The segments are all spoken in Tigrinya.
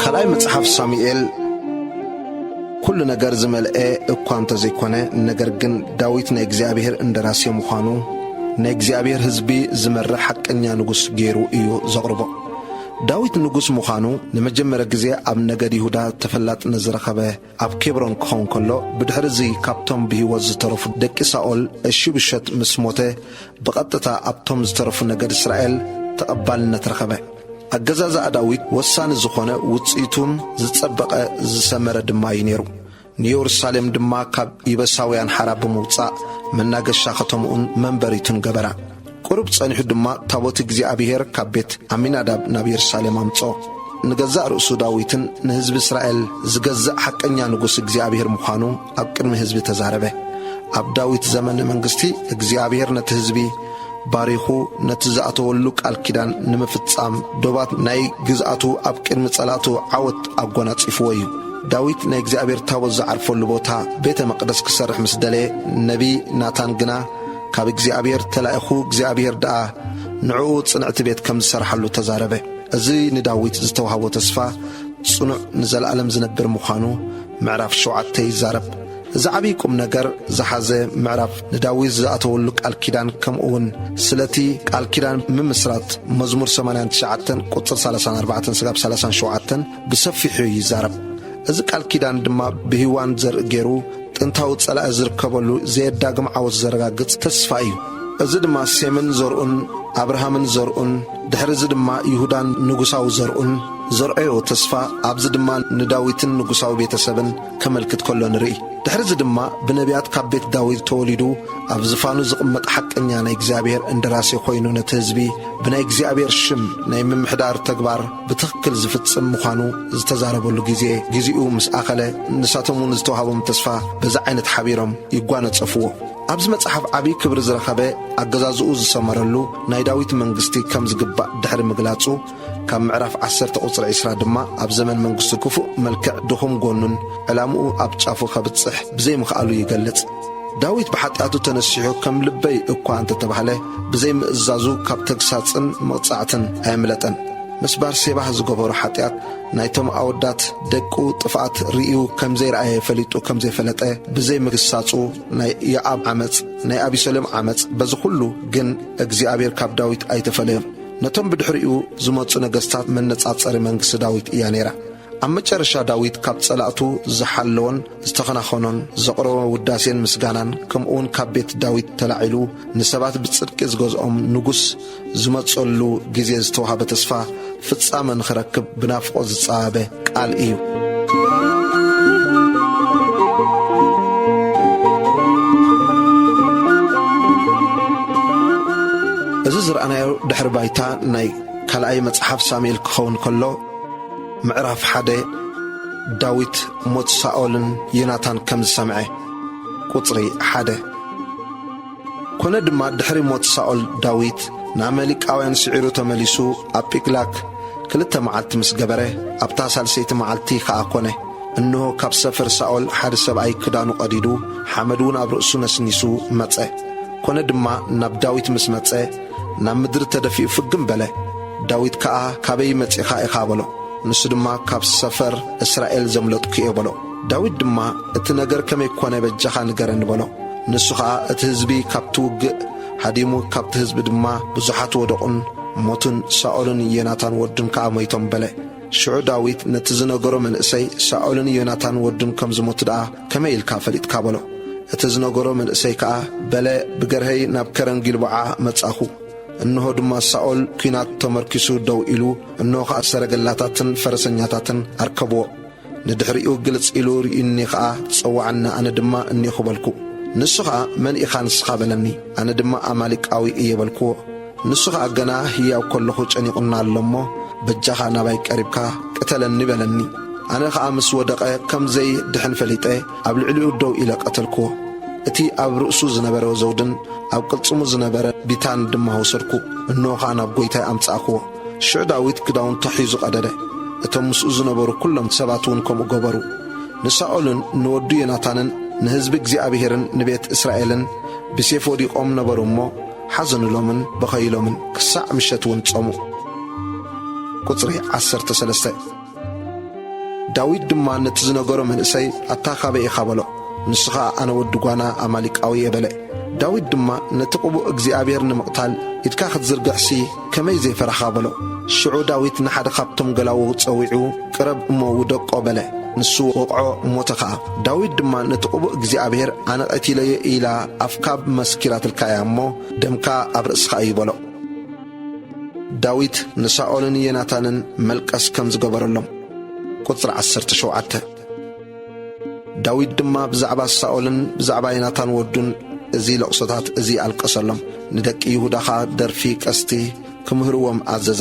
ካልኣይ መጽሓፍ ሳሙኤል ኩሉ ነገር ዝመልአ እኳ እንተዘይኮነ፣ ነገር ግን ዳዊት ናይ እግዚኣብሔር እንደራሴ ምዃኑ፣ ናይ እግዚኣብሔር ህዝቢ ዝመርሕ ሓቀኛ ንጉስ ገይሩ እዩ ዘቕርቦ። ዳዊት ንጉስ ምዃኑ ንመጀመርያ ግዜ ኣብ ነገድ ይሁዳ ተፈላጥነት ዝረኸበ ኣብ ኬብሮን ክኸውን ከሎ፣ ብድሕሪ እዚ ካብቶም ብህይወት ዝተረፉ ደቂ ሳኦል እሺብሸት ምስ ሞተ፣ ብቐጥታ ኣብቶም ዝተረፉ ነገድ እስራኤል ተቐባልነት ረኸበ። ኣገዛዝኣ ዳዊት ወሳኒ ዝኾነ፣ ውጽኢቱን ዝጸበቐ ዝሰመረ ድማ እዩ ነይሩ። ንየሩሳሌም ድማ ካብ ኢበሳውያን ሓራ ብምውጻእ መናገሻ ከተምኡን መንበሪቱን ገበራ። ቁሩብ ጸኒሑ ድማ ታቦት እግዚኣብሔር ካብ ቤት ኣሚናዳብ ናብ የሩሳሌም ኣምጽኦ። ንገዛእ ርእሱ ዳዊትን ንህዝቢ እስራኤል ዝገዝእ ሓቀኛ ንጉስ እግዚኣብሔር ምዃኑ ኣብ ቅድሚ ህዝቢ ተዛረበ። ኣብ ዳዊት ዘመነ መንግስቲ እግዚኣብሔር ነቲ ህዝቢ ባሪኹ፣ ነቲ ዝኣተወሉ ቃል ኪዳን ንምፍጻም፣ ዶባት ናይ ግዝኣቱ ኣብ ቅድሚ ጸላእቱ ዓወት ኣጎናጺፍዎ እዩ። ዳዊት ናይ እግዚኣብሔር ታቦት ዝዓርፈሉ ቦታ ቤተ መቕደስ ክሰርሕ ምስ ደለየ፣ ነቢይ ናታን ግና ካብ እግዚኣብሔር ተላኢኹ፣ እግዚኣብሔር ደኣ ንዕኡ ጽንዕቲ ቤት ከም ዝሰርሓሉ ተዛረበ። እዚ ንዳዊት ዝተዋህቦ ተስፋ ጽኑዕ ንዘለኣለም ዝነብር ምዃኑ ምዕራፍ ሸውዓተ ይዛረብ። እዚ ዓብዪ ቁም ነገር ዝሓዘ ምዕራፍ ንዳዊት ዝኣተወሉ ቃል ኪዳን፣ ከምኡ እውን ስለቲ ቃል ኪዳን ምምስራት መዝሙር ሰማንያን ትሽዓተን ቁጽር ሰላሳን ኣርባዕተን ስጋብ ሰላሳን ሸውዓተን ብሰፊሑ ይዛረብ። እዚ ቃል ኪዳን ድማ ብህዋን ዘርኢ ገይሩ ጥንታዊ ጸላኢ ዝርከበሉ ዘየዳግም ዓወት ዘረጋግጽ ተስፋ እዩ። እዚ ድማ ሴምን ዘርኡን፣ ኣብርሃምን ዘርኡን፣ ድሕሪ እዚ ድማ ይሁዳን ንጉሳዊ ዘርኡን ዘርኣዮ ተስፋ፣ ኣብዚ ድማ ንዳዊትን ንጉሳዊ ቤተሰብን ከመልክት ከሎ ንርኢ። ድሕሪ እዚ ድማ ብነቢያት ካብ ቤት ዳዊት ተወሊዱ ኣብ ዝፋኑ ዝቕመጥ ሓቀኛ ናይ እግዚኣብሔር እንደራሴ ኮይኑ ነቲ ህዝቢ ብናይ እግዚኣብሔር ሽም ናይ ምምሕዳር ተግባር ብትኽክል ዝፍጽም ምዃኑ ዝተዛረበሉ ግዜ፣ ግዜኡ ምስ ኣኸለ፣ ንሳቶም እውን ዝተዋህቦም ተስፋ በዚ ዓይነት ሓቢሮም ይጓነጸፍዎ። ኣብዚ መጽሓፍ ዓብዪ ክብሪ ዝረኸበ፣ ኣገዛዝኡ ዝሰመረሉ ናይ ዳዊት መንግስቲ ከም ዝግባእ ድሕሪ ምግላጹ፣ ካብ ምዕራፍ ዓሰርተ ቁጽሪ ዕስራ ድማ ኣብ ዘመን መንግስቱ ክፉእ መልክዕ ድኹም ጎኑን ዕላምኡ ኣብ ጫፉ ከብጽሕ ብዘይምኽኣሉ ይገልጽ። ዳዊት ብሓጢኣቱ ተነሲሑ ከም ልበይ እኳ እንተተባህለ፣ ብዘይምእዛዙ ካብ ተግሳጽን መቕጻዕትን ኣየምለጠን። ምስ ባርሴባ ዝገበሮ ሓጢኣት፣ ናይቶም ኣወዳት ደቁ ጥፍኣት ርእዩ ከም ዘይረኣየ ፈሊጡ ከም ዘይፈለጠ፣ ብዘይምግሳጹ ናይ የኣብ ዓመጽ፣ ናይ ኣቢሰሎም ዓመጽ፣ በዚ ኩሉ ግን እግዚኣብሔር ካብ ዳዊት ኣይተፈለዮን። ነቶም ብድሕሪኡ ዝመጹ ነገስታት መነጻጸሪ መንግስቲ ዳዊት እያ ነይራ። ኣብ መጨረሻ ዳዊት ካብ ጸላእቱ ዝሓለወን ዝተኸናኸኖን ዘቕረቦ ውዳሴን ምስጋናን፣ ከምኡውን ካብ ቤት ዳዊት ተላዒሉ ንሰባት ብጽድቂ ዝገዝኦም ንጉስ ዝመጸሉ ግዜ ዝተዋህበ ተስፋ ፍጻመ ንኽረክብ ብናፍቖት ዝጸባበ ቃል እዩ። እዚ ዝረኣናዮ ድሕሪ ባይታ ናይ ካልኣይ መጽሓፍ ሳሙኤል ክኸውን ከሎ፣ ምዕራፍ ሓደ፣ ዳዊት ሞት ሳኦልን ዮናታን ከም ዝሰምዐ። ቁጽሪ ሓደ። ኮነ ድማ ድሕሪ ሞት ሳኦል ዳዊት ንኣማሌቃውያን ስዒሩ ተመሊሱ ኣብ ጺቅላግ ክልተ መዓልቲ ምስ ገበረ፣ ኣብታ ሳልሰይቲ መዓልቲ ከኣ ኮነ፣ እንሆ፣ ካብ ሰፈር ሳኦል ሓደ ሰብኣይ ክዳኑ ቀዲዱ፣ ሓመድ እውን ኣብ ርእሱ ነስኒሱ መጸ። ኮነ ድማ ናብ ዳዊት ምስ መጸ፣ ናብ ምድሪ ተደፊኡ ፍግም በለ። ዳዊት ከኣ፣ "ካበይ መጺኻ ኢኻ?" በሎ። ንሱ ድማ፣ "ካብ ሰፈር እስራኤል ዘምለጥኩ እየ" በሎ። ዳዊት ድማ፣ "እቲ ነገር ከመይ ኮነ በጃኻ ንገረኒ" በሎ። ንሱ ኸኣ፣ "እቲ ህዝቢ ካብቲ ውግእ ሃዲሙ፣ ካብቲ ህዝቢ ድማ ብዙሓት ወደቑን ሞቱን፣ ሳኦልን ዮናታን ወዱን ከኣ ሞይቶም" በለ። ሽዑ ዳዊት ነቲ ዝነገሮ መንእሰይ፣ "ሳኦልን ዮናታን ወዱን ከም ዝሞቱ ደኣ ከመይ ኢልካ ፈሊጥካ?" በሎ። እቲ ዝነገሮ መንእሰይ ከኣ፣ "በለ፣ ብገርሀይ ናብ ከረን ጊልቦዓ መጻኹ። እንሆ ድማ ሳኦል ኲናት ተመርኪሱ ደው ኢሉ፣ እንሆ ኸኣ ሰረገላታትን ፈረሰኛታትን ኣርከብዎ። ንድሕሪኡ ግልጽ ኢሉ ርእዩኒ ኸኣ ጸውዓኒ፣ ኣነ ድማ እኔኹ በልኩ። ንሱ ኸኣ፣ 'መን ኢኻ ንስኻ?' በለኒ። ኣነ ድማ፣ 'ኣማሌቃዊ እየ' በልክዎ። ንሱ ኸኣ፣ 'ገና ህያው ከለኹ ጨኒቑና ኣሎ እሞ፣ በጃኻ ናባይ ቀሪብካ ቅተለኒ' በለኒ። ኣነ ኸኣ ምስ ወደቐ ከም ዘይድሕን ፈሊጠ፣ ኣብ ልዕሊኡ ደው ኢለ ቀተልክዎ። እቲ ኣብ ርእሱ ዝነበረ ዘውድን ኣብ ቅልጽሙ ዝነበረ ቢታን ድማ ወሰድኩ፣ እንሆ ኸኣ ናብ ጐይታይ ኣምጻእክዎ። ሽዑ ዳዊት ክዳውንቱ ሒዙ ቀደደ። እቶም ምስኡ ዝነበሩ ኩሎም ሰባት እውን ከምኡ ገበሩ። ንሳኦልን ንወዱ ዮናታንን ንህዝቢ እግዚኣብሄርን ንቤት እስራኤልን ብሴፍ ወዲቖም ነበሩ እሞ፣ ሓዘኑሎምን በኸዩሎምን፣ ክሳዕ ምሸት እውን ጾሙ። ቁጽሪ ዓሰርተ ሰለስተ። ዳዊት ድማ ነቲ ዝነገሮ መንእሰይ፣ "ኣታ ካበይ ኢኻ?" በሎ። ንሱ ኸኣ፣ "ኣነ ወዲ ጓና ኣማሊቃዊ እየ" በለ። ዳዊት ድማ፣ "ነቲ ቅቡእ እግዚኣብሔር ንምቕታል ኢድካ ክትዝርግሕሲ ከመይ ዘይፈራኻ?" በሎ። ሽዑ ዳዊት ንሓደ ካብቶም ገላዉ ጸዊዑ፣ "ቅረብ እሞ ውደቆ" በለ። ንሱ ወቕዖ፣ ሞተ ኸኣ። ዳዊት ድማ፣ "ነቲ ቅቡእ እግዚኣብሔር ኣነ ቀቲለዮ ኢላ ኣፍካ መስኪራትልካ እያ እሞ፣ ደምካ ኣብ ርእስኻ እዩ" በሎ። ዳዊት ንሳኦልን ዮናታንን መልቀስ ከም ዝገበረሎም። ቁጽሪ ዓሰርተ ሸውዓተ። ዳዊት ድማ ብዛዕባ ሳኦልን ብዛዕባ ዮናታን ወዱን እዚ ለቕሶታት እዚ ኣልቀሰሎም። ንደቂ ይሁዳ ኸኣ ደርፊ ቀስቲ ክምህርዎም ኣዘዘ።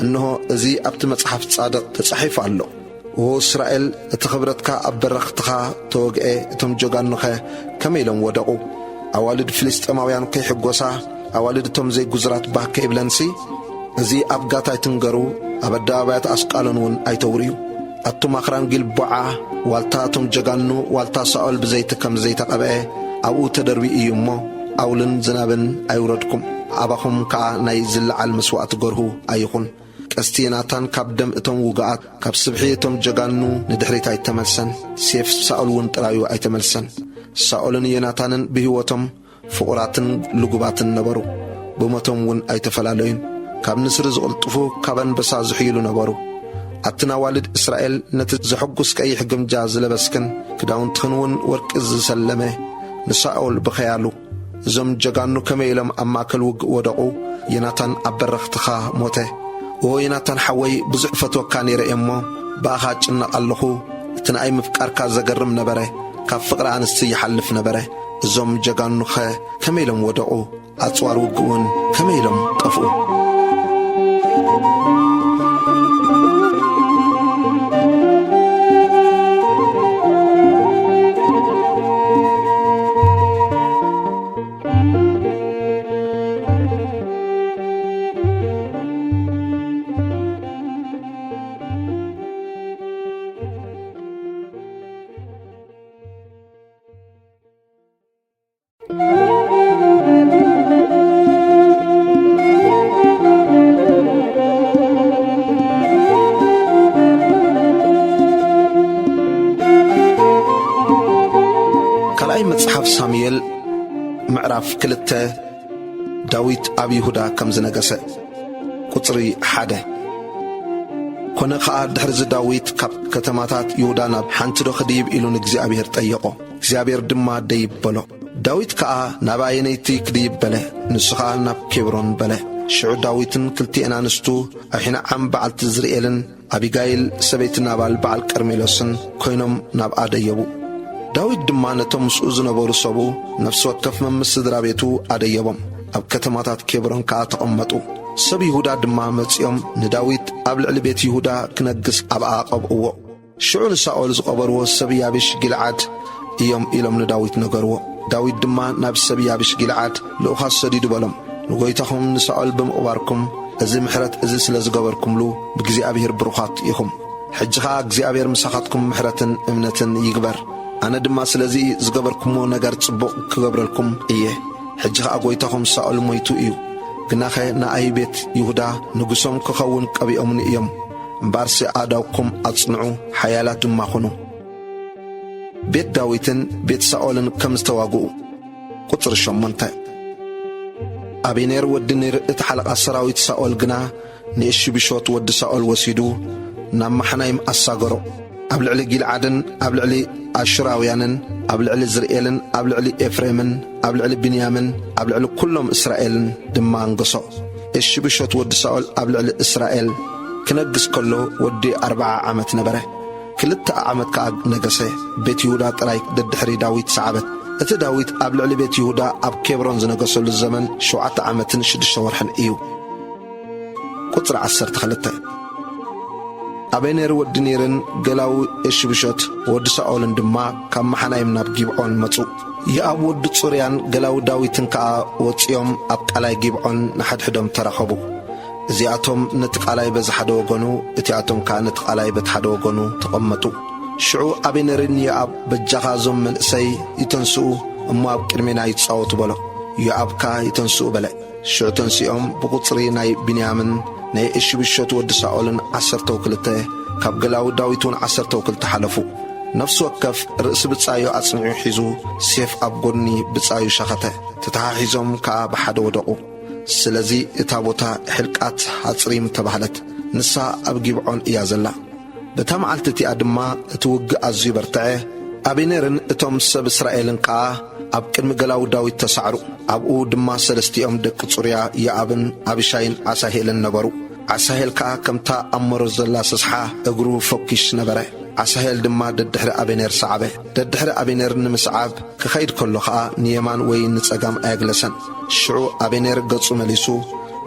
እንሆ፣ እዚ ኣብቲ መጽሓፍ ጻድቕ ተጻሒፉ ኣሎ። ኦ እስራኤል፣ እቲ ክብረትካ ኣብ በረኽትኻ ተወግኤ፣ እቶም ጀጋኑኸ ከመይ ኢሎም ወደቑ? ኣዋልድ ፍልስጤማውያን ከይሕጎሳ፣ ኣዋልድ እቶም ዘይጉዙራት ባህ ከይብለንሲ፣ እዚ ኣብ ጋት ኣይትንገሩ፣ ኣብ ኣደባባያት ኣስቃሎን እውን ኣይተውርዩ። ኣቱም ኣኽራን ጊልቦዓ፣ ዋልታ እቶም ጀጋኑ፣ ዋልታ ሳኦል ብዘይቲ ከም ዘይተቐብአ ኣብኡ ተደርብዩ እዩ እሞ፣ ኣውልን ዝናብን ኣይውረድኩም፣ ኣባኹም ከኣ ናይ ዝለዓል መስዋእቲ ገርሁ ኣይኹን። ቀስቲ ናታን ካብ ደም እቶም ውጉኣት፣ ካብ ስብሒ እቶም ጀጋኑ ንድሕሪት ኣይተመልሰን። ሴፍ ሳኦል እውን ጥራዩ ኣይተመልሰን። ሳኦልን ዮናታንን ብህይወቶም ፍቑራትን ልጉባትን ነበሩ። ብሞቶም እውን ኣይተፈላለዩን። ካብ ንስሪ ዝቕልጥፉ፣ ካብ ኣንበሳ ዝሕይሉ ነበሩ። ኣትን ኣዋልድ እስራኤል፣ ነቲ ዘሐጉስ ቀይሕ ግምጃ ዝለበስክን፣ ክዳውንትኽን እውን ወርቂ ዝሰለመ፣ ንሳኦል ብኸያሉ። እዞም ጀጋኑ ከመይ ኢሎም ኣብ ማእከል ውግእ ወደቑ? ዮናታን ኣብ በረኽትኻ ሞተ። ኦ ዮናታን ሓወይ፣ ብዙሕ እፈትወካ ነይረ እየ እሞ፣ ብኣኻ እጭነቕ ኣለኹ። እቲ ንኣይ ምፍቃርካ ዘገርም ነበረ፣ ካብ ፍቕሪ ኣንስቲ ይሓልፍ ነበረ። እዞም ጀጋኑኸ ከመይ ኢሎም ወደቑ? ኣጽዋር ውግእውን ከመይ ኢሎም ጠፍኡ? ካልኣይ መጽሓፍ ሳሙኤል ምዕራፍ ክልተ። ዳዊት ኣብ ይሁዳ ከም ዝነገሰ። ቁጽሪ ሓደ። ኮነ ኸኣ ድሕሪዚ ዳዊት ካብ ከተማታት ይሁዳ ናብ ሓንቲ ዶ ክድይብ ኢሉ ንእግዚኣብሔር ጠየቖ። እግዚኣብሔር ድማ ደይብ በሎ። ዳዊት ከኣ ናብ ኣየነይቲ ክድይብ በለ። ንሱ ኸኣ ናብ ኬብሮን በለ። ሽዑ ዳዊትን ክልቲኤን ኣንስቱ ኣሒኖዓም በዓልቲ ዝርኤልን ኣቢጋይል ሰበይቲ ናባል በዓል ቀርሜሎስን ኮይኖም ናብኣ ደየቡ። ዳዊት ድማ ነቶም ምስኡ ዝነበሩ ሰብኡ፣ ነፍሲ ወከፍ መምስ ስድራ ቤቱ ኣደየቦም። ኣብ ከተማታት ኬብሮን ከኣ ተቐመጡ። ሰብ ይሁዳ ድማ መጺኦም ንዳዊት ኣብ ልዕሊ ቤት ይሁዳ ክነግስ ኣብኣ ቀብእዎ። ሽዑ ንሳኦል ዝቐበርዎ ሰብ ያቢሽ ጊልዓድ እዮም ኢሎም ንዳዊት ነገርዎ። ዳዊት ድማ ናብ ሰብ ያቢሽ ጊልዓድ ልኡኻት ሰዲዱ በሎም፣ "ንጐይታኹም ንሳኦል ብምቕባርኩም፣ እዚ ምሕረት እዚ ስለ ዝገበርኩምሉ፣ ብእግዚኣብሔር ብሩኻት ኢኹም። ሕጂ ኸኣ እግዚኣብሔር ምሳኻትኩም ምሕረትን እምነትን ይግበር። ኣነ ድማ ስለዚ ዝገበርኩምዎ ነገር ጽቡቕ ክገብረልኩም እየ። ሕጂ ኸኣ ጐይታኹም ሳኦል ሞይቱ እዩ። ግናኸ ንኣይ ቤት ይሁዳ ንጉሶም ክኸውን ቀቢኦምኒ እዮም። እምበኣርሲ ኣእዳውኩም ኣጽንዑ፣ ሓያላት ድማ ኹኑ።" ቤት ዳዊትን ቤት ሳኦልን ከም ዝተዋግኡ። ቁጽሪ ሸሞንተ። ኣቤኔር ወዲ ኔር እቲ ሓለቓ ሰራዊት ሳኦል ግና ንእሽብሾት ወዲ ሳኦል ወሲዱ ናብ መሓናይም ኣሳገሮ። ኣብ ልዕሊ ጊልዓድን ኣብ ልዕሊ ኣሹራውያንን ኣብ ልዕሊ ዝርኤልን ኣብ ልዕሊ ኤፍሬምን ኣብ ልዕሊ ብንያምን ኣብ ልዕሊ ኵሎም እስራኤልን ድማ ኣንገሶ። እሽብሾት ወዲ ሳኦል ኣብ ልዕሊ እስራኤል ክነግስ ከሎ ወዲ ኣርብዓ ዓመት ነበረ። ክልተ ዓመት ከኣ ነገሰ። ቤት ይሁዳ ጥራይ ደድሕሪ ዳዊት ሰዓበት። እቲ ዳዊት ኣብ ልዕሊ ቤት ይሁዳ ኣብ ኬብሮን ዝነገሰሉ ዘመን ሸውዓተ ዓመትን ሽዱሽተ ወርሕን እዩ። ቁጽሪ ዓሰርተ ክልተ። ኣቤኔር ወዲ ኔርን ገላዊ እሽብሾት ወዲ ሳኦልን ድማ ካብ መሓናይም ናብ ጊብዖን መጹ። የኣብ ወዲ ጽሩያን ገላዊ ዳዊትን ከኣ ወጺኦም ኣብ ቀላይ ጊብዖን ንሓድሕዶም ተራኸቡ። እዚኣቶም ነቲ ቃላይ በዚ ሓደ ወገኑ፣ እቲኣቶም ከኣ ነቲ ቃላይ በቲ ሓደ ወገኑ ተቐመጡ። ሽዑ ኣቤኔርን ዮኣብ፣ "በጃኻ እዞም መንእሰይ ይተንስኡ እሞ ኣብ ቅድሜና ይጻወቱ" በሎ። ዮኣብ ከኣ "ይተንስኡ" በለ። ሽዑ ተንሲኦም ብቁጽሪ ናይ ብንያምን ናይ እሽብሾት ወዲ ሳኦልን ዓሰርተው ክልተ፣ ካብ ገላዊ ዳዊት እውን ዓሰርተው ክልተ ሓለፉ። ነፍሲ ወከፍ ርእሲ ብጻዩ ኣጽኒዑ ሒዙ፣ ሴፍ ኣብ ጎድኒ ብጻዩ ሸኸተ። ተተሓሒዞም ከኣ ብሓደ ወደቑ። ስለዚ እታ ቦታ ሕልቃት ሃጽሪም ተባህለት። ንሳ ኣብ ጊብዖን እያ ዘላ። በታ መዓልቲ እቲኣ ድማ እቲ ውግእ ኣዝዩ በርትዐ። ኣቤኔርን እቶም ሰብ እስራኤልን ከኣ ኣብ ቅድሚ ገላዊ ዳዊት ተሳዕሩ። ኣብኡ ድማ ሰለስቲኦም ደቂ ጽሩያ፣ ዮኣብን ኣቢሻይን ዓሳሄልን ነበሩ። ዓሳሄል ከኣ ከምታ ኣብ መሮር ዘላ ሰስሓ እግሩ ፈኲስ ነበረ። ዓሳሄል ድማ ደድሕሪ ኣቤኔር ሰዓበ። ደድሕሪ ኣቤኔር ንምስዓብ ክኸይድ ከሎ ኸኣ ንየማን ወይ ንጸጋም ኣየግለሰን። ሽዑ ኣቤኔር ገጹ መሊሱ፣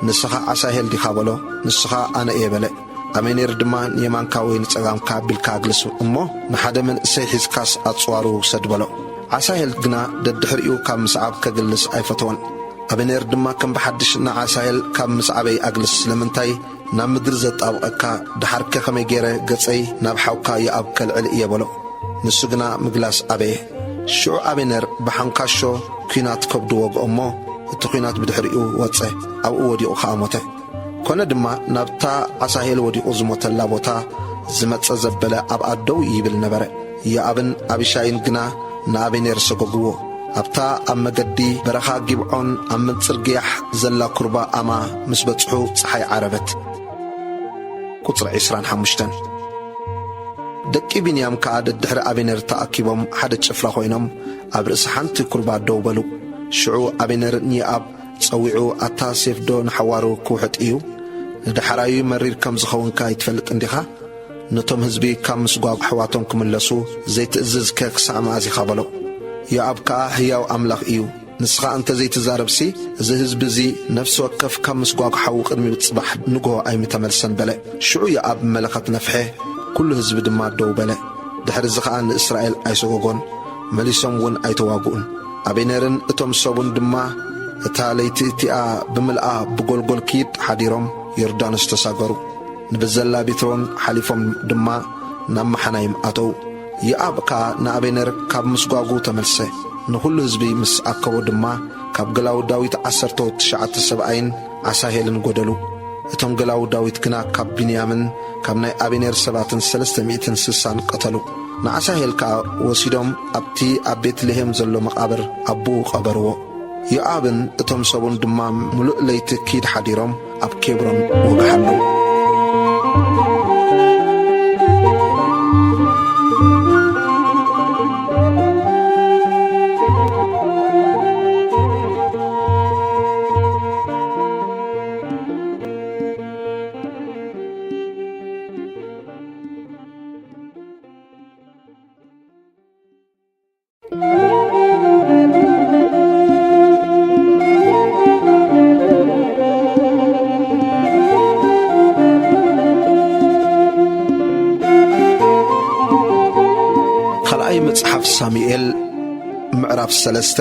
"ንስኻ ዓሳሄል ዲኻ?" በሎ። "ንስኻ ኣነ እየ" በለ። ኣቤኔር ድማ፣ "ንየማንካ ወይ ንጸጋምካ ኣቢልካ ኣግልስ እሞ፣ ንሓደ መንእሰይ ሒዝካስ ኣጽዋሩ ውሰድ" በሎ። ዓሳሄል ግና ደድሕሪኡ ካብ ምስዓብ ከግልስ ኣይፈተወን። ኣቤኔር ድማ፣ "ከም ብሓድሽ ንዓሳሄል ካብ ምስዓበይ ኣግልስ፣ ስለምንታይ ናብ ምድሪ ዘጣብቐካ፣ ደሓርከ ከመይ ገይረ ገጸይ ናብ ሓውካ ዮኣብ ከልዕል እየ?" በሎ። ንሱ ግና ምግላስ ኣበየ። ሽዑ ኣቤነር ብሓንካሾ ኲናት ከብዱ ወግኦ እሞ፣ እቲ ኲናት ብድሕሪኡ ወጸ፣ ኣብኡ ወዲቑ ኸኣ ሞተ። ኮነ ድማ፣ ናብታ ዓሳሄል ወዲቑ ዝሞተላ ቦታ ዝመጸ ዘበለ ኣብኣ ደው ይብል ነበረ። ዮኣብን ኣቢሻይን ግና ንኣቤኔር ሰጎግዎ። ኣብታ ኣብ መገዲ በረኻ ጊብዖን ኣብ ምንጽር ግያሕ ዘላ ኩርባ ኣማ ምስ በጽሑ፣ ጸሓይ ዓረበት። ቁጽሪ ዕስራን ሓሙሽተን። ደቂ ብንያም ከኣ ደድሕሪ ኣቤነር ተኣኪቦም ሓደ ጭፍራ ኾይኖም ኣብ ርእሲ ሓንቲ ኩርባ ደው በሉ። ሽዑ ኣቤነር ንዮኣብ ጸዊዑ፣ "ኣታ ሴፍዶ ንሓዋሩ ክውሕጥ እዩ? ንደሓራዩ መሪር ከም ዝኸውንካ ኣይትፈልጥን ዲኻ? ነቶም ህዝቢ ካብ ምስጓግ ኣሕዋቶም ክምለሱ ዘይትእዝዝከ ክሳዕ መኣዝ ኢኻ?" በሎ። ዮኣብ ከኣ፣ "ህያው ኣምላኽ እዩ፣ ንስኻ እንተ ዘይትዛረብሲ፣ እዚ ህዝቢ እዚ ነፍሲ ወከፍ ካብ ምስጓግ ሓዊ ቅድሚ ጽባሕ ንግሆ ኣይምተመልሰን" በለ። ሽዑ ዮኣብ መለኸት ነፍሐ፣ ኩሉ ህዝቢ ድማ ደው በለ። ድሕሪ እዚ ኸኣ ንእስራኤል ኣይሰጎጎን፣ መሊሶም እውን ኣይተዋግኡን። ኣቤነርን እቶም ሰቡን ድማ እታ ለይቲ እቲኣ ብምልኣ ብጎልጎል ኪድ ሓዲሮም ዮርዳኖስ ተሳገሩ። ንብዘላ ቢትሮን ሓሊፎም ድማ ናብ መሓናይም ኣተዉ። ዮኣብ ከኣ ንኣቤነር ካብ ምስጓጉ ተመልሰ። ንኹሉ ህዝቢ ምስ ኣከቦ ድማ፣ ካብ ገላዉ ዳዊት ዓሰርተ ትሽዓተ ሰብኣይን ዓሳሄልን ጐደሉ። እቶም ገላዉ ዳዊት ግና ካብ ብንያምን ካብ ናይ ኣቤኔር ሰባትን ሰለስተ ሚእትን ስሳን ቀተሉ። ንዓሳሄል ከኣ ወሲዶም ኣብቲ ኣብ ቤትልሄም ዘሎ መቓብር ኣቦኡ ቀበርዎ። ዮኣብን እቶም ሰቡን ድማ ምሉእ ለይቲ ኪድ ሓዲሮም ኣብ ኬብሮን ወግሓሎም። ካልኣይ መጽሓፍ ሳሙኤል ምዕራፍ ሰለስተ።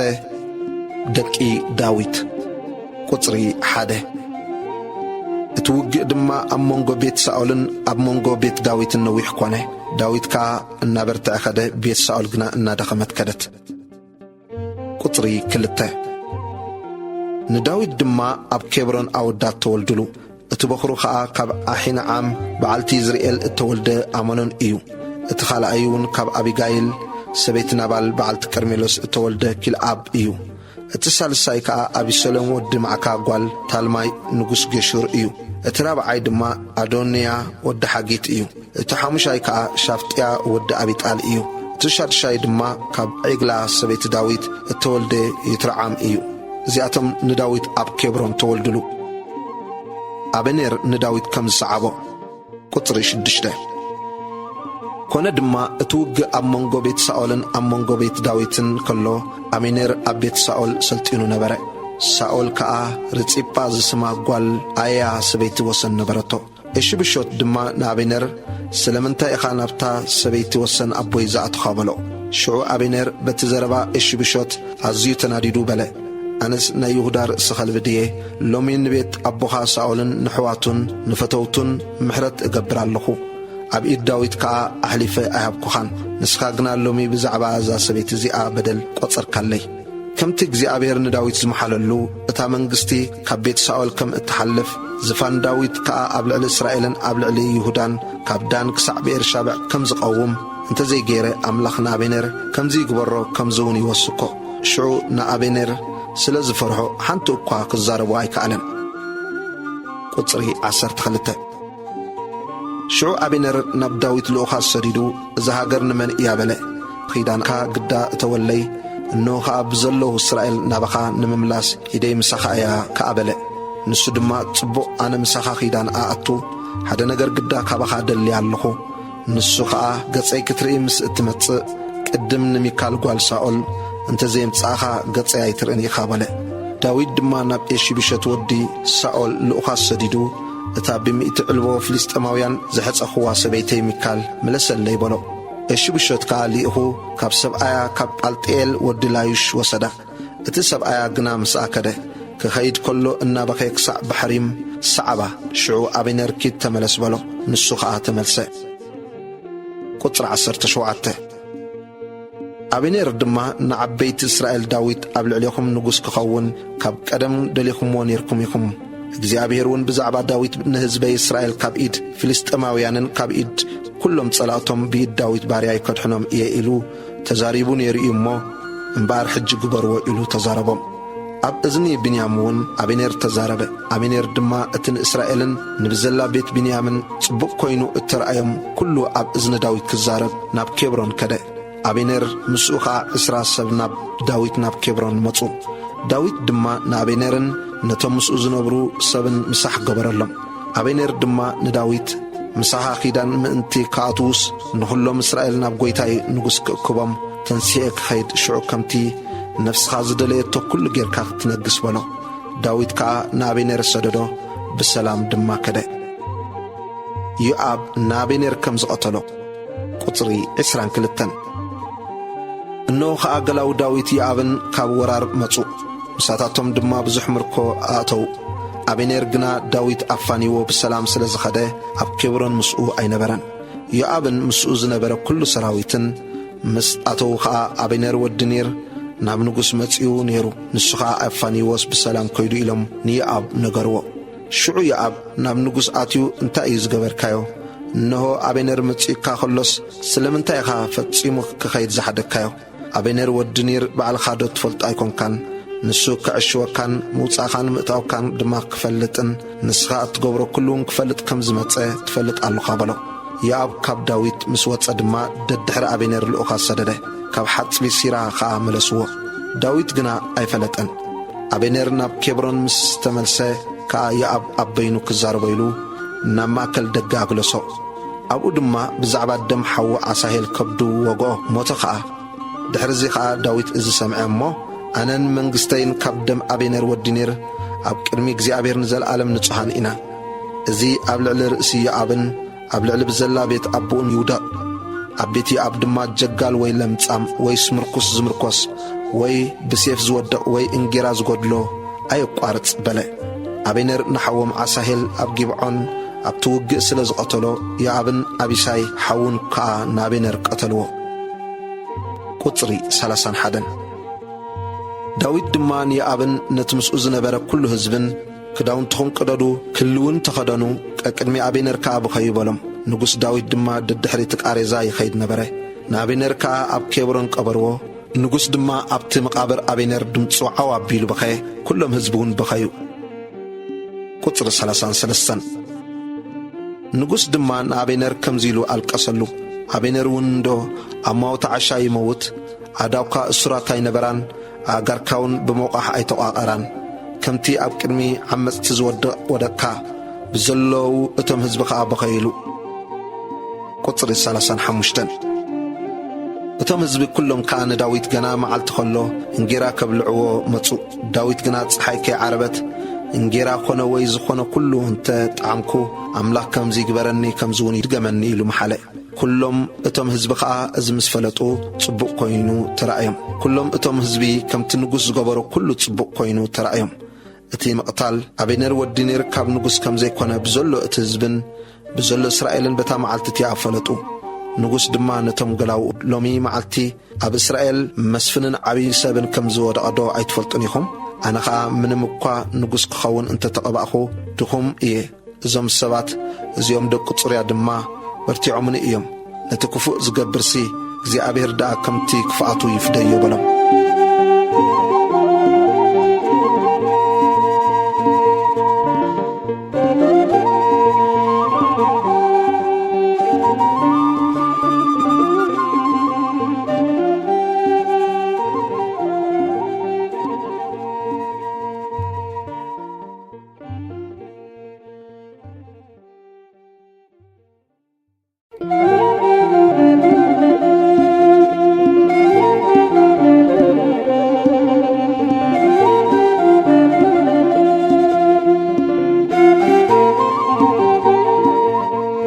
ደቂ ዳዊት። ቁጽሪ ሓደ። እቲ ውግእ ድማ ኣብ መንጎ ቤት ሳኦልን ኣብ መንጎ ቤት ዳዊትን ነዊሕ ኮነ። ዳዊት ከኣ እናበርትዐ ኸደ፣ ቤት ሳኦል ግና እናደኸመት ከደት። ቁጽሪ ክልተ። ንዳዊት ድማ ኣብ ኬብሮን ኣወዳት ተወልዱሉ። እቲ በኹሩ ኸኣ ካብ ኣሒንዓም በዓልቲ ይዝርኤል እተወልደ ኣምኖን እዩ። እቲ ኻልኣይ እውን ካብ ኣቢጋይል ሰበይቲ ናባል በዓልቲ ቀርሜሎስ እተወልደ ኪልኣብ እዩ። እቲ ሳልሳይ ከኣ ኣቢሰሎም ወዲ ማዕካ ጓል ታልማይ ንጉስ ገሹር እዩ። እቲ ራብዓይ ድማ ኣዶንያ ወዲ ሓጊት እዩ። እቲ ሓሙሻይ ከኣ ሻፍጥያ ወዲ ኣቢጣል እዩ። እቲ ሻድሻይ ድማ ካብ ዔግላ ሰበይቲ ዳዊት እተወልደ ይትረዓም እዩ። እዚኣቶም ንዳዊት ኣብ ኬብሮን ተወልዱሉ። ኣበኔር ንዳዊት ከም ዝሰዓቦ። ቁጽሪ ሽዱሽተ። ኮነ ድማ፣ እቲ ውግእ ኣብ መንጎ ቤት ሳኦልን ኣብ መንጎ ቤት ዳዊትን ከሎ፣ ኣበኔር ኣብ ቤት ሳኦል ሰልጢኑ ነበረ። ሳኦል ከኣ ርጺጳ ዝስማ ጓል ኣያ ሰበይቲ ወሰን ነበረቶ። እሽብሾት ድማ ንኣበኔር፣ "ስለምንታይ ኢኻ ናብታ ሰበይቲ ወሰን ኣቦይ ዝኣተኻ?" በሎ። ሽዑ ኣበኔር በቲ ዘረባ እሽብሾት ኣዝዩ ተናዲዱ በለ፣ ኣነስ ናይ ይሁዳ ርእሲ ኸልቢ ድየ? ሎሚ ንቤት ኣቦኻ ሳኦልን ንሕዋቱን ንፈተውቱን ምሕረት እገብር ኣለኹ። ኣብ ኢድ ዳዊት ከኣ ኣሕሊፈ ኣይሃብኩኻን። ንስኻ ግና ሎሚ ብዛዕባ እዛ ሰበይቲ እዚኣ በደል ቈጸርካለይ። ከምቲ እግዚኣብሔር ንዳዊት ዝመሓለሉ፣ እታ መንግስቲ ካብ ቤት ሳኦል ከም እትሓልፍ፣ ዝፋን ዳዊት ከኣ ኣብ ልዕሊ እስራኤልን ኣብ ልዕሊ ይሁዳን፣ ካብ ዳን ክሳዕ ብኤርሻብዕ ከም ዝቐውም እንተ ዘይገይረ፣ ኣምላኽ ንኣቤኔር ከምዚ ይግበሮ፣ ከምዚ እውን ይወስኮ። ሽዑ ንኣቤኔር ስለ ዝፈርሖ፣ ሓንቲ እኳ ክዛረቦ ኣይከኣለን። ቁጽሪ ዓሰርተ ክልተ። ሽዑ ኣቤኔር ናብ ዳዊት ልኡኻት ሰዲዱ፣ "እዛ ሃገር ንመን እያ?" በለ። "ኺዳንካ ግዳ እተወለይ፣ እንሆ ኸኣ ብዘለዉ እስራኤል ናባኻ ንምምላስ ኢደይ ምሳኻ እያ" ከኣ በለ። ንሱ ድማ፣ "ጽቡቕ፣ ኣነ ምሳኻ ኺዳን እኣቱ፣ ሓደ ነገር ግዳ ካባኻ እደሊ ኣለኹ፣ ንሱ ኸኣ ገጸይ ክትርኢ ምስ እትመጽእ፣ ቅድም ንሚካል ጓል ሳኦል እንተ ዘየምጻእኻ ገጸይ ኣይትርእን ኢኻ" በለ። ዳዊት ድማ ናብ ኤሽብሸት ወዲ ሳኦል ልኡኻት ሰዲዱ፣ "እታ ብሚእቲ ዕልቦ ፍልስጤማውያን ዘሐጸኽዋ ሰበይተይ ሚካል ምለሰለይ" በሎ። ኤሽብሸት ከኣ ልኢኹ ካብ ሰብኣያ ካብ ጳልጥኤል ወዲ ላዩሽ ወሰዳ። እቲ ሰብኣያ ግና ምስኣ ከደ። ክኸይድ ከሎ እናበኸየ ክሳዕ ባሕሪም ሰዓባ። ሽዑ ኣቤኔር፣ "ኪድ ተመለስ" በሎ። ንሱ ኸኣ ተመልሰ። ቁጽሪ ዓሰርተ ሸውዓተ። ኣቤኔር ድማ ንዓበይቲ እስራኤል፣ "ዳዊት ኣብ ልዕሌኹም ንጉስ ክኸውን ካብ ቀደም ደሊኹምዎ ኔርኩም ኢኹም። እግዚኣብሔር እውን ብዛዕባ ዳዊት ንህዝበይ እስራኤል ካብ ኢድ ፍልስጤማውያንን ካብ ኢድ ኩሎም ጸላእቶም ብኢድ ዳዊት ባርያይ ከድሕኖም እየ" ኢሉ ተዛሪቡ ኔሩ እዩ እሞ፣ እምበኣር ሕጂ ግበርዎ ኢሉ ተዛረቦም። ኣብ እዝኒ ብንያም እውን ኣቤኔር ተዛረበ። ኣቤኔር ድማ እቲ ንእስራኤልን ንብዘላ ቤት ብንያምን ጽቡቕ ኮይኑ እተረኣዮም ኩሉ ኣብ እዝኒ ዳዊት ክዛረብ ናብ ኬብሮን ከደ። ኣቤኔር ምስኡ ኸኣ ዕስራ ሰብ ናብ ዳዊት ናብ ኬብሮን መጹ። ዳዊት ድማ ንኣቤኔርን ነቶም ምስኡ ዝነብሩ ሰብን ምሳሕ ገበረሎም። ኣቤኔር ድማ ንዳዊት፣ "ምሳኻ ኪዳን ምእንቲ ክኣትዉስ ንኹሎም እስራኤል ናብ ጐይታይ ንጉስ ክእክቦም ተንሲኤ ክኸይድ፣ ሽዑ ከምቲ ነፍስኻ ዝደለየቶ ኩሉ ጌርካ ክትነግስ" በሎ። ዳዊት ከኣ ንኣቤኔር ሰደዶ፣ ብሰላም ድማ ከደ። ዮኣብ ንኣቤኔር ከም ዝቐተሎ። ቁጽሪ ዕስራን ክልተን። እነሆ ኸኣ ገላዉ ዳዊት ዮኣብን ካብ ወራር መጹ። ምሳታቶም ድማ ብዙሕ ምርኮ ኣእተዉ። ኣቤኔር ግና ዳዊት ኣፋንይዎ ብሰላም ስለ ዝኸደ፣ ኣብ ኬብሮን ምስኡ ኣይነበረን። ዮኣብን ምስኡ ዝነበረ ኩሉ ሰራዊትን ምስ ኣተዉ ኸኣ፣ ኣቤኔር ወዲ ኔር ናብ ንጉስ መጺኡ ኔሩ፣ ንሱ ኸኣ ኣፋንይዎስ ብሰላም ከይዱ ኢሎም ንዮኣብ ነገርዎ። ሽዑ ዮኣብ ናብ ንጉስ ኣትዩ፣ "እንታይ እዩ ዝገበርካዮ? እንሆ፣ ኣቤኔር መጺኡካ ኸሎስ፣ ስለምንታይ ኢኻ ፈጺሙ ክኸይድ ዝሓደግካዮ? ኣቤኔር ወዲ ኔር ባዕልኻ ዶ ትፈልጦ ኣይኮንካን? ንሱ ከዕሽወካን ምውጻእኻን ምእታውካን ድማ ክፈልጥን፣ ንስኻ እትገብሮ ኩሉ እውን ክፈልጥ ከም ዝመጸ ትፈልጥ ኣሎኻ" በሎ። ዮኣብ ካብ ዳዊት ምስ ወጸ ድማ፣ ደድሕሪ ኣቤኔር ልኡኻት ሰደደ፣ ካብ ሓጽቢ ሲራ ኸኣ መለስዎ። ዳዊት ግና ኣይፈለጠን። ኣቤኔር ናብ ኬብሮን ምስ ተመልሰ ከኣ፣ ዮኣብ ኣብ በይኑ ክዛረቦ ኢሉ ናብ ማእከል ደገ ኣግለሶ። ኣብኡ ድማ ብዛዕባ ደም ሓዉ ኣሳሄል ከብዱ ወግኦ፣ ሞተ ኸኣ። ድሕርዚ ኸኣ ዳዊት እዚ ሰምዐ እሞ፣ ኣነን መንግስተይን ካብ ደም ኣቤኔር ወዲ ኔር ኣብ ቅድሚ እግዚኣብሔር ንዘለኣለም ንጹሃን ኢና። እዚ ኣብ ልዕሊ ርእሲ ዮኣብን ኣብ ልዕሊ ብዘላ ቤት ኣቦኡን ይውደቕ። ኣብ ቤት ዮኣብ ድማ ጀጋል ወይ ለምጻም ወይ ስምርኩስ ዝምርኮስ ወይ ብሴፍ ዝወድቕ ወይ እንጌራ ዝጎድሎ ኣየቋርጽ በለ። ኣቤነር ንሓዎም ዓሳሄል ኣብ ጊብዖን ኣብቲ ውግእ ስለ ዝቐተሎ፣ ዮኣብን ኣቢሳይ ሓዉን ከኣ ንኣቤነር ቀተልዎ። ቁጽሪ ሰላሳን ሓደን። ዳዊት ድማ ንዮኣብን ነቲ ምስኡ ዝነበረ ኩሉ ህዝብን፣ "ክዳውንትኹም ቅደዱ፣ ክሊ እውን ተኸደኑ፣ ቀቅድሚ ኣቤነር ከኣ ብኸዩ" በሎም። ንጉስ ዳዊት ድማ ደድሕሪ እቲ ቃሬዛ ይኸይድ ነበረ። ንኣቤነር ከኣ ኣብ ኬብሮን ቀበርዎ። ንጉስ ድማ ኣብቲ መቓብር ኣቤነር ድምጹ ዓው ኣቢሉ በኸየ፣ ኩሎም ህዝቢ እውን በኸዩ። ቁጽሪ ሰላሳን ሰለስተን። ንጉስ ድማ ንኣቤነር ከምዚ ኢሉ ኣልቀሰሉ፣ ኣቤነር እውን እንዶ ኣብ ማውታ ዓሻ ይመውት፣ ኣእዳውካ እሱራት ኣይነበራን፣ ኣእጋርካ እውን ብሞቓሕ ኣይተቋቐራን። ከምቲ ኣብ ቅድሚ ዓመጽቲ ዝወድቕ ወደቅካ፣ ብዘለዉ እቶም ህዝቢ ኸኣ በኸይሉ። ቁጽሪ ሰላሳን ሓሙሽተን። እቶም ህዝቢ ኩሎም ከኣ ንዳዊት ገና መዓልቲ ኸሎ እንጌራ ከብልዕዎ መጹ። ዳዊት ግና ጸሓይ ከይዓረበት፣ "እንጌራ ኾነ ወይ ዝኾነ ኩሉ እንተ ጠዓምኩ፣ ኣምላኽ ከምዚ ይግበረኒ፣ ከምዚ እውን ይድገመኒ" ኢሉ መሓለ። ኩሎም እቶም ህዝቢ ኸኣ እዚ ምስ ፈለጡ ጽቡቕ ኮይኑ ተራእዮም። ኩሎም እቶም ህዝቢ ከምቲ ንጉስ ዝገበሮ ኩሉ ጽቡቕ ኮይኑ ተራእዮም። እቲ ምቕታል ኣቤኔር ወዲ ኔር ካብ ንጉስ ከም ዘይኮነ ብዘሎ እቲ ህዝብን ብዘሎ እስራኤልን በታ መዓልቲ እቲኣ ፈለጡ። ንጉስ ድማ ነቶም ገላውኡ፣ "ሎሚ መዓልቲ ኣብ እስራኤል መስፍንን ዓብዪ ሰብን ከም ዝወደቐ ዶ ኣይትፈልጡን ኢኹም? ኣነ ኸኣ ምንም እኳ ንጉስ ክኸውን እንተ ተቐባእኹ ድኹም እየ። እዞም ሰባት እዚኦም ደቂ ጽሩያ ድማ በርቲዖምኒ እዮም። ነቲ ክፉእ ዝገብርሲ እግዚኣብሔር ደኣ ከምቲ ክፍኣቱ ይፍደዮ" በሎም።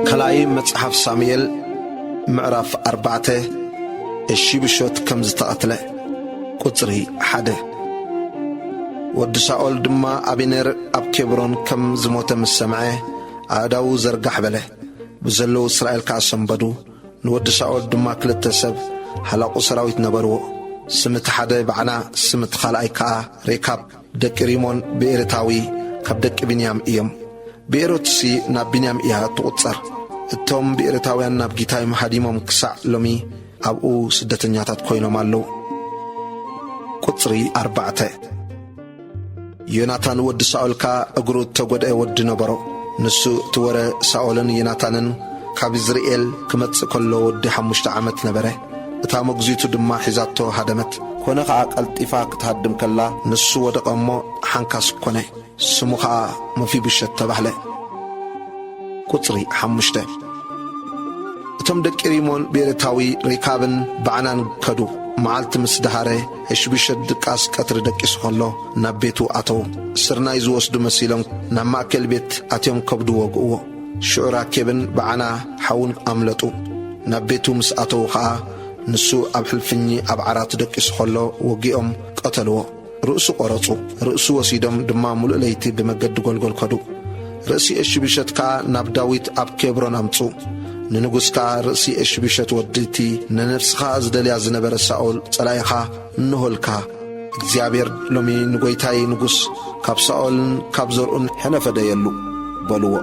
ካልኣይ መጽሓፍ ሳሙኤል ምዕራፍ ኣርባዕተ። እሺብሾት ከም ዝተቐትለ። ቁጽሪ ሓደ። ወዲ ሳኦል ድማ ኣቢነር ኣብ ኬብሮን ከም ዝሞተ ምስ ሰምዐ፣ ኣእዳዉ ዘርጋሕ በለ። ብዘለዉ እስራኤል ከኣ ሰንበዱ። ንወዲ ሳኦል ድማ ክልተ ሰብ ሃላቑ ሰራዊት ነበርዎ። ስም እቲ ሓደ ባዕና፣ ስም እቲ ካልኣይ ከኣ ሬካብ፣ ደቂ ሪሞን ብኤረታዊ፣ ካብ ደቂ ብንያም እዮም። ብኤሮትሲ ናብ ብንያም እያ ትቑጸር። እቶም ብኤረታውያን ናብ ጊታዮም ሃዲሞም ክሳዕ ሎሚ ኣብኡ ስደተኛታት ኮይኖም ኣለዉ። ቁጽሪ ኣርባዕተ። ዮናታን ወዲ ሳኦል ከኣ እግሩ እተጐድአ ወዲ ነበሮ። ንሱ እቲ ወረ ሳኦልን ዮናታንን ካብ ይዝርኤል ክመጽእ ከሎ ወዲ ሓሙሽተ ዓመት ነበረ። እታ መጉዚቱ ድማ ሒዛቶ ሃደመት። ኮነ ኸኣ ቀልጢፋ ክትሃድም ከላ ንሱ ወደቐ እሞ ሓንካስ ኮነ። ስሙ ኸኣ መፊብሸት ተባህለ። ቁጽሪ ሓሙሽተ። እቶም ደቂ ሪሞን ብኤረታዊ ሬካብን ባዕናን ከዱ። መዓልቲ ምስ ደሃረ፣ እሽብሸት ድቃስ ቀትሪ ደቂሱ ኸሎ፣ ናብ ቤቱ ኣተዉ። ስርናይ ዝወስዱ መሲሎም፣ ናብ ማእከል ቤት ኣትዮም ከብዱ ወግእዎ። ሽዑ ራኬብን ባዕና ሓውን ኣምለጡ። ናብ ቤቱ ምስ ኣተዉ ኸኣ፣ ንሱ ኣብ ሕልፍኚ ኣብ ዓራቱ ደቂሱ ኸሎ፣ ወጊኦም ቀተልዎ። ርእሱ ቈረጹ። ርእሱ ወሲዶም ድማ ምሉእ ለይቲ ብመገዲ ጐልጐል ከዱ። ርእሲ እሽብሸት ከኣ ናብ ዳዊት ኣብ ኬብሮን ኣምጽኡ። ንንጉስ ከኣ፣ "ርእሲ እሽብሸት ወዲ እቲ ንነፍስኻ ዝደልያ ዝነበረ ሳኦል ጸላኢኻ እንሆልካ። እግዚኣብሔር ሎሚ ንጐይታይ ንጉስ ካብ ሳኦልን ካብ ዘርኡን ሕነ ፈደየሉ" በልዎ።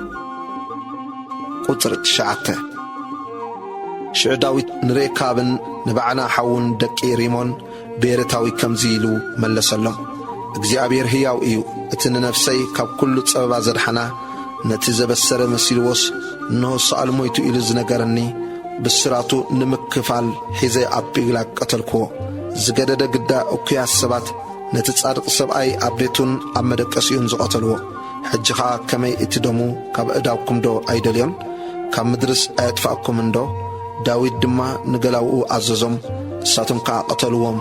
ቁጽሪ ትሽዓተ። ሽዑ ዳዊት ንሬካብን ንባዕና ሓውን ደቂ ሪሞን ብኤረታዊ ከምዚ ኢሉ መለሰሎም፣ "እግዚኣብሔር ህያው እዩ፣ እቲ ንነፍሰይ ካብ ኩሉ ጸበባ ዘድሓና፣ ነቲ ዘበሰረ መሲልዎስ፣ እንሆ ሳኦል ሞይቱ ኢሉ ዝነገረኒ፣ ብስራቱ ንምክፋል ሒዘ ኣብ ጺቅላግ ቀተልክዎ። ዝገደደ ግዳ እኩያት ሰባት ነቲ ጻድቕ ሰብኣይ ኣብ ቤቱን ኣብ መደቀሲኡን ዝቐተልዎ። ሕጂ ኸኣ ከመይ እቲ ደሙ ካብ ኣእዳውኩም ዶ ኣይደልዮን? ካብ ምድርስ ኣየጥፋእኩምን ዶ?" ዳዊት ድማ ንገላውኡ ኣዘዞም፣ እሳቶም ከኣ ቀተልዎም።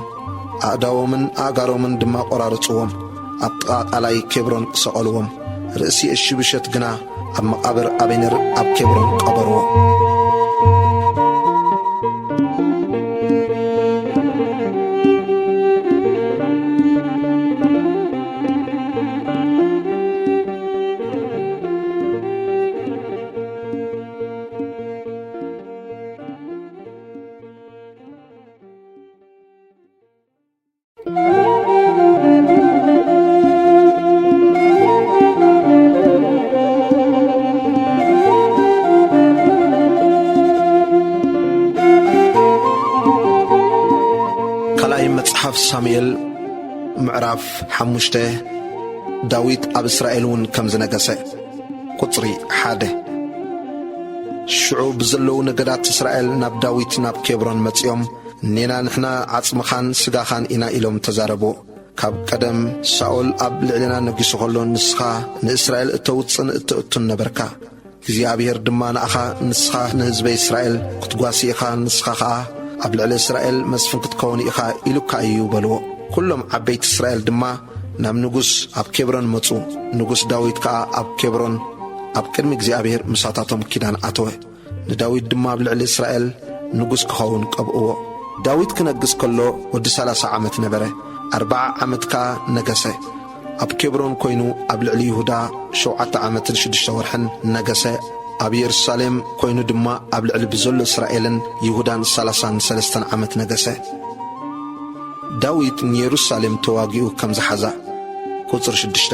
ኣእዳዎምን ኣእጋሮምን ድማ ቈራረጽዎም፣ ኣብ ጥቓ ቃላይ ኬብሮን ሰቐልዎም። ርእሲ እሺብሸት ግና ኣብ መቓብር ኣቤኔር ኣብ ኬብሮን ቀበርዎ። ካልኣይ መጽሓፍ ሳሙኤል ምዕራፍ ሓሙሽተ። ዳዊት ኣብ እስራኤል እውን ከም ዝነገሰ። ቁጽሪ ሓደ። ሽዑ ብዘለዉ ነገዳት እስራኤል ናብ ዳዊት ናብ ኬብሮን መጺኦም፣ "ኔና ንሕና ዓጽምኻን ስጋኻን ኢና" ኢሎም ተዛረብዎ። ካብ ቀደም ሳኦል ኣብ ልዕሌና ነጊሱ ኸሎ፣ ንስኻ ንእስራኤል እተውጽእን እተእቱን ነበርካ። እግዚኣብሄር ድማ ንኣኻ፣ "ንስኻ ንህዝበይ እስራኤል ክትጓሲ ኢኻ፣ ንስኻ ኸኣ ኣብ ልዕሊ እስራኤል መስፍን ክትከውን ኢኻ" ኢሉካ እዩ በልዎ። ኩሎም ዓበይቲ እስራኤል ድማ ናብ ንጉስ ኣብ ኬብሮን መጹ። ንጉስ ዳዊት ከኣ ኣብ ኬብሮን ኣብ ቅድሚ እግዚኣብሄር ምሳታቶም ኪዳን ኣተወ። ንዳዊት ድማ ኣብ ልዕሊ እስራኤል ንጉስ ክኸውን ቀብእዎ። ዳዊት ክነግስ ከሎ ወዲ ሠላሳ ዓመት ነበረ። ኣርብዓ ዓመት ከኣ ነገሰ። ኣብ ኬብሮን ኮይኑ ኣብ ልዕሊ ይሁዳ ሸውዓተ ዓመትን ሽዱሽተ ወርሕን ነገሰ። ኣብ የሩሳሌም ኮይኑ ድማ ኣብ ልዕሊ ብዘሎ እስራኤልን ይሁዳን ሠላሳን ሰለስተን ዓመት ነገሰ። ዳዊት ንየሩሳሌም ተዋጊኡ ከም ዝሓዛ። ቁጽሪ ሽዱሽተ።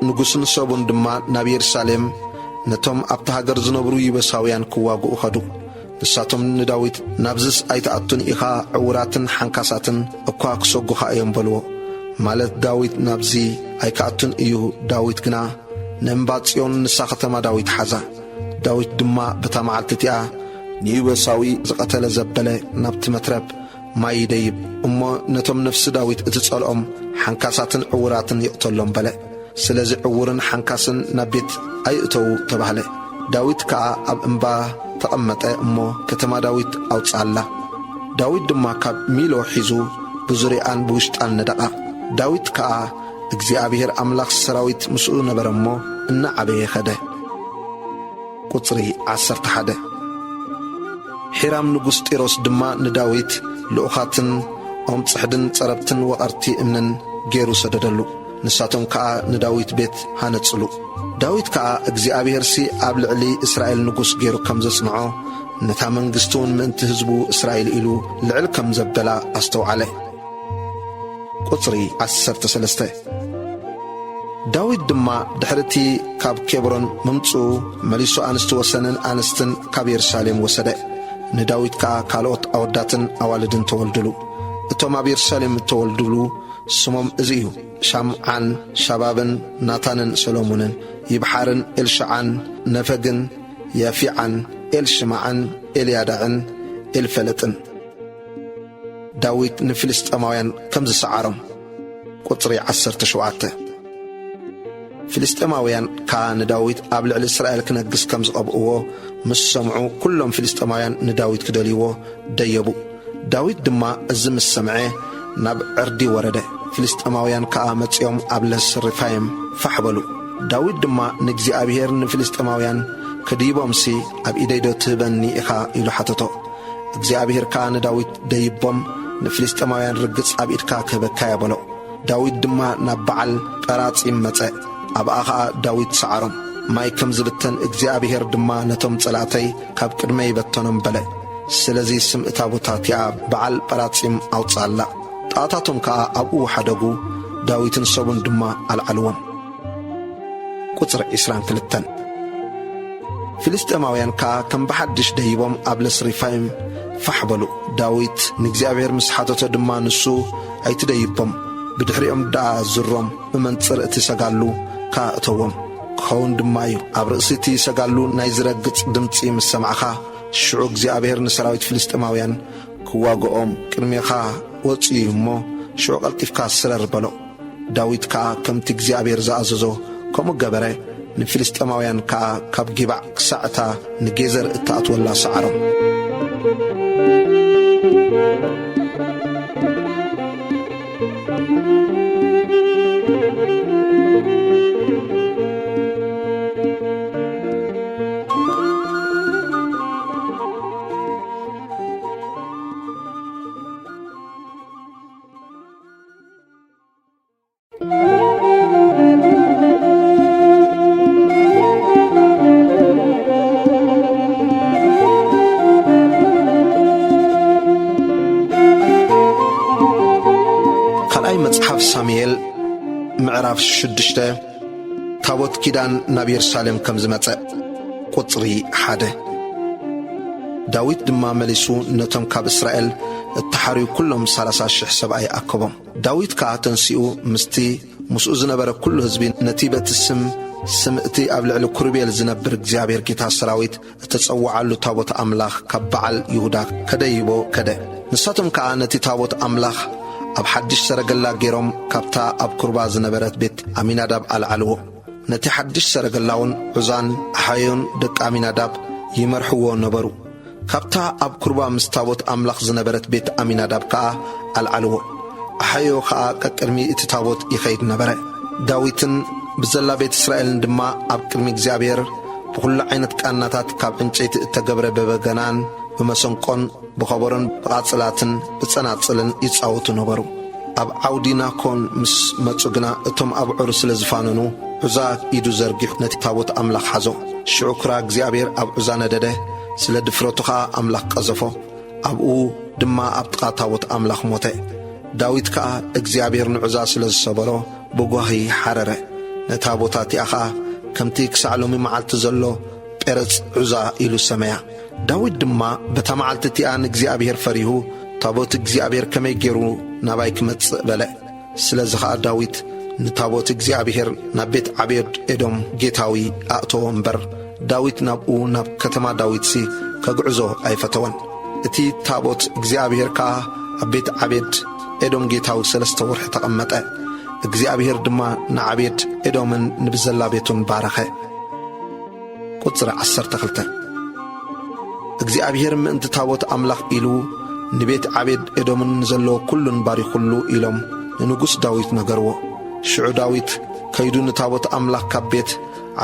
ንጉስን ሰቡን ድማ ናብ የሩሳሌም ነቶም ኣብታ ሃገር ዝነብሩ ይበሳውያን ክዋግኡ ኸዱ። ንሳቶም ንዳዊት፣ "ናብዝስ ኣይትኣቱን ኢኻ፣ ዕዉራትን ሓንካሳትን እኳ ክሰጉኻ እዮም" በልዎ። ማለት ዳዊት፣ "ናብዚ ኣይክኣቱን እዩ"። ዳዊት ግና ንእምባ ጽዮን፣ ንሳ ኸተማ ዳዊት፣ ሓዛ። ዳዊት ድማ በታ መዓልቲ እቲኣ ንይበሳዊ ዝቐተለ ዘበለ ናብቲ መትረብ ማይ ይደይብ እሞ፣ ነቶም ነፍሲ ዳዊት እትጸልኦም ሓንካሳትን ዕዉራትን ይቕተሎም በለ። ስለዚ ዕዉርን ሓንካስን ናብ ቤት ኣይእተዉ ተባህለ። ዳዊት ከኣ ኣብ እምባ ተቐመጠ እሞ፣ ከተማ ዳዊት ኣውጽኣላ። ዳዊት ድማ ካብ ሚሎ ሒዙ ብዙርያኣን ብውሽጣን ነደቓ። ዳዊት ከኣ እግዚኣብሔር ኣምላኽ ሰራዊት ምስኡ ነበረ እሞ፣ እናዓበየ ኸደ። ቁጽሪ ዓሰርተ ሓደ። ሒራም ንጉስ ጢሮስ ድማ ንዳዊት ልኡኻትን ኦም ጽሕድን ጸረብትን ወቐርቲ እምንን ገይሩ ሰደደሉ። ንሳቶም ከኣ ንዳዊት ቤት ሃነጽሉ። ዳዊት ከኣ እግዚኣብሔርሲ ኣብ ልዕሊ እስራኤል ንጉስ ገይሩ ከም ዘጽንዖ፣ ነታ መንግስቲ እውን ምእንቲ ህዝቡ እስራኤል ኢሉ ልዕል ከም ዘበላ ኣስተውዓለ። ቁጽሪ ዓሰርተ ሰለስተ። ዳዊት ድማ ድሕሪ እቲ ካብ ኬብሮን ምምጽኡ መሊሱ ኣንስቲ ወሰንን ኣንስትን ካብ የሩሳሌም ወሰደ። ንዳዊት ከኣ ካልኦት ኣወዳትን ኣዋልድን ተወልዱሉ። እቶም ኣብ የሩሳሌም እተወልዱሉ ስሞም እዚ እዩ፣ ሻምዓን ሻባብን ናታንን ሰሎሞንን ይብሓርን ኤልሻዓን ነፈግን ያፊዓን ኤልሽማዕን ኤልያዳዕን ኤልፈለጥን። ዳዊት ንፍልስጤማውያን ከም ዝሰዓሮም። ቁጽሪ ዓሰርተ ሸውዓተ። ፍልስጤማውያን ከኣ ንዳዊት ኣብ ልዕሊ እስራኤል ክነግስ ከም ዝቐብእዎ ምስ ሰምዑ፣ ኩሎም ፍልስጤማውያን ንዳዊት ክደልይዎ ደየቡ። ዳዊት ድማ እዚ ምስ ሰምዐ፣ ናብ ዕርዲ ወረደ። ፍልስጤማውያን ከኣ መጺኦም ኣብ ለስ ሪፋይም ፋሕ በሉ። ዳዊት ድማ ንእግዚኣብሔር፣ "ንፍልስጤማውያን ክድይቦምሲ ኣብ ኢደይዶ ትህበኒ ኢኻ?" ኢሉ ሓተቶ። እግዚኣብሔር ከኣ ንዳዊት፣ "ደይቦም፣ ንፍልስጤማውያን ርግጽ ኣብ ኢድካ ክህበካ'የ" በሎ። ዳዊት ድማ ናብ በዓል ጳራጺም መጸ። ኣብኣ ኸኣ ዳዊት ሰዓሮም። "ማይ ከም ዝብተን እግዚኣብሔር ድማ ነቶም ጸላእተይ ካብ ቅድመይ ይበተኖም" በለ። ስለዚ ስም እታ ቦታ እቲኣ በዓል ጳራጺም ኣውጽኣላ። ጣታቶም ከኣ ኣብኡ ወሓደጉ፣ ዳዊትን ሰቡን ድማ ኣልዓልዎም። ቁጽሪ ዕስራን ክልተን። ፍልስጤማውያን ከኣ ከም ብሓድሽ ደይቦም ኣብ ለስ ሪፋይም ፋሕ በሉ። ዳዊት ንእግዚኣብሔር ምስ ሓተቶ ድማ ንሱ፣ "ኣይትደይቦም፣ ብድሕሪኦም ደኣ ዝሮም፣ ብመንጽር እቲ ሰጋሉ ከኣ እተዎም። ክኸውን ድማ እዩ፣ ኣብ ርእሲ እቲ ሰጋሉ ናይ ዝረግጽ ድምጺ ምስ ሰማዕኻ፣ ሽዑ እግዚኣብሔር ንሰራዊት ፍልስጤማውያን ክዋግኦም ቅድሜኻ ወጺኡ እዩ እሞ፣ ሽዑ ቀልጢፍካ ስረር" በሎ። ዳዊት ከኣ ከምቲ እግዚኣብሔር ዝኣዘዞ ከምኡ ገበረ። ንፍልስጤማውያን ከኣ ካብ ጊባዕ ክሳዕ እታ ንጌዘር እትኣትወላ ሰዓሮም። ካልኣይ መጽሓፍ ሳሙኤል ምዕራፍ ሽዱሽተ። ታቦት ኪዳን ናብ የሩሳሌም ከም ዝመጸ። ቁጽሪ ሓደ። ዳዊት ድማ መሊሱ ነቶም ካብ እስራኤል እተሓርዩ ኩሎም ሠላሳ ሽሕ ሰብኣይ ኣከቦም። ዳዊት ከኣ ተንሲኡ ምስቲ ምስኡ ዝነበረ ኩሉ ህዝቢ ነቲ በቲ ስም፣ ስም እቲ ኣብ ልዕሊ ኪሩቤል ዝነብር እግዚኣብሔር ጌታ ሰራዊት እተጸውዓሉ ታቦት ኣምላኽ ካብ በዓል ይሁዳ ከደይቦ ከደ። ንሳቶም ከኣ ነቲ ታቦት ኣምላኽ ኣብ ሓድሽ ሰረገላ ገይሮም ካብታ ኣብ ኩርባ ዝነበረት ቤት ኣሚናዳብ ኣልዓልዎ። ነቲ ሓድሽ ሰረገላውን ዑዛን ኣሓዮን ደቂ ኣሚናዳብ ይመርሕዎ ነበሩ። ካብታ ኣብ ኩርባ ምስ ታቦት ኣምላኽ ዝነበረት ቤት ኣሚናዳብ ከኣ ኣልዓልዎ። ኣሓዮ ኸኣ ቀቅድሚ እቲ ታቦት ይኸይድ ነበረ። ዳዊትን ብዘላ ቤት እስራኤልን ድማ ኣብ ቅድሚ እግዚኣብሔር ብኹሉ ዓይነት ቃናታት ካብ ዕንጨይቲ እተገብረ በበገናን ብመሰንቆን ብኸበሮን ብቓጽላትን ብጸናጽልን ይጻወቱ ነበሩ። ኣብ ዓውዲ ናኮን ምስ መጹ ግና እቶም ኣብዑር ስለ ዝፋነኑ ዑዛ ኢዱ ዘርጊሑ ነቲ ታቦት ኣምላኽ ሓዞ። ሽዑ ኩራ እግዚኣብሔር ኣብ ዑዛ ነደደ፣ ስለ ድፍረቱ ኸኣ ኣምላኽ ቀዘፎ። ኣብኡ ድማ ኣብ ጥቓ ታቦት ኣምላኽ ሞተ። ዳዊት ከኣ እግዚኣብሔር ንዑዛ ስለ ዝሰበሮ ብጓሂ ሓረረ። ነታ ቦታ እቲኣ ኸኣ ከምቲ ክሳዕ ሎሚ መዓልቲ ዘሎ ጴረጽ ዑዛ ኢሉ ሰመያ። ዳዊት ድማ በታ መዓልቲ እቲኣ ንእግዚኣብሔር ፈሪሁ፣ ታቦት እግዚኣብሔር ከመይ ገይሩ ናባይ ክመጽእ በለ። ስለዚ ኸኣ ዳዊት ንታቦት እግዚኣብሔር ናብ ቤት ዓቤድ ኤዶም ጌታዊ ኣእተዎ እምበር፣ ዳዊት ናብኡ ናብ ከተማ ዳዊትሲ ከግዕዞ ኣይፈተወን። እቲ ታቦት እግዚኣብሔር ከኣ ኣብ ቤት ዓቤድ ኤዶም ጌታዊ ሰለስተ ወርሒ ተቐመጠ። እግዚኣብሔር ድማ ንዓቤድ ኤዶምን ንብዘላ ቤቱን ባረኸ። ቁጽሪ ዓሰርተ ክልተ። እግዚኣብሔር ምእንቲ ታቦት ኣምላኽ ኢሉ ንቤት ዓቤድ ኤዶምን ንዘለዎ ኩሉን ባሪኹሉ ኢሎም ንንጉስ ዳዊት ነገርዎ። ሽዑ ዳዊት ከይዱ ንታቦት ኣምላኽ ካብ ቤት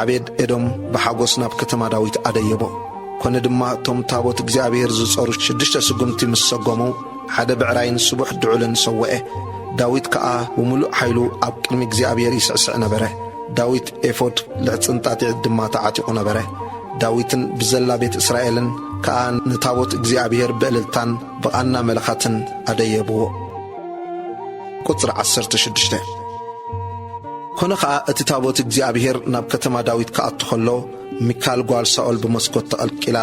ዓቤድ ኤዶም ብሓጎስ ናብ ከተማ ዳዊት ኣደየቦ። ኮነ ድማ እቶም ታቦት እግዚኣብሔር ዝጸሩ ሽዱሽተ ስጉምቲ ምስ ሰጎሙ፣ ሓደ ብዕራይን ስቡሕ ድዑልን ሰወኤ። ዳዊት ከኣ ብምሉእ ሓይሉ ኣብ ቅድሚ እግዚኣብሔር ይስዕስዕ ነበረ። ዳዊት ኤፎድ ልዕጽንጣጢዕ ድማ ተዓጢቑ ነበረ። ዳዊትን ብዘላ ቤት እስራኤልን ከኣ ንታቦት እግዚኣብሔር ብእልልታን ብቓና መለኸትን ኣደየብዎ። ቁጽሪ ዓሰርተ ሽዱሽተ። ኮነ ኸኣ እቲ ታቦት እግዚኣብሔር ናብ ከተማ ዳዊት ክኣቱ ኸሎ፣ ሚካል ጓል ሳኦል ብመስኮት ተቐልቂላ፣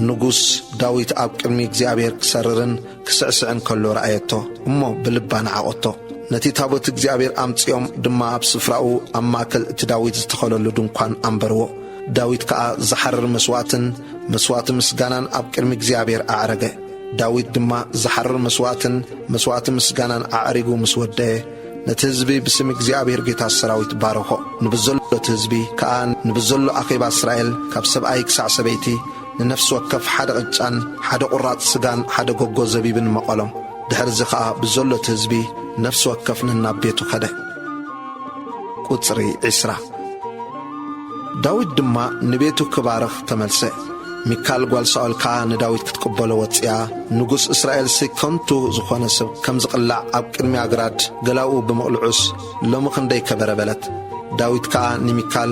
ንጉስ ዳዊት ኣብ ቅድሚ እግዚኣብሔር ክሰርርን ክስዕስዕን ከሎ ረኣየቶ፣ እሞ ብልባ ነዓቖቶ። ነቲ ታቦት እግዚኣብሔር ኣምጺኦም ድማ ኣብ ስፍራኡ ኣብ ማእከል እቲ ዳዊት ዝተኸለሉ ድንኳን ኣንበርዎ። ዳዊት ከኣ ዝሓርር መስዋእትን መስዋእቲ ምስጋናን ኣብ ቅድሚ እግዚኣብሔር ኣዕረገ። ዳዊት ድማ ዝሓርር መስዋእትን መስዋእቲ ምስጋናን ኣዕሪጉ ምስ ወደአ፣ ነቲ ህዝቢ ብስም እግዚኣብሔር ጌታ ሰራዊት ባረኾ። ንብዘሎ እቲ ህዝቢ ከኣ ንብዘሎ ኣኼባ እስራኤል ካብ ሰብኣይ ክሳዕ ሰበይቲ ንነፍሲ ወከፍ ሓደ ቅጫን ሓደ ቁራጽ ስጋን ሓደ ጎጎ ዘቢብን መቐሎም። ድሕርዚ ኸኣ ብዘሎ እቲ ህዝቢ ነፍሲ ወከፍ ነናብ ቤቱ ኸደ። ቁጽሪ ዕስራ። ዳዊት ድማ ንቤቱ ክባርኽ ተመልሰ። ሚካል ጓል ሳኦል ከኣ ንዳዊት ክትቅበሎ ወጺኣ፣ ንጉስ እስራኤልሲ ከንቱ ዝኾነ ሰብ ከም ዝቕላዕ ኣብ ቅድሚ ኣግራድ ገላኡ ብምቕልዑስ፣ ሎሚ ክንደይ ከበረ በለት። ዳዊት ከኣ ንሚካል፣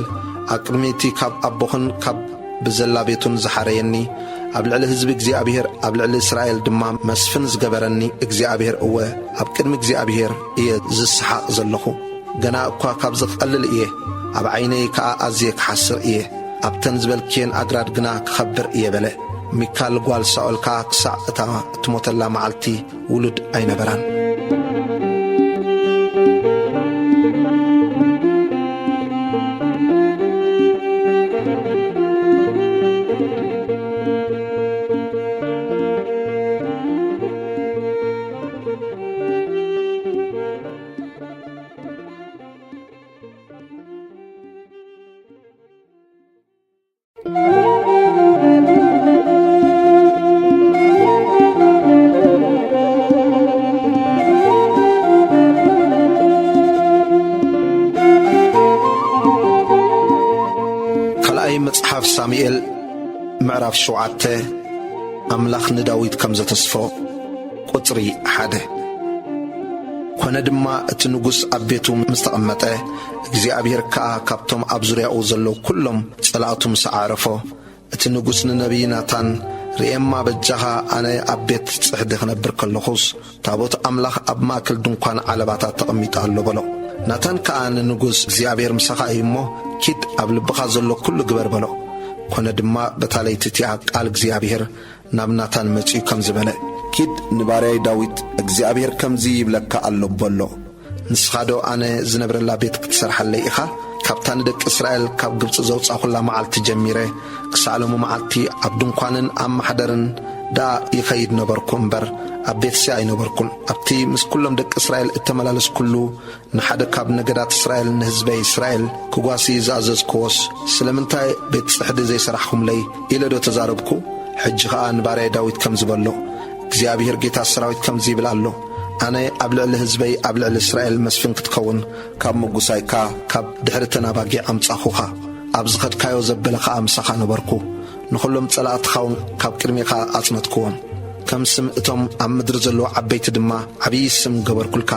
ኣብ ቅድሚ እቲ ካብ ኣቦኽን ካብ ብዘላ ቤቱን ዝሓረየኒ፣ ኣብ ልዕሊ ህዝቢ እግዚኣብሔር፣ ኣብ ልዕሊ እስራኤል ድማ መስፍን ዝገበረኒ እግዚኣብሔር፣ እወ፣ ኣብ ቅድሚ እግዚኣብሔር እየ ዝሰሓቕ ዘለኹ። ገና እኳ ካብ ዝቐልል እየ፣ ኣብ ዓይነይ ከኣ ኣዝየ ክሓስር እየ። ኣብተን ዝበልክየን ኣግራድ ግና ክኸብር እየ በለ። ሚካል ጓል ሳኦል ከኣ ክሳዕ እታ እትሞተላ መዓልቲ ውሉድ ኣይነበራን። ካልኣይ መጽሓፍ ሳሙኤል ምዕራፍ ሸውዓተ። ኣምላኽ ንዳዊት ከም ዘተስፎ። ቁጽሪ ሓደ። ኮነ ድማ እቲ ንጉስ ኣብ ቤቱ ምስ ተቐመጠ፣ እግዚኣብሔር ከኣ ካብቶም ኣብ ዙርያኡ ዘለዉ ኩሎም ጸላእቱ ምስ ኣዕረፎ፣ እቲ ንጉስ ንነቢይ ናታን፣ "ርኤማ በጃኻ፣ ኣነ ኣብ ቤት ጽሕዲ ክነብር ከለኹስ፣ ታቦት ኣምላኽ ኣብ ማእከል ድንኳን ዓለባታት ተቐሚጡ ኣሎ" በሎ። ናታን ከኣ ንንጉስ፣ "እግዚኣብሔር ምሳኻ እዩ እሞ፣ ኪድ ኣብ ልብኻ ዘሎ ኩሉ ግበር" በሎ። ኮነ ድማ በታ ለይቲ እቲኣ ቃል እግዚኣብሔር ናብ ናታን መጺኡ ከምዚ በለ፣ "ኪድ ንባርያይ ዳዊት፣ እግዚኣብሔር ከምዚ ይብለካ ኣሎ" በሎ። "ንስኻዶ ኣነ ዝነብረላ ቤት ክትሰርሓለይ ኢኻ? ካብታ ንደቂ እስራኤል ካብ ግብጺ ዘውጻኹላ መዓልቲ ጀሚረ ክሳዕ ሎሚ መዓልቲ ኣብ ድንኳንን ኣብ ማሕደርን ደኣ ይኸይድ ነበርኩ እምበር፣ ኣብ ቤትሲ ኣይነበርኩን። ኣብቲ ምስ ኩሎም ደቂ እስራኤል እተመላለስኩሉ ንሓደ ካብ ነገዳት እስራኤል ንህዝበይ እስራኤል ክጓሲ ዝኣዘዝክዎስ፣ ስለምንታይ ቤት ጽሕዲ ዘይሰራሕኹምለይ?" ኢለ ዶ ተዛረብኩ? ሕጂ ኸኣ ንባርያይ ዳዊት ከምዚ በሎ፣ "እግዚኣብሔር ጌታ ሰራዊት ከምዚ ይብል ኣሎ፣ ኣነ ኣብ ልዕሊ ህዝበይ ኣብ ልዕሊ እስራኤል መስፍን ክትከውን ካብ ምጉሳይካ ካብ ድሕሪ እተን ኣባጊዕ ኣምጻኹኻ። ኣብ ዝኸድካዮ ዘበለ ኸኣ ምሳኻ ነበርኩ። ንኹሎም ጸላእትኻ እውን ካብ ቅድሜኻ ኣጽነትክዎም። ከም ስም እቶም ኣብ ምድሪ ዘለዉ ዓበይቲ ድማ ዓብዪ ስም ገበርኩልካ።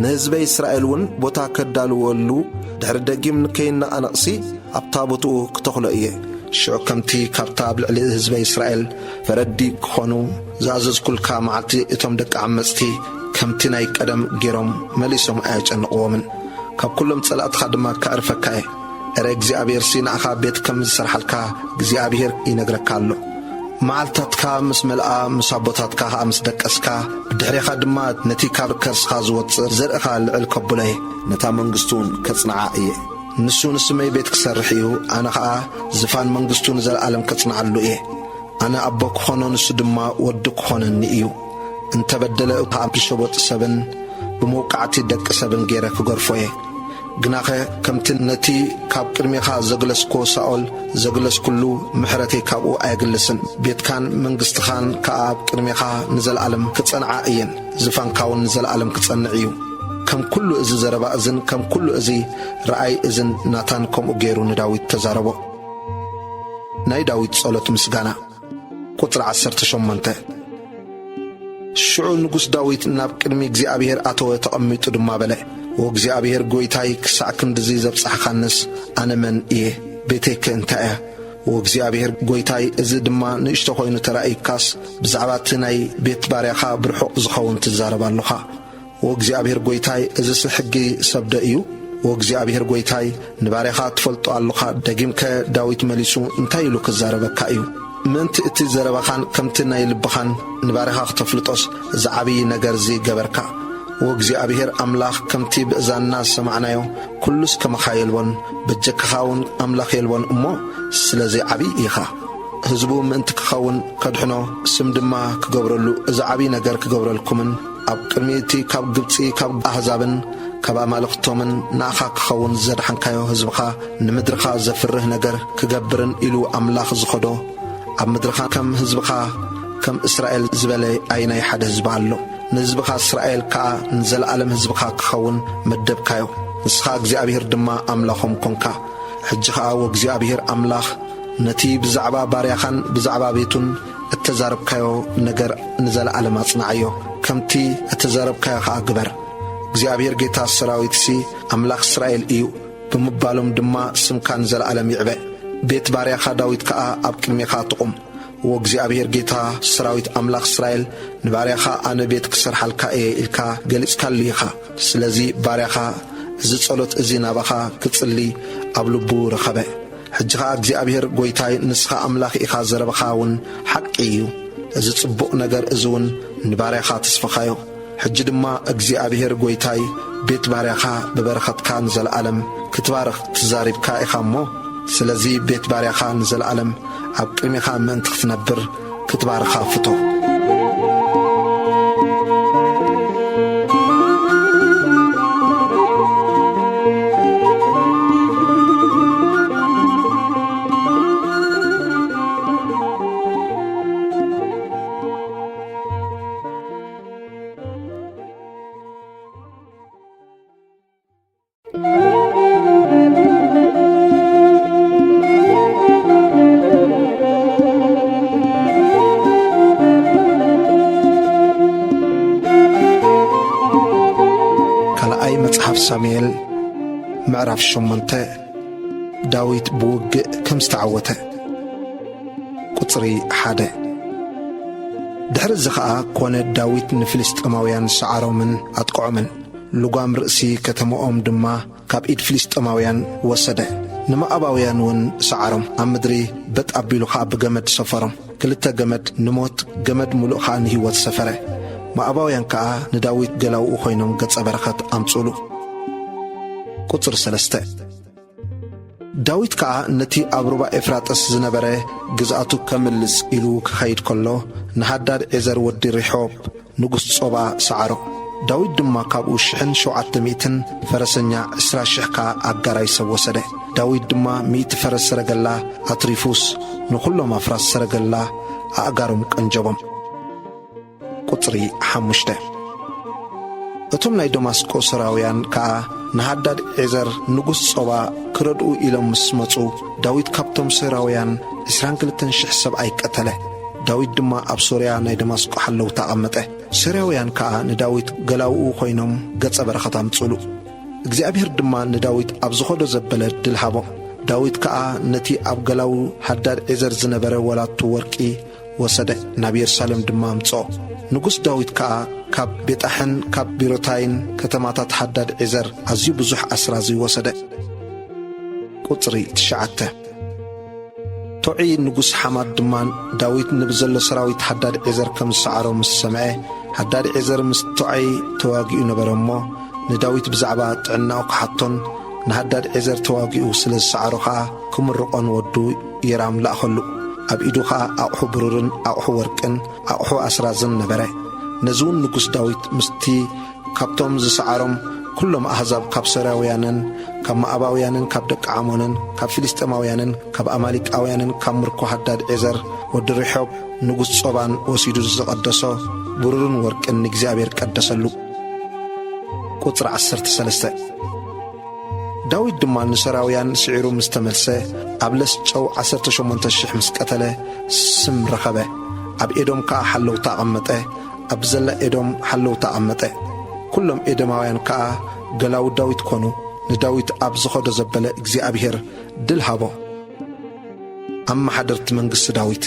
ንህዝበይ እስራኤል እውን ቦታ ከዳልወሉ፣ ድሕሪ ደጊም ንከይነቓነቕሲ ኣብታ ቦትኡ ክተኽሎ እየ። ሽዑ ከምቲ ካብታ ኣብ ልዕሊ ህዝበይ እስራኤል ፈረዲ ክኾኑ ዝኣዘዝኩልካ መዓልቲ፣ እቶም ደቂ ዓመጽቲ ከምቲ ናይ ቀደም ገይሮም መሊሶም ኣየጨንቕዎምን። ካብ ኩሎም ጸላእትኻ ድማ ከዕርፈካ እየ። እረ እግዚኣብሔርሲ ንኣኻ ቤት ከም ዝሰርሓልካ እግዚኣብሔር ይነግረካ ኣሎ። መዓልትታትካ ምስ መልኣ፣ ምስ ኣቦታትካ ኸኣ ምስ ደቀስካ፣ ብድሕሬኻ ድማ ነቲ ካብ ከርስኻ ዝወጽእ ዘርእኻ ልዕል ከብሎ እየ። ነታ መንግስቱ እውን ከጽንዓ እየ። ንሱ ንስመይ ቤት ክሰርሕ እዩ፣ ኣነ ኸኣ ዝፋን መንግስቱ ንዘለኣለም ከጽንዓሉ እየ። ኣነ ኣቦ ክኾኖ፣ ንሱ ድማ ወዲ ክኾነኒ እዩ። እንተ በደለ፣ ብሸቦጥ ሰብን ብመውቃዕቲ ደቂ ሰብን ገይረ ክገርፎ እየ። ግናኸ ከምቲ ነቲ ካብ ቅድሜኻ ዘግለስኮ ሳኦል ዘግለስኩሉ፣ ምሕረተይ ካብኡ ኣየግልስን። ቤትካን መንግስትኻን ከኣ ኣብ ቅድሜኻ ንዘለኣለም ክጸንዓ እየን። ዝፋንካ እውን ንዘለኣለም ክጸንዕ እዩ። ከም ኩሉ እዚ ዘረባ እዝን ከም ኩሉ እዚ ረኣይ እዝን ናታን ከምኡ ገይሩ ንዳዊት ተዛረቦ። ናይ ዳዊት ጸሎት ምስጋና። ቁጽሪ ዓሰርተ ሸሞንተ። ሽዑ ንጉስ ዳዊት ናብ ቅድሚ እግዚኣብሔር ኣተወ፣ ተቐሚጡ ድማ በለ፣ "ኦ እግዚኣብሔር ጐይታይ፣ ክሳዕ ክንድዚ ዘብጻሕኻንስ ኣነ መን እየ? ቤተይከ እንታይ እያ? ኦ እግዚኣብሔር ጐይታይ፣ እዚ ድማ ንእሽቶ ኾይኑ ተራእዩካስ፣ ብዛዕባ እቲ ናይ ቤት ባርያኻ ብርሑቕ ዝኸውን ትዛረብ ኣሎኻ። ኦ እግዚኣብሔር ጐይታይ፣ እዝስ ሕጊ ሰብ ዶ እዩ? ኦ እግዚኣብሔር ጐይታይ፣ ንባርያኻ ትፈልጦ ኣሎኻ። ደጊምከ ዳዊት መሊሱ እንታይ ኢሉ ክዛረበካ እዩ? ምእንቲ እቲ ዘረባኻን ከምቲ ናይ ልብኻን ንባርያኻ ክተፍልጦስ፣ እዚ ዓብዪ ነገር እዚ ገበርካ። ኦ እግዚኣብሔር ኣምላኽ፣ ከምቲ ብእዛንና ዝሰማዕናዮ፣ ኩሉስ ከማኻ የልቦን፣ በጀካኻ እውን ኣምላኽ የልቦን እሞ፣ ስለዚ ዓብዪ ኢኻ። ህዝቡ ምእንቲ ክኸውን ከድሕኖ፣ ስም ድማ ክገብረሉ፣ እዚ ዓብዪ ነገር ክገብረልኩምን ኣብ ቅድሚ እቲ ካብ ግብጺ፣ ካብ ኣህዛብን ካብ ኣማልኽቶምን ንኣኻ ክኸውን ዘድሓንካዮ ህዝብኻ፣ ንምድርኻ ዘፍርህ ነገር ክገብርን ኢሉ ኣምላኽ ዝኸዶ፣ ኣብ ምድርኻ ከም ህዝብኻ ከም እስራኤል ዝበለ ኣይናይ ሓደ ህዝቢ ኣሎ። ንህዝብኻ እስራኤል ከኣ ንዘለኣለም ህዝብኻ ክኸውን መደብካዮ። ንስኻ እግዚኣብሔር ድማ ኣምላኾም ኮንካ። ሕጂ ኸኣ ወእግዚኣብሔር ኣምላኽ፣ ነቲ ብዛዕባ ባርያኻን ብዛዕባ ቤቱን እተዛረብካዮ ነገር ንዘለኣለም ኣጽንዓዮ። ከምቲ እተዛረብካዮ ኸኣ ግበር። እግዚኣብሔር ጌታ ሰራዊትሲ ኣምላኽ እስራኤል እዩ ብምባሎም ድማ ስምካ ንዘለኣለም ይዕበ። ቤት ባርያኻ ዳዊት ከኣ ኣብ ቅድሜኻ ትቑም። ወእግዚኣብሔር ጌታ ሰራዊት ኣምላኽ እስራኤል ንባርያኻ ኣነ ቤት ክሰርሓልካ እየ ኢልካ ገሊጽካሉ ኢኻ። ስለዚ ባርያኻ እዚ ጸሎት እዚ ናባኻ ክጽሊ ኣብ ልቡ ረኸበ። ሕጂ ኸኣ እግዚኣብሔር ጐይታይ ንስኻ ኣምላኽ ኢኻ፣ ዘረባኻ እውን ሓቂ እዩ። እዚ ጽቡቕ ነገር እዚ እውን ንባርያኻ ተስፈኻዮ። ሕጂ ድማ እግዚኣብሔር ጐይታይ ቤት ባርያኻ ብበረኸትካ ንዘለኣለም ክትባርኽ ተዛሪብካ ኢኻ እሞ፣ ስለዚ ቤት ባርያኻ ንዘለኣለም ኣብ ቅድሜኻ ምእንቲ ክትነብር ክትባርኻ ፍቶ። ካልኣይ መጽሓፍ ሳሙኤል ምዕራፍ ሸሞንተ። ዳዊት ብውግእ ከም ዝተዓወተ። ቁጽሪ ሓደ። ድሕሪ እዚ ኸኣ ኮነ፣ ዳዊት ንፍልስጥኤማውያን ሰዓሮምን ኣጥቅዖምን። ልጓም ርእሲ ከተማኦም ድማ ካብ ኢድ ፍልስጥኤማውያን ወሰደ። ንሞዓባውያን እውን ሰዓሮም፣ ኣብ ምድሪ በጥ ኣቢሉ ኸኣ ብገመድ ሰፈሮም። ክልተ ገመድ ንሞት፣ ገመድ ምሉእ ኸኣ ንህይወት ሰፈረ። ሞዓባውያን ከኣ ንዳዊት ገላውኡ ኾይኖም ገጸ በረኸት ኣምጽኡሉ። ቁጽሪ ሰለስተ። ዳዊት ከኣ ነቲ ኣብ ሩባ ኤፍራጥስ ዝነበረ ግዝኣቱ ከምልስ ኢሉ ክኸይድ ከሎ፣ ንሃዳድ ዔዘር ወዲ ሬሖብ ንጉስ ጾባ ሰዓሮ። ዳዊት ድማ ካብኡ ሽሕን ሸውዓተ ሚእትን ፈረሰኛ፣ ዕስራ ሽሕ ከኣ ኣጋራይ ሰብ ወሰደ። ዳዊት ድማ ሚእቲ ፈረስ ሰረገላ ኣትሪፉስ፣ ንኹሎም ኣፍራስ ሰረገላ ኣእጋሮም ቀንጀቦም። ቁጽሪ ሓሙሽተ። እቶም ናይ ደማስቆ ሶርያውያን ከኣ ንሃዳድ ዔዘር ንጉስ ጾባ ክረድኡ ኢሎም ምስ መጹ፣ ዳዊት ካብቶም ሶርያውያን ዕስራን ክልተን ሽሕ ሰብኣይ ቀተለ። ዳዊት ድማ ኣብ ሶርያ ናይ ደማስቆ ሓለውታ ኣቐመጠ። ሶርያውያን ከኣ ንዳዊት ገላውኡ ኮይኖም ገጸ በረኸት ኣምጽኡሉ። እግዚኣብሔር ድማ ንዳዊት ኣብ ዝኸዶ ዘበለ ድል ሃቦ። ዳዊት ከኣ ነቲ ኣብ ገላው ሃዳድ ዔዘር ዝነበረ ወላቱ ወርቂ ወሰደ፣ ናብ የሩሳሌም ድማ ኣምጽኦ። ንጉስ ዳዊት ከኣ ካብ ቤጣሕን ካብ ቢሮታይን ከተማታት ሃዳድ ዔዘር ኣዝዩ ብዙሕ ኣስራዚ ወሰደ። ቁጽሪ ትሽዓተ። ቶዒ ንጉስ ሓማት ድማ ዳዊት ንብዘሎ ሰራዊት ሃዳድ ዔዘር ከም ዝሰዓሮ ምስ ሰምዐ፣ ሃዳድ ዔዘር ምስ ቶዓይ ተዋጊኡ ነበረ እሞ፣ ንዳዊት ብዛዕባ ጥዕናኡ ክሓቶን ንሃዳድ ዔዘር ተዋጊኡ ስለ ዝሰዓሮ ኸኣ ክምርቖ ንወዱ ዮራም ለኣኸሉ። ኣብ ኢዱ ኸኣ ኣቕሑ ብሩርን ኣቕሑ ወርቅን ኣቕሑ ኣስራዝን ነበረ። ነዚ እውን ንጉስ ዳዊት ምስቲ ካብቶም ዝሰዓሮም ኵሎም ኣህዛብ፣ ካብ ሶርያውያንን ካብ መኣባውያንን ካብ ደቂ ዓሞንን ካብ ፍልስጥኤማውያንን ካብ ኣማሊቃውያንን ካብ ምርኮ ሃዳድ ዔዘር ወዲ ሬሖብ ንጉስ ጾባን ወሲዱ ዝቐደሶ ብሩርን ወርቅን ንእግዚኣብሔር ቀደሰሉ። ቁጽሪ ዓሰርተ ሰለስተ። ዳዊት ድማ ንሶርያውያን ስዒሩ ምስ ተመልሰ፣ ኣብ ለስ ጨው ዓሰርተ ሸሞንተ ሽሕ ምስ ቀተለ፣ ስም ረኸበ። ኣብ ኤዶም ከኣ ሓለውታ ኣቐመጠ። ኣብ ዘላ ኤዶም ሓለውታ ኣቐመጠ። ኵሎም ኤዶማውያን ከኣ ገላው ዳዊት ኰኑ። ንዳዊት ኣብ ዝኸዶ ዘበለ እግዚኣብሔር ድል ሃቦ። ኣመሓደርቲ መንግስቲ ዳዊት።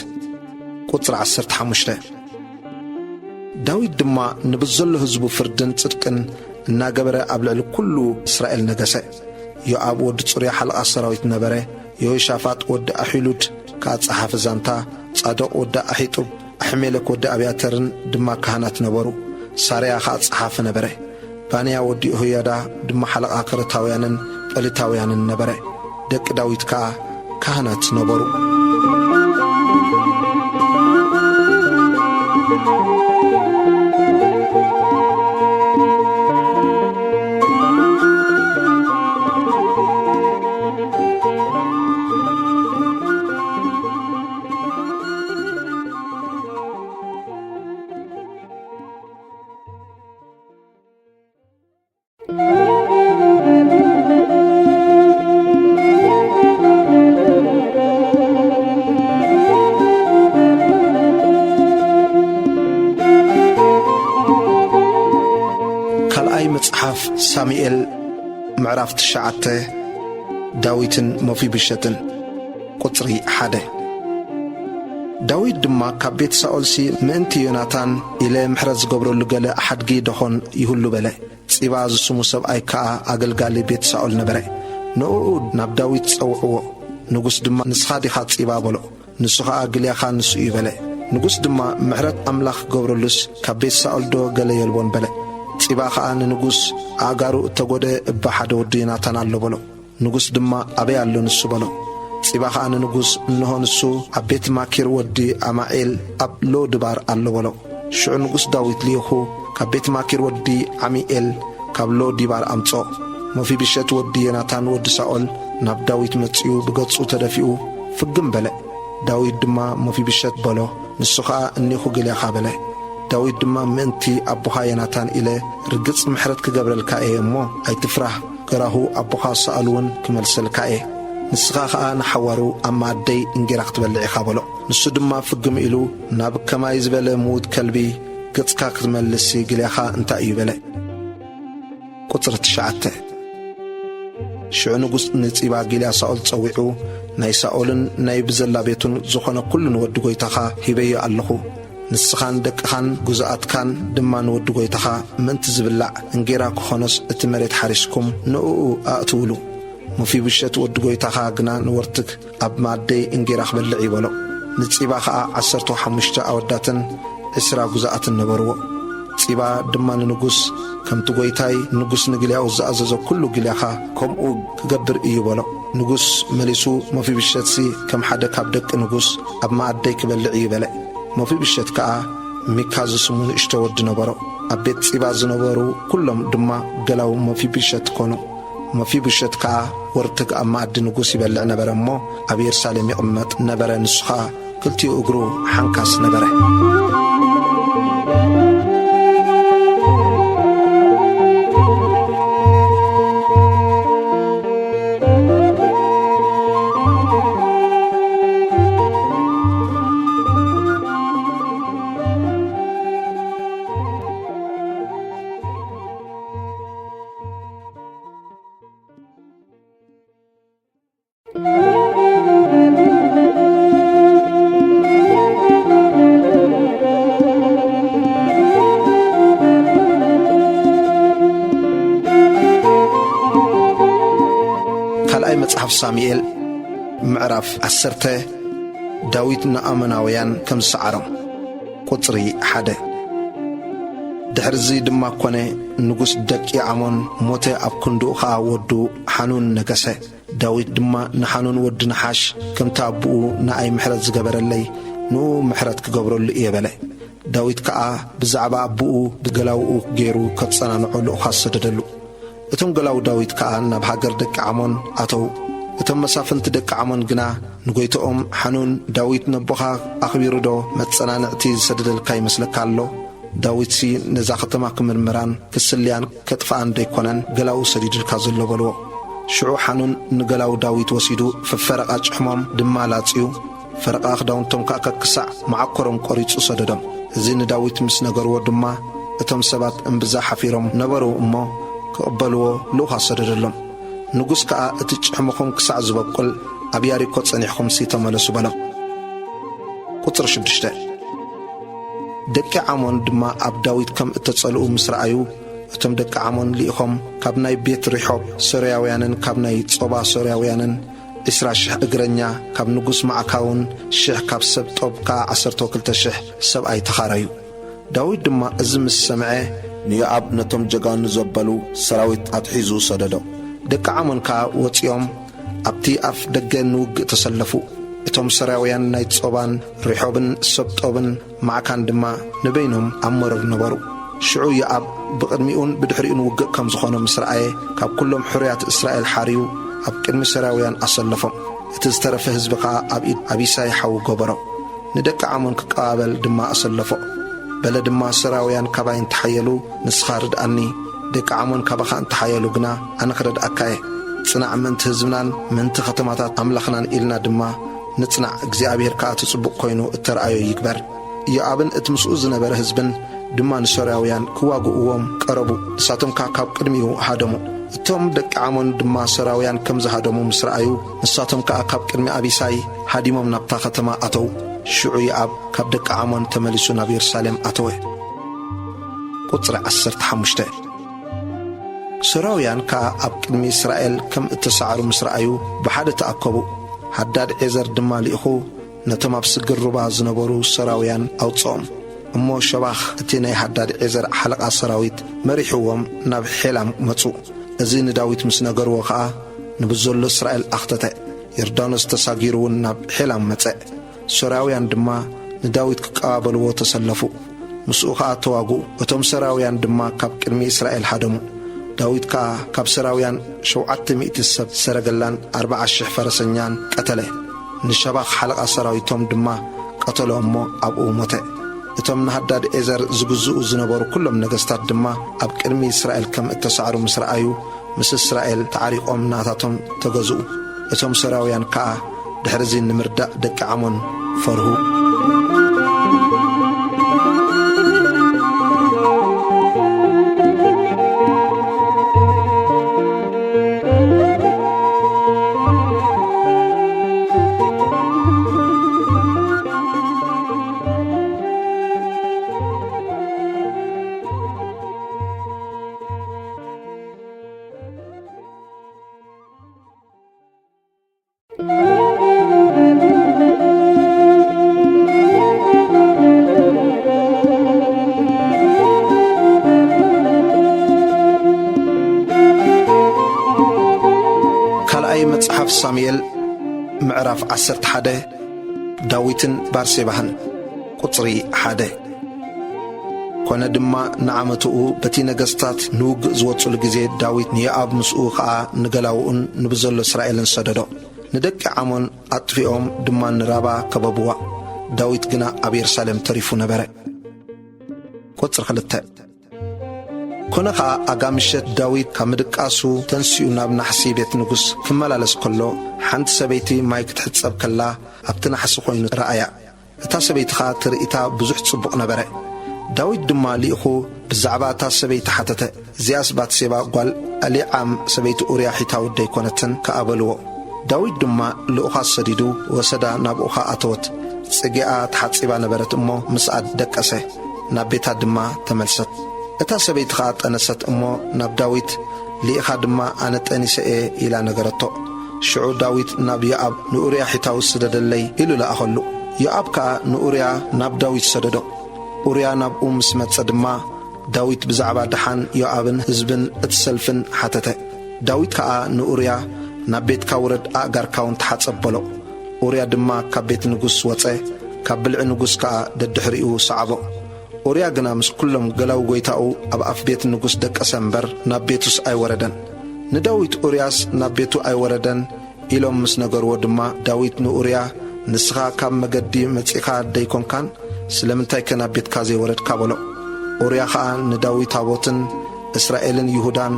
ቁጽሪ ዓሰርተ ሓሙሽተ። ዳዊት ድማ ንብዘሎ ህዝቡ ፍርድን ጽድቅን እናገበረ ኣብ ልዕሊ ኩሉ እስራኤል ነገሰ። ዮኣብ ወዲ ጽሩያ ሓለቓ ሰራዊት ነበረ። ዮሻፋጥ ወዲ ኣሒሉድ ከኣ ጸሓፊ ዛንታ፣ ጻዶቕ ወዲ ኣሒጡብ፣ ኣሒሜለክ ወዲ ኣብያተርን ድማ ካህናት ነበሩ። ሳርያ ከኣ ጸሓፊ ነበረ። ባንያ ወዲ የሆያዳ ድማ ሓለቓ ከረታውያንን ጴሊታውያንን ነበረ። ደቂ ዳዊት ከኣ ካህናት ነበሩ። ካልኣይ መጽሓፍ ሳሙኤል ምዕራፍ ትሽዓተ። ዳዊትን መፊብሸትን። ቁጽሪ ሓደ። ዳዊት ድማ ካብ ቤት ሳኦልሲ ምእንቲ ዮናታን ኢለ ምሕረት ዝገብረሉ ገለ ሓድጊ ደኾን ይህሉ በለ። ጺባ ዝስሙ ሰብኣይ ከኣ ኣገልጋሊ ቤት ሳኦል ነበረ። ንእኡ ናብ ዳዊት ጸውዕዎ። ንጉስ ድማ፣ "ንስኻ ዲኻ ጺባ?" በሎ። ንሱ ኸኣ፣ "ግልያኻ ንሱ እዩ" በለ። ንጉስ ድማ፣ "ምሕረት ኣምላኽ ክገብረሉስ ካብ ቤት ሳኦልዶ ገለ የልቦን?" በለ። ጺባ ኸኣ ንንጉስ፣ "ኣእጋሩ እተጐድአ እባ ሓደ ወዲ ዮናታን ኣሎ" በሎ። ንጉስ ድማ፣ "ኣበይ ኣሎ ንሱ?" በሎ። ጺባ ኸኣ ንንጉስ፣ "እንሆ ንሱ ኣብ ቤት ማኪር ወዲ ኣማኤል ኣብ ሎ ድባር ኣሎ" በሎ። ሽዑ ንጉስ ዳዊት ልኢኹ ካብ ቤት ማኪር ወዲ ዓሚኤል ካብ ሎ ዲባር ኣምጽኦ። መፊብሸት ወዲ ዮናታን ወዲ ሳኦል ናብ ዳዊት መጺኡ ብገጹ ተደፊኡ ፍግም በለ። ዳዊት ድማ፣ "መፊብሸት" በሎ። ንሱ ኸኣ፣ "እኔኹ ግልያኻ" በለ። ዳዊት ድማ፣ "ምእንቲ ኣቦኻ ዮናታን ኢለ ርግጽ ምሕረት ክገብረልካ እየ እሞ ኣይትፍራህ፣ ገራሁ ኣቦኻ ሳኦል እውን ክመልሰልካ እየ። ንስኻ ኸኣ ንሓዋሩ ኣብ መኣደይ እንጌራ ክትበልዕ ኢኻ" በሎ። ንሱ ድማ ፍግም ኢሉ፣ "ናብ ከማይ ዝበለ ምዉት ከልቢ ገጽካ ክትመልስሲ ግልያኻ እንታይ እዩ?" በለ። ቁጽሪ ትሽዓተ። ሽዑ ንጉስ ንጺባ ጊልያ ሳኦል ጸዊዑ፣ "ናይ ሳኦልን ናይ ብዘላ ቤቱን ዝኾነ ኩሉ ንወዲ ጐይታኻ ሂበዮ ኣለኹ። ንስኻን ደቅኻን ግዙኣትካን ድማ ንወዲ ጐይታኻ ምእንቲ ዝብላዕ እንጌራ ክኾኖስ እቲ መሬት ሓሪስኩም ንእኡ ኣእትውሉ። መፊብሸት ወዲ ጐይታኻ ግና ንወርትግ ኣብ መኣደይ እንጌራ ክበልዕ እዩ" በሎ። ንጺባ ኸኣ ዓሰርተ ሓሙሽተ ኣወዳትን ዕስራ ግዙኣትን ነበርዎ። ጺባ ድማ ንንጉስ፣ "ከምቲ ጐይታይ ንጉስ ንግልያኡ ዝኣዘዞ ኩሉ ግልያኻ ከምኡ ክገብር እዩ" በሎ። ንጉስ መሊሱ፣ "መፊብሸትሲ ከም ሓደ ካብ ደቂ ንጉስ ኣብ መኣደይ ክበልዕ እዩ" በለ። መፊብሸት ከኣ ሚካ ዝስሙ ንእሽቶ ወዲ ነበሮ። ኣብ ቤት ጺባ ዝነበሩ ኩሎም ድማ ገላው መፊብሸት ኮኑ። መፊብሸት ከኣ ወርትግ ኣብ መኣዲ ንጉስ ይበልዕ ነበረ እሞ፣ ኣብ የሩሳሌም ይቕመጥ ነበረ። ንሱ ኸኣ ክልቲኡ እግሩ ሓንካስ ነበረ። መጽሓፍ ሳሙኤል ምዕራፍ ዓሰርተ። ዳዊት ንኣሞናውያን ከም ዝሰዓሮም። ቁጽሪ ሓደ። ድሕርዚ ድማ ኮነ፣ ንጉስ ደቂ ኣሞን ሞተ፣ ኣብ ክንድኡ ኸኣ ወዱ ሓኑን ነገሰ። ዳዊት ድማ ንሓኑን ወዲ ንሓሽ፣ ከምቲ ኣቦኡ ንኣይ ምሕረት ዝገበረለይ፣ ንኡ ምሕረት ክገብረሉ እየ በለ። ዳዊት ከኣ ብዛዕባ ኣቦኡ ብገላውኡ ገይሩ ከጸናንዖ ልኡኻት ሰደደሉ። እቶም ገላው ዳዊት ከኣ ናብ ሃገር ደቂ ዓሞን ኣተዉ። እቶም መሳፍንቲ ደቂ ዓሞን ግና ንጎይትኦም ሓኑን፣ "ዳዊት ነቦኻ ኣኽቢሩዶ መጸናንዕቲ ዝሰደደልካ ይመስለካ ኣሎ? ዳዊትሲ ነዛ ኸተማ ክምርምራን ክስልያን ከጥፍኣን ደይኮነን ገላኡ ሰዲዱልካ ዘሎ?" በልዎ። ሽዑ ሓኑን ንገላው ዳዊት ወሲዱ፣ ፈፈረቓ ጭሕሞም ድማ ላጽዩ፣ ፈረቓ ክዳውንቶም ከኣ ከክሳዕ መዓኮሮም ቈሪጹ ሰደዶም። እዚ ንዳዊት ምስ ነገርዎ ድማ፣ እቶም ሰባት እምብዛ ሓፊሮም ነበሩ እሞ፣ ክቕበልዎ ልኡኽ ኣሰደደሎም። ንጉስ ከኣ፣ "እቲ ጭሕምኹም ክሳዕ ዝበቁል ኣብ ያሪኮ ጸኒሕኩምሲ ተመለሱ" በሎም። ቁጽሪ ሽዱሽተ። ደቂ ዓሞን ድማ ኣብ ዳዊት ከም እተጸልኡ ምስ ረኣዩ፣ እቶም ደቂ ዓሞን ልኢኾም፣ ካብ ናይ ቤት ሪሖብ ሶርያውያንን ካብ ናይ ጾባ ሶርያውያንን ዒስራ ሽሕ እግረኛ፣ ካብ ንጉስ ማዕካውን ሽሕ፣ ካብ ሰብ ጦብ ከኣ ዓሰርተ ክልተ ሽሕ ሰብኣይ ተኻረዩ። ዳዊት ድማ እዚ ምስ ሰምዐ፣ ንዮኣብ ነቶም ጀጋኑ ዘበሉ ሰራዊት ኣትሒዙ ሰደዶ። ደቂ ዓሞን ከኣ ወጺኦም ኣብቲ ኣፍ ደገ ንውግእ ተሰለፉ። እቶም ሶርያውያን ናይ ጾባን ሪሖብን ሰብ ጦብን ማዕካን ድማ ንበይኖም ኣብ መሮር ነበሩ። ሽዑ ዮኣብ ብቕድሚኡን ብድሕሪኡን ውግእ ከም ዝኾነ ምስ ረኣየ፣ ካብ ኩሎም ሕሩያት እስራኤል ሓርዩ ኣብ ቅድሚ ሶርያውያን ኣሰለፎም። እቲ ዝተረፈ ህዝቢ ኸኣ ኣብ ኢድ ኣቢሳይ ሓዉ ገበሮ። ንደቂ ዓሞን ክቀባበል ድማ ኣሰለፎ። በለ ድማ፣ "ሶርያውያን ካባይ እንተሓየሉ ንስኻ ርድኣኒ፣ ደቂ ዓሞን ካባኻ እንተሓየሉ ግና ኣነ ክረድኣካ እየ። ጽናዕ፣ ምእንቲ ህዝብናን ምእንቲ ከተማታት ኣምላኽናን ኢልና ድማ ንጽናዕ፣ እግዚኣብሄር ከኣ እቲ ጽቡቕ ኮይኑ እተርኣዮ ይግበር።" ኢዮኣብን እቲ ምስኡ ዝነበረ ህዝብን ድማ ንሶርያውያን ክዋግእዎም ቀረቡ፣ ንሳቶም ከኣ ካብ ቅድሚኡ ሃደሙ። እቶም ደቂ ዓሞን ድማ ሶርያውያን ከም ዝሃደሙ ምስ ረኣዩ፣ ንሳቶም ከኣ ካብ ቅድሚ ኣቢሳይ ሃዲሞም ናብታ ከተማ ኣተዉ። ሽዑ ዮኣብ ካብ ደቂ ዓሞን ተመሊሱ ናብ የሩሳሌም ኣተወ። ቁጽሪ ዓሰርተ ሓሙሽተ። ሶርያውያን ከኣ ኣብ ቅድሚ እስራኤል ከም እተሳዕሩ ምስ ረኣዩ፣ ብሓደ ተኣከቡ። ሃዳድ ዔዘር ድማ ልኢኹ ነቶም ኣብ ስግር ሩባ ዝነበሩ ሶርያውያን ኣውጽኦም። እሞ ሸባኽ እቲ ናይ ሃዳድ ዔዘር ሓለቓ ሰራዊት መሪሕዎም ናብ ሔላም መጹ። እዚ ንዳዊት ምስ ነገርዎ ኸኣ፣ ንብዘሎ እስራኤል ኣኽተተ። ዮርዳኖስ ተሳጊሩ እውን ናብ ሔላም መጸ። ሶርያውያን ድማ ንዳዊት ክቀባበልዎ ተሰለፉ። ምስኡ ኸኣ ተዋግኡ። እቶም ሶርያውያን ድማ ካብ ቅድሚ እስራኤል ሃደሙ። ዳዊት ከኣ ካብ ሶርያውያን ሸውዓተ ሚእቲ ሰብ ሰረገላን ኣርብዓ ሽሕ ፈረሰኛን ቀተለ። ንሸባኽ ሓለቓ ሰራዊቶም ድማ ቀተሎ እሞ ኣብኡ ሞተ። እቶም ንሃዳድ ዔዘር ዝግዝኡ ዝነበሩ ኩሎም ነገስታት ድማ ኣብ ቅድሚ እስራኤል ከም እተሳዕሩ ምስ ረኣዩ፣ ምስ እስራኤል ተዓሪቖም ናታቶም ተገዝኡ። እቶም ሶርያውያን ከኣ ድሕርዚ ንምርዳእ ደቂ ዓሞን ፈርሁ። ካልኣይ መጽሓፍ ሳሙኤል ምዕራፍ ዓሰርተ ሓደ። ዳዊትን ባርሴባህን። ቁጽሪ ሓደ። ኮነ ድማ ንዓመትኡ በቲ ነገስታት ንውግእ ዝወጹሉ ግዜ ዳዊት ንዮኣብ ምስኡ ኸኣ ንገላውኡን ንብዘሎ እስራኤልን ሰደዶ። ንደቂ ዓሞን ኣጥፊኦም ድማ ንራባ ከበብዋ። ዳዊት ግና ኣብ የሩሳሌም ተሪፉ ነበረ። ቁጽሪ ክልተ። ኮነ ኸኣ ኣጋ ምሸት ዳዊት ካብ ምድቃሱ ተንሲኡ ናብ ናሕሲ ቤት ንጉስ ክመላለስ ከሎ፣ ሓንቲ ሰበይቲ ማይ ክትሕጸብ ከላ ኣብቲ ናሕሲ ኮይኑ ረኣያ። እታ ሰበይቲ ኸኣ ትርኢታ ብዙሕ ጽቡቕ ነበረ። ዳዊት ድማ ልኢኹ ብዛዕባ እታ ሰበይቲ ሓተተ። "እዚኣስ ባትሴባ ጓል ኣሊዓም ሰበይቲ ኡርያ ሒታዊ ደይኮነትን?" ከኣ በልዎ። ዳዊት ድማ ልኡኻት ሰዲዱ ወሰዳ፣ ናብኡ ኸኣ ኣተወት። ጽጌኣ ተሓጺባ ነበረት እሞ ምስኣ ደቀሰ፣ ናብ ቤታ ድማ ተመልሰት። እታ ሰበይቲ ኸኣ ጠነሰት እሞ ናብ ዳዊት ልኢኻ ድማ፣ "ኣነ ጠኒሰ እየ" ኢላ ነገረቶ። ሽዑ ዳዊት ናብ ዮኣብ፣ "ንኡርያ ሒታዊ ስደደለይ" ኢሉ ለኣኸሉ። ዮኣብ ከኣ ንኡርያ ናብ ዳዊት ሰደዶ። ኡርያ ናብኡ ምስ መጸ ድማ፣ ዳዊት ብዛዕባ ደሓን ዮኣብን ህዝብን እቲ ሰልፍን ሓተተ። ዳዊት ከኣ ንኡርያ፣ "ናብ ቤትካ ውረድ፣ ኣእጋርካ እውን ተሓጸብ" በሎ። ኡርያ ድማ ካብ ቤት ንጉስ ወጸ፣ ካብ ብልዒ ንጉስ ከኣ ደድሕሪኡ ሰዓቦ። ኡርያ ግና ምስ ኵሎም ገላው ጐይታኡ ኣብ ኣፍ ቤት ንጉስ ደቀሰ እምበር፣ ናብ ቤቱስ ኣይወረደን። ንዳዊት፣ "ኡርያስ ናብ ቤቱ ኣይወረደን" ኢሎም ምስ ነገርዎ ድማ፣ ዳዊት ንኡርያ፣ "ንስኻ ካብ መገዲ መጺእካ ደይኮንካን? ስለምንታይከ ናብ ቤትካ ዘይወረድካ?" በሎ። ኡርያ ኸኣ ንዳዊት፣ "ታቦትን እስራኤልን ይሁዳን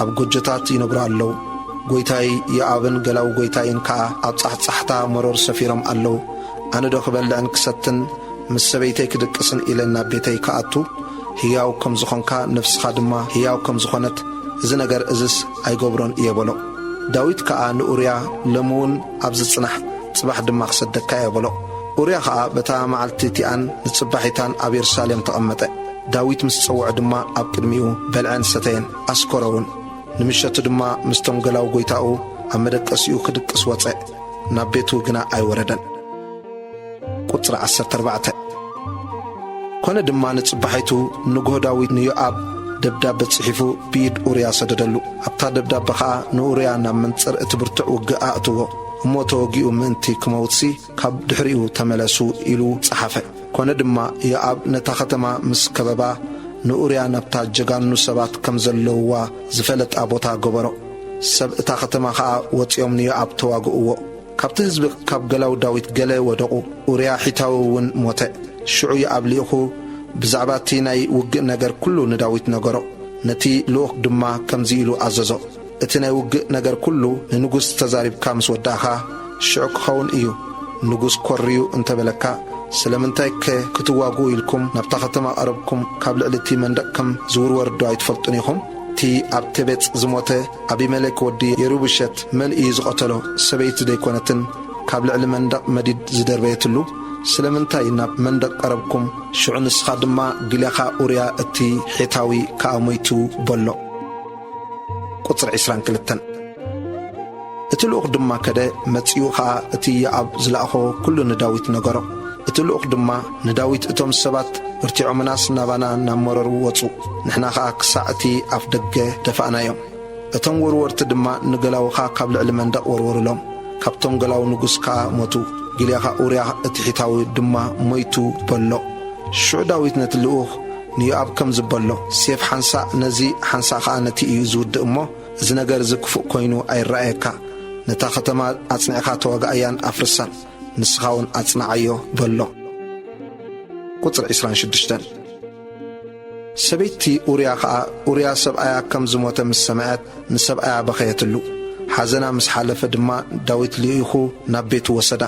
ኣብ ጐጆታት ይነብሩ ኣለዉ። ጐይታይ ዮኣብን ገላው ጐይታይን ከኣ ኣብ ጻሕጻሕታ መሮር ሰፊሮም ኣለዉ። ኣነዶ ክበልዕን ክሰትን ምስ ሰበይተይ ክድቅስን ኢለ ናብ ቤተይ ክኣቱ፣ ህያው ከም ዝኾንካ፣ ነፍስኻ ድማ ህያው ከም ዝኾነት፣ እዚ ነገር እዝስ ኣይገብሮን እየ" በሎ። ዳዊት ከኣ ንኡርያ፣ "ሎሚ እውን ኣብዚ ጽናሕ፣ ጽባሕ ድማ ክሰደካ እየ" በሎ። ኡርያ ኸኣ በታ መዓልቲ እቲኣን ንጽባሒታን ኣብ የሩሳሌም ተቐመጠ። ዳዊት ምስ ጸውዖ ድማ ኣብ ቅድሚኡ በልዐን ሰተየን፣ ኣስከሮ እውን። ንምሸቱ ድማ ምስቶም ገላው ጐይታኡ ኣብ መደቀሲኡ ክድቅስ ወጸ፣ ናብ ቤቱ ግና ኣይወረደን። ቁጽሪ ዓሰርተ ኣርባዕተ። ኮነ ድማ ንጽባሒቱ ንግሆ ዳዊት ንዮኣብ ደብዳበ ጽሒፉ ብኢድ ኡርያ ሰደደሉ። ኣብታ ደብዳበ ኸኣ ንኡርያ ናብ መንጽር እቲ ብርቱዕ ውግእ ኣእትዎ፣ እሞ ተወጊኡ ምእንቲ ክመውትሲ ካብ ድሕሪኡ ተመለሱ ኢሉ ጸሓፈ። ኮነ ድማ ዮኣብ ነታ ኸተማ ምስ ከበባ፣ ንኡርያ ናብታ ጀጋኑ ሰባት ከም ዘለውዋ ዝፈለጣ ቦታ ገበሮ። ሰብ እታ ኸተማ ኸኣ ወጺኦም ንዮኣብ ተዋግእዎ። ካብቲ ህዝቢ ካብ ገላው ዳዊት ገለ ወደቑ፣ ኡርያ ሒታዊ እውን ሞተ። ሽዑ ዮኣብ ልኢኹ ብዛዕባ እቲ ናይ ውግእ ነገር ኩሉ ንዳዊት ነገሮ። ነቲ ልኡኽ ድማ ከምዚ ኢሉ ኣዘዞ፣ "እቲ ናይ ውግእ ነገር ኩሉ ንንጉስ ተዛሪብካ ምስ ወዳእኻ፣ ሽዑ ክኸውን እዩ። ንጉስ ኰርዩ እንተ በለካ፣ ስለምንታይከ ክትዋግኡ ኢልኩም ናብታ ኸተማ ቀረብኩም፣ ካብ ልዕሊ እቲ መንደቕ ከም ዝውርወርዶ ኣይትፈልጡን ኢኹም? እቲ ኣብ ቴቤጽ ዝሞተ ኣቢመሌክ ወዲ የሩብሸት መን እዩ ዝቐተሎ? ሰበይቲ ደይኮነትን ካብ ልዕሊ መንደቕ መዲድ ዝደርበየትሉ? ስለምንታይ ናብ መንደቕ ቀረብኩም?" ሽዑ ንስኻ ድማ፣ "ጊልያኻ ኡርያ እቲ ሒታዊ ከኣ ሞይቱ" በሎ። ቁጽሪ ዕስራን ክልተን። እቲ ልኡኽ ድማ ከደ፣ መጺኡ ኸኣ እቲ ዮኣብ ዝለኣኾ ኩሉ ንዳዊት ነገሮ። እቲ ልኡኽ ድማ ንዳዊት፣ "እቶም ሰባት በርቲዖምናስ ናባና ናብ መረሩ ወጹ፣ ንሕና ኸኣ ክሳዕ እቲ ኣፍ ደገ ደፋእናዮም። እቶም ወርወርቲ ድማ ንገላውኻ ካብ ልዕሊ መንደቕ ወርወሩሎም፣ ካብቶም ገላው ንጉስ ከኣ ሞቱ፣ ጊልያኻ ኡርያ እቲ ሒታዊ ድማ ሞይቱ" በሎ። ሽዑ ዳዊት ነቲ ልኡኽ ንዮኣብ ከምዚ በሎ፣ "ሴፍ ሓንሳእ ነዚ፣ ሓንሳእ ኸኣ ነቲ እዩ ዝውድእ እሞ፣ እዚ ነገር እዚ ክፉእ ኰይኑ ኣይረኣየካ። ነታ ኸተማ ኣጽኒዕካ ተዋግኣያን ኣፍርሳን፣ ንስኻ እውን ኣጽንዓዮ" በሎ። ቁጽሪ ዕስራን ሽዱሽተን። ሰበይቲ ኡርያ ኸኣ፣ ኡርያ ሰብኣያ ከም ዝሞተ ምስ ሰምዐት፣ ንሰብኣያ በኸየትሉ። ሓዘና ምስ ሓለፈ ድማ፣ ዳዊት ልኢኹ ናብ ቤቱ ወሰዳ።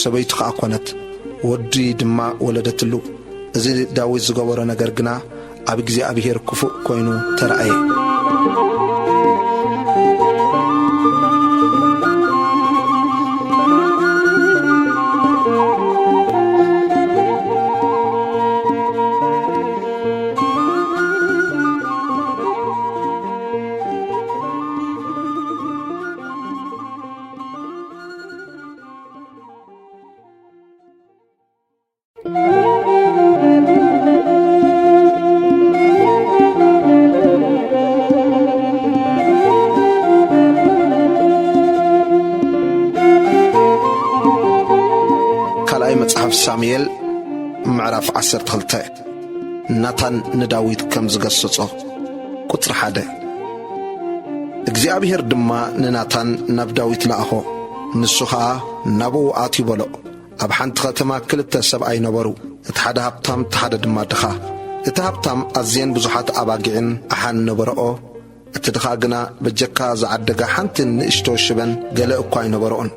ሰበይቱ ኸኣ ኰነት። ወዲ ድማ ወለደትሉ። እዚ ዳዊት ዝገበሮ ነገር ግና ኣብ እግዚኣብሄር ክፉእ ኰይኑ ተራእየ። ካልኣይ መጽሓፍ ሳሙኤል ምዕራፍ ዓሰርተ ክልተ። ናታን ንዳዊት ከም ዝገሰጾ። ቁጽሪ ሓደ። እግዚኣብሄር ድማ ንናታን ናብ ዳዊት ለኣኾ። ንሱ ኸኣ ናብኡ ኣትዩ በሎ። ኣብ ሓንቲ ኸተማ ክልተ ሰብኣይ ነበሩ፣ እቲ ሓደ ሃብታም፣ እቲ ሓደ ድማ ድኻ። እቲ ሃብታም ኣዝየን ብዙሓት ኣባጊዕን ኣሓን ነበረኦ፣ እቲ ድኻ ግና በጀካ ዝዓደጋ ሓንቲ ንእሽቶ ሽበን ገለ እኳ ኣይነበረኦን።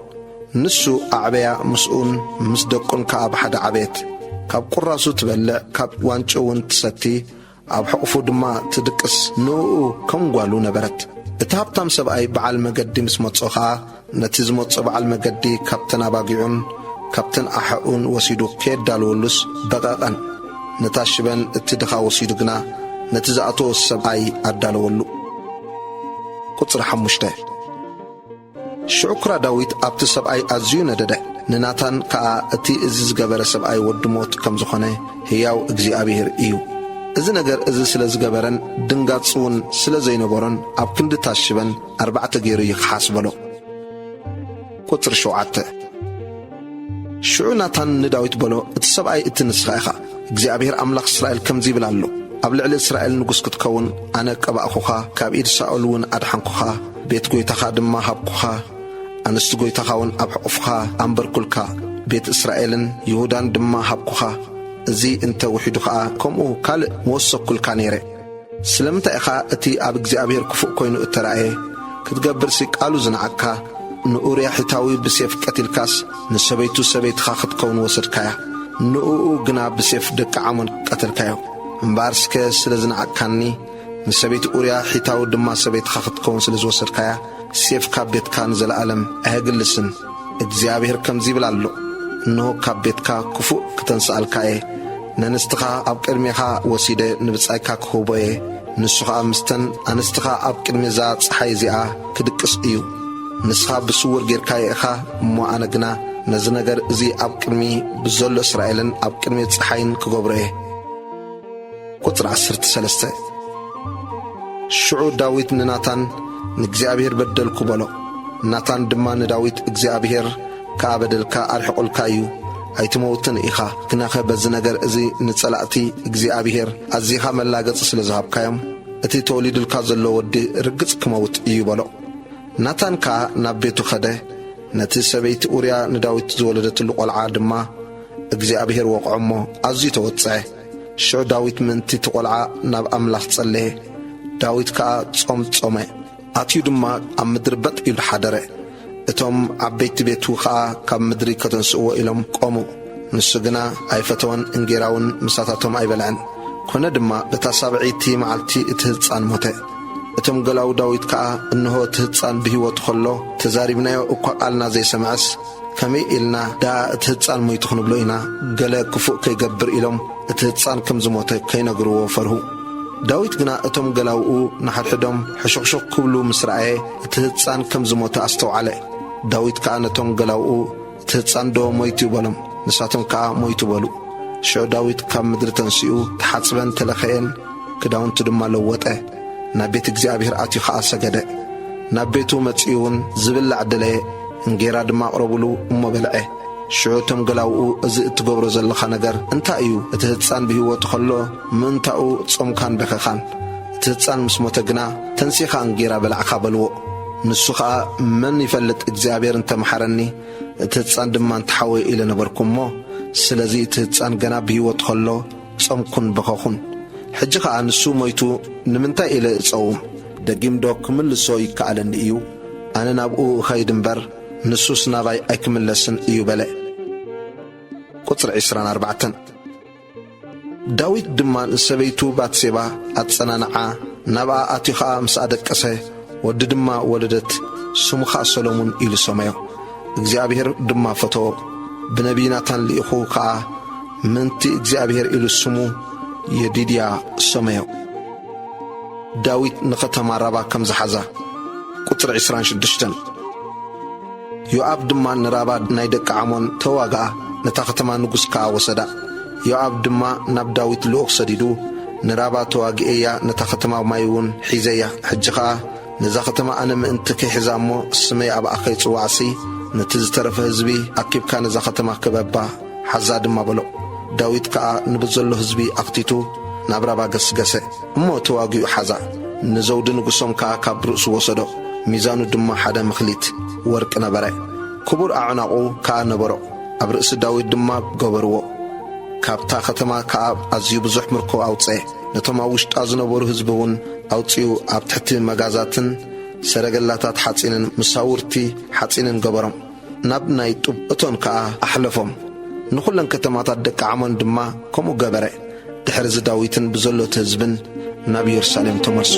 ንሱ ኣዕበያ፣ ምስኡን ምስ ደቁን ከኣ ብሓደ ዓበየት። ካብ ቁራሱ ትበልዕ፣ ካብ ዋንጭኡ እውን ትሰቲ፣ ኣብ ሕቑፉ ድማ ትድቅስ፣ ንእኡ ከም ጓሉ ነበረት። እቲ ሃብታም ሰብኣይ በዓል መገዲ ምስ መጾ ኸኣ፣ ነቲ ዝመጾ በዓል መገዲ ካብተን ኣባጊዑን ካብተን ኣሐኡን ወሲዱ ከየዳለወሉስ በቐቐን። ነታ ሽበን እቲ ድኻ ወሲዱ ግና ነቲ ዝኣተዎ ሰብኣይ ኣዳለወሉ። ቁጽሪ ሓሙሽተ። ሽዑ ኩራ ዳዊት ኣብቲ ሰብኣይ ኣዝዩ ነደደ። ንናታን ከኣ እቲ እዚ ዝገበረ ሰብኣይ ወዲ ሞት ከም ዝኾነ ህያው እግዚኣብሔር እዩ። እዚ ነገር እዚ ስለ ዝገበረን ድንጋጽ እውን ስለ ዘይነበሮን ኣብ ክንዲ ታሽበን ኣርባዕተ ገይሩ ይኽሓስ በሎ። ቁጽሪ ሸውዓተ። ሽዑ ናታን ንዳዊት በሎ፣ እቲ ሰብኣይ እቲ ንስኻ ኢኻ። እግዚኣብሔር ኣምላኽ እስራኤል ከምዚ ይብል ኣሎ፣ ኣብ ልዕሊ እስራኤል ንጉስ ክትከውን ኣነ ቀባእኹኻ፣ ካብ ኢድ ሳኦል እውን ኣድሓንኩኻ፣ ቤት ጐይታኻ ድማ ሃብኩኻ፣ ኣንስቲ ጐይታኻ እውን ኣብ ሕቑፍኻ ኣንበርኩልካ፣ ቤት እስራኤልን ይሁዳን ድማ ሃብኩኻ። እዚ እንተ ውሒዱ ኸኣ ከምኡ ካልእ ምወሰኩልካ ነይረ። ስለምንታይ ኢኻ እቲ ኣብ እግዚኣብሔር ክፉእ ኮይኑ እተራእየ ክትገብርሲ ቃሉ ዝነዓቅካ ንኡርያ ሒታዊ ብሴፍ ቀቲልካስ ንሰበይቱ ሰበይትኻ ክትከውን ወሰድካያ? ንእኡ ግና ብሴፍ ደቂ ዓሞን ቀተልካዮ። እምበኣርስከ ስለ ዝነዓቅካኒ ንሰበይቲ ኡርያ ሒታዊ ድማ ሰበይትኻ ክትከውን ስለ ዝወሰድካያ ሴፍ ካብ ቤትካ ንዘለኣለም ኣየግልስን። እግዚኣብሔር ከምዚ ይብል ኣሎ፣ እንሆ ካብ ቤትካ ክፉእ ክተንስኣልካ እየ። ነንስትኻ ኣብ ቅድሜኻ ወሲደ ንብጻይካ ክህቦ እየ። ንሱ ኸኣ ምስተን ኣንስትኻ ኣብ ቅድሚ እዛ ጸሓይ እዚኣ ክድቅስ እዩ። ንስኻ ብስውር ጌርካዮ ኢኻ፣ እሞ ኣነ ግና ነዚ ነገር እዚ ኣብ ቅድሚ ብዘሎ እስራኤልን ኣብ ቅድሚ ጸሓይን ክገብሮ እየ። ቁጽሪ ዓሰርተ ሰለስተ። ሽዑ ዳዊት ንናታን፣ "ንእግዚኣብሔር በደልኩ" በሎ። ናታን ድማ ንዳዊት፣ "እግዚኣብሔር ከኣ በደልካ ኣርሒቑልካ እዩ፣ ኣይትመውትን ኢኻ። ግናኸ በዚ ነገር እዚ ንጸላእቲ እግዚኣብሔር ኣዚኻ መላገጺ ስለ ዝሃብካዮም፣ እቲ ተወሊዱልካ ዘሎ ወዲ ርግጽ ክመውት እዩ" በሎ። ናታን ከኣ ናብ ቤቱ ኸደ፣ ነቲ ሰበይቲ ኡርያ ንዳዊት ዝወለደትሉ ቈልዓ ድማ እግዚኣብሔር ወቕዖ እሞ ኣዝዩ ተወጽዐ። ሽዑ ዳዊት ምእንቲ እቲ ቈልዓ ናብ ኣምላኽ ጸለየ። ዳዊት ከኣ ጾም ጾመ። ኣትዩ ድማ ኣብ ምድሪ በጥ ኢሉ ሓደረ። እቶም ዓበይቲ ቤቱ ኸኣ ካብ ምድሪ ከተንስእዎ ኢሎም ቆሙ። ንሱ ግና ኣይፈተወን፣ እንጌራውን ምሳታቶም ኣይበልዐን። ኮነ ድማ በታ ሳብዐይቲ መዓልቲ እቲ ህጻን ሞተ። እቶም ገላዉ ዳዊት ከኣ፣ "እንሆ እቲ ህጻን ብህይወቱ ኸሎ ተዛሪብናዮ እኳ ቃልና ዘይሰምዐስ፣ ከመይ ኢልና ደኣ እቲ ህጻን ሞይቱ ክንብሎ ኢና? ገለ ክፉእ ከይገብር" ኢሎም እቲ ህጻን ከም ዝሞተ ከይነግርዎ ፈርሁ። ዳዊት ግና እቶም ገላውኡ ንሓድሕዶም ሕሹኽሹኽ ክብሉ ምስ ረኣየ፣ እቲ ህጻን ከም ዝሞተ ኣስተውዓለ። ዳዊት ከኣ ነቶም ገላውኡ፣ "እቲ ህጻን ዶ ሞይቱ?" በሎም። ንሳቶም ከኣ፣ "ሞይቱ" በሉ። ሽዑ ዳዊት ካብ ምድሪ ተንሲኡ፣ ተሓጽበን ተለኸየን፣ ክዳውንቱ ድማ ለወጠ። ናብ ቤት እግዚኣብሔር ኣትዩ ኸኣ ሰገደ። ናብ ቤቱ መጺኡ እውን ዝብላዕ ደለየ፣ እንጌራ ድማ ኣቕረቡሉ እሞ በልዐ። ሽዑ እቶም ገላውኡ፣ "እዚ እትገብሮ ዘለኻ ነገር እንታይ እዩ? እቲ ህጻን ብህይወቱ ኸሎ ምእንታኡ ጾምካን በኸኻን፣ እቲ ህጻን ምስ ሞተ ግና ተንሲኻ እንጌራ በላዕካ" በልዎ። ንሱ ኸኣ፣ "መን ይፈልጥ፣ እግዚኣብሔር እንተ መሓረኒ፣ እቲ ህጻን ድማ እንተ ሓወየ" ኢለ ነበርኩ እሞ፣ ስለዚ እቲ ህጻን ገና ብህይወቱ ኸሎ ጾምኩን በኸኹን። ሕጂ ኸኣ ንሱ ሞይቱ ንምንታይ ኢለ እጸውም? ደጊምዶ ክምልሶ ይከኣለኒ እዩ? ኣነ ናብኡ እኸይድ እምበር፣ ንሱስ ናባይ ኣይክምለስን እዩ በለ። ቁጽሪ ዕስራን ኣርባዕተን። ዳዊት ድማ ንሰበይቱ ባትሴባ ኣጸናንዓ፣ ናብኣ ኣትዩ ኸኣ ምስ ኣደቀሰ፣ ወዲ ድማ ወለደት፣ ስሙ ኸኣ ሰሎሙን ኢሉ ሰመዮ። እግዚኣብሔር ድማ ፈተዎ። ብነቢይ ናታን ልኢኹ ኸኣ ምእንቲ እግዚኣብሔር ኢሉ ስሙ የዲድያ ሰመዮ። ዳዊት ንኸተማ ራባ ከም ዝሓዛ። ቁጽሪ ዕስራን ሽዱሽተን። ዮኣብ ድማ ንራባ ናይ ደቂ ዓሞን ተዋግኣ፣ ነታ ከተማ ንጉስ ከኣ ወሰዳ። ዮኣብ ድማ ናብ ዳዊት ልኡኽ ሰዲዱ፣ "ንራባ ተዋጊኤያ፣ ነታ ከተማ ማይ እውን ሒዘያ። ሕጂ ኸኣ ነዛ ከተማ ኣነ ምእንቲ ከይሕዛ እሞ ስመይ ኣብኣ ከይጽዋዕሲ፣ ነቲ ዝተረፈ ህዝቢ ኣኪብካ ነዛ ከተማ ክበባ ሓዛ ድማ" በሎ። ዳዊት ከኣ ንብዘሎ ህዝቢ ኣኽቲቱ ናብ ራባ ገስገሰ። እሞ ተዋጊኡ ሓዛ። ንዘውዲ ንጉሶም ከኣ ካብ ርእሱ ወሰዶ። ሚዛኑ ድማ ሓደ መኽሊት ወርቂ ነበረ። ክቡር ኣዕናቑ ከኣ ነበሮ። ኣብ ርእሲ ዳዊት ድማ ገበርዎ። ካብታ ከተማ ከኣ ኣዝዩ ብዙሕ ምርኮ ኣውጽአ። ነቶም ኣብ ውሽጣ ዝነበሩ ህዝቢ እውን ኣውጺኡ ኣብ ትሕቲ መጋዛትን ሰረገላታት ሓጺንን መሳውርቲ ሓጺንን ገበሮም። ናብ ናይ ጡብ እቶን ከኣ ኣሕለፎም። ንኹለን ከተማታት ደቂ ዓሞን ድማ ከምኡ ገበረ። ድሕርዚ ዳዊትን ብዘሎ እቲ ህዝብን ናብ ኢየሩሳሌም ተመልሱ።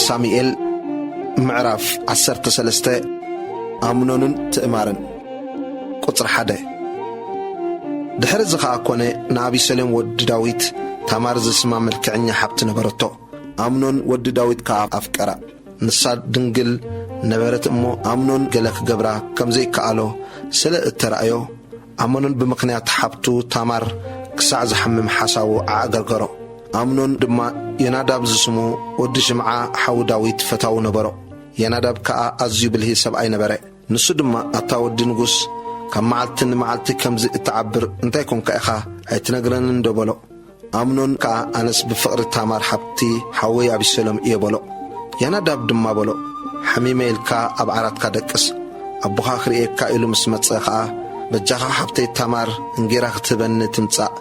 ሳሙኤል ምዕራፍ ዓሰርተ ሰለስተ። ኣምኖንን ትእማርን። ቁጽሪ ሓደ። ድሕሪ እዚ ኸኣ ኮነ፣ ንኣቢሰሎም ወዲ ዳዊት ታማር ዝስማ መልክዐኛ ሓብቲ ነበረቶ። ኣምኖን ወዲ ዳዊት ከኣ ኣፍቀራ። ንሳ ድንግል ነበረት እሞ፣ ኣምኖን ገለ ክገብራ ከም ዘይከኣሎ ስለ እተራእዮ፣ ኣምኖን ብምኽንያት ሓብቱ ታማር ክሳዕ ዝሓምም ሓሳቡ ኣዕገርገሮ። ኣምኖን ድማ ዮናዳብ ዝስሙ ወዲ ሽምዓ ሓው ዳዊት ፈታዊ ነበሮ። ዮናዳብ ከኣ ኣዝዩ ብልሂ ሰብኣይ ነበረ። ንሱ ድማ፣ ኣታ ወዲ ንጉስ፣ ካብ መዓልቲ ንመዓልቲ ከምዚ እትዓብር እንታይ ኮንካ ኢኻ? ኣይትነግረንን ዶ? በሎ። ኣምኖን ከኣ፣ ኣነስ ብፍቕሪ ታማር ሓብቲ ሓወይ ኣቢሰሎም እየ በሎ። ዮናዳብ ድማ በሎ፣ ሓሚመ ኢልካ ኣብ ዓራትካ ደቅስ፣ ኣቦኻ ክርእየካ ኢሉ ምስ መጸ ኸኣ፣ በጃኻ ሓብተይ ታማር እንጌራ ክትህበኒ ትምጻእ፣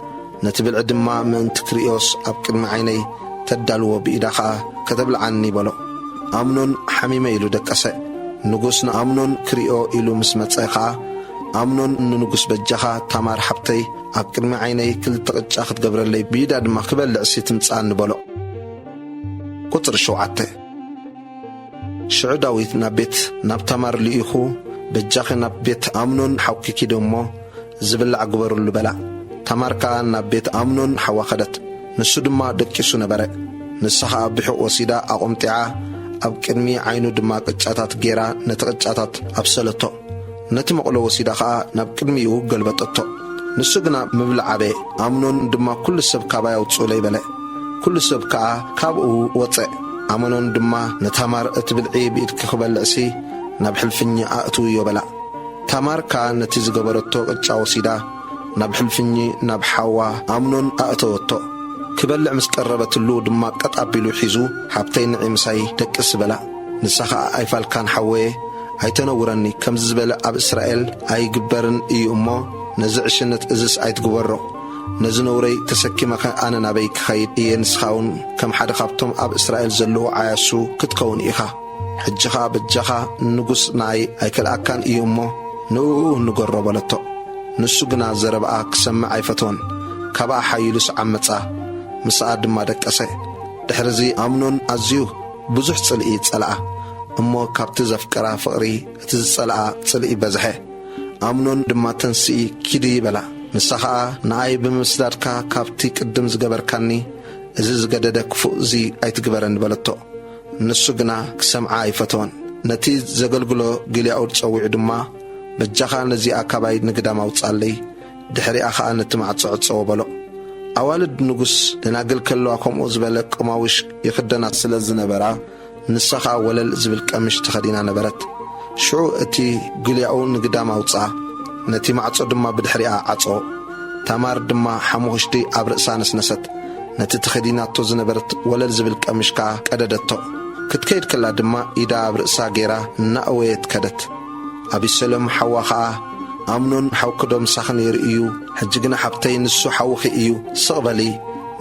ነቲ ብልዒ ድማ ምእንቲ ክርእዮስ ኣብ ቅድሚ ዓይነይ ተዳልዎ፣ ብኢዳ ኸኣ ከተብልዓኒ በሎ። ኣምኖን ሓሚመ ኢሉ ደቀሰ። ንጉስ ንኣምኖን ክርእዮ ኢሉ ምስ መጸ ኸኣ፣ ኣምኖን ንንጉስ፣ በጃኻ ታማር ሓብተይ ኣብ ቅድሚ ዓይነይ ክልተ ቅጫ ክትገብረለይ፣ ብኢዳ ድማ ክበልዕሲ ትምጽኣኒ በሎ። ቁጽሪ ሸውዓተ። ሽዑ ዳዊት ናብ ቤት፣ ናብ ታማር ልኢኹ፣ በጃኺ ናብ ቤት ኣምኖን ሓውኪ ኪዲ እሞ ዝብላዕ ግበርሉ በላ። ታማር ከኣ ናብ ቤት ኣምኖን ሓዋ ኸደት። ንሱ ድማ ደቂሱ ነበረ። ንሳ ኸኣ ብሑቕ ወሲዳ ኣቖምጢዓ፣ ኣብ ቅድሚ ዓይኑ ድማ ቅጫታት ጌራ ነቲ ቅጫታት ኣብሰለቶ። ነቲ መቑሎ ወሲዳ ኸኣ ናብ ቅድሚኡ ገልበጠቶ። ንሱ ግና ምብላዕ ኣበየ። ኣምኖን ድማ፣ ኩሉ ሰብ ካባይ ኣውጽኡለይ በለ። ኩሉ ሰብ ከኣ ካብኡ ወጸ። ኣምኖን ድማ ንታማር፣ እቲ ብልዒ ብኢድኪ ክበልዕሲ ናብ ሕልፍኛ ኣእትውዮ በላ። ታማር ከኣ ነቲ ዝገበረቶ ቅጫ ወሲዳ ናብ ሕልፍኚ ናብ ሓዋ ኣምኖን ኣእተወቶ። ክበልዕ ምስ ቀረበትሉ ድማ ቀጥ ኣቢሉ ሒዙ፣ ሓብተይ ንዒ ምሳይ ደቅሲ በላ። ንሳ ኸኣ ኣይፋልካን ሓወየ፣ ኣይተነውረኒ፣ ከምዚ ዝበለ ኣብ እስራኤል ኣይግበርን እዩ እሞ፣ ነዚ ዕሽነት እዝስ ኣይትግበሮ። ነዚ ነውረይ ተሰኪመኸ ኣነ ናበይ ክኸይድ እየ? ንስኻውን ከም ሓደ ካብቶም ኣብ እስራኤል ዘለዉ ዓያሱ ክትከውን ኢኻ። ሕጂ ኸኣ በጃኻ ንጉስ ንኣይ ኣይከልኣካን እዩ እሞ፣ ንእኡ ንገሮ በለቶ። ንሱ ግና ዘረባኣ ክሰምዕ ኣይፈተወን። ካብኣ ሓይሉስ ዓመጻ፣ ምስኣ ድማ ደቀሰ። ድሕርዚ ኣምኖን ኣዝዩ ብዙሕ ጽልኢ ጸልኣ። እሞ ካብቲ ዘፍቀራ ፍቕሪ እቲ ዝጸልኣ ጽልኢ በዝሐ። ኣምኖን ድማ፣ ተንስኢ፣ ኪዲ በላ። ንሳ ኸኣ፣ ንኣይ ብምስዳድካ ካብቲ ቅድም ዝገበርካኒ፣ እዚ ዝገደደ ክፉእ እዚ ኣይትግበረኒ በለቶ። ንሱ ግና ክሰምዓ ኣይፈተወን። ነቲ ዘገልግሎ ግልያኡ ጸዊዑ ድማ፣ በጃኻ ነዚኣ ካባይ ንግዳም ኣውጻለይ፣ ድሕሪኣ ኸኣ ነቲ ማዕጾ ዕጸዎ በሎ። ኣዋልድ ንጉስ ደናግል ከለዋ ከምኡ ዝበለ ቀማውሽ ይኽደና ስለ ዝነበራ፣ ንሳ ኸኣ ወለል ዝብል ቀምሽ ተኸዲና ነበረት። ሽዑ እቲ ግልያኡ ንግዳም ኣውጽኣ፣ ነቲ ማዕጾ ድማ ብድሕሪኣ ዓጾ። ታማር ድማ ሓሙኽሽቲ ኣብ ርእሳ ነስነሰት፣ ነቲ ተኸዲናቶ ዝነበረት ወለል ዝብል ቀምሽ ከኣ ቀደደቶ። ክትከይድ ከላ ድማ ኢዳ ኣብ ርእሳ ገይራ እናእወየት ከደት። ኣቢሰሎም ሓዋ ኸኣ፣ ኣምኖን ሓውኪ ዶ ምሳኺ ነይሩ እዩ? ሕጂ ግና ሓብተይ ንሱ ሓውኺ እዩ። ስቕ በሊ፣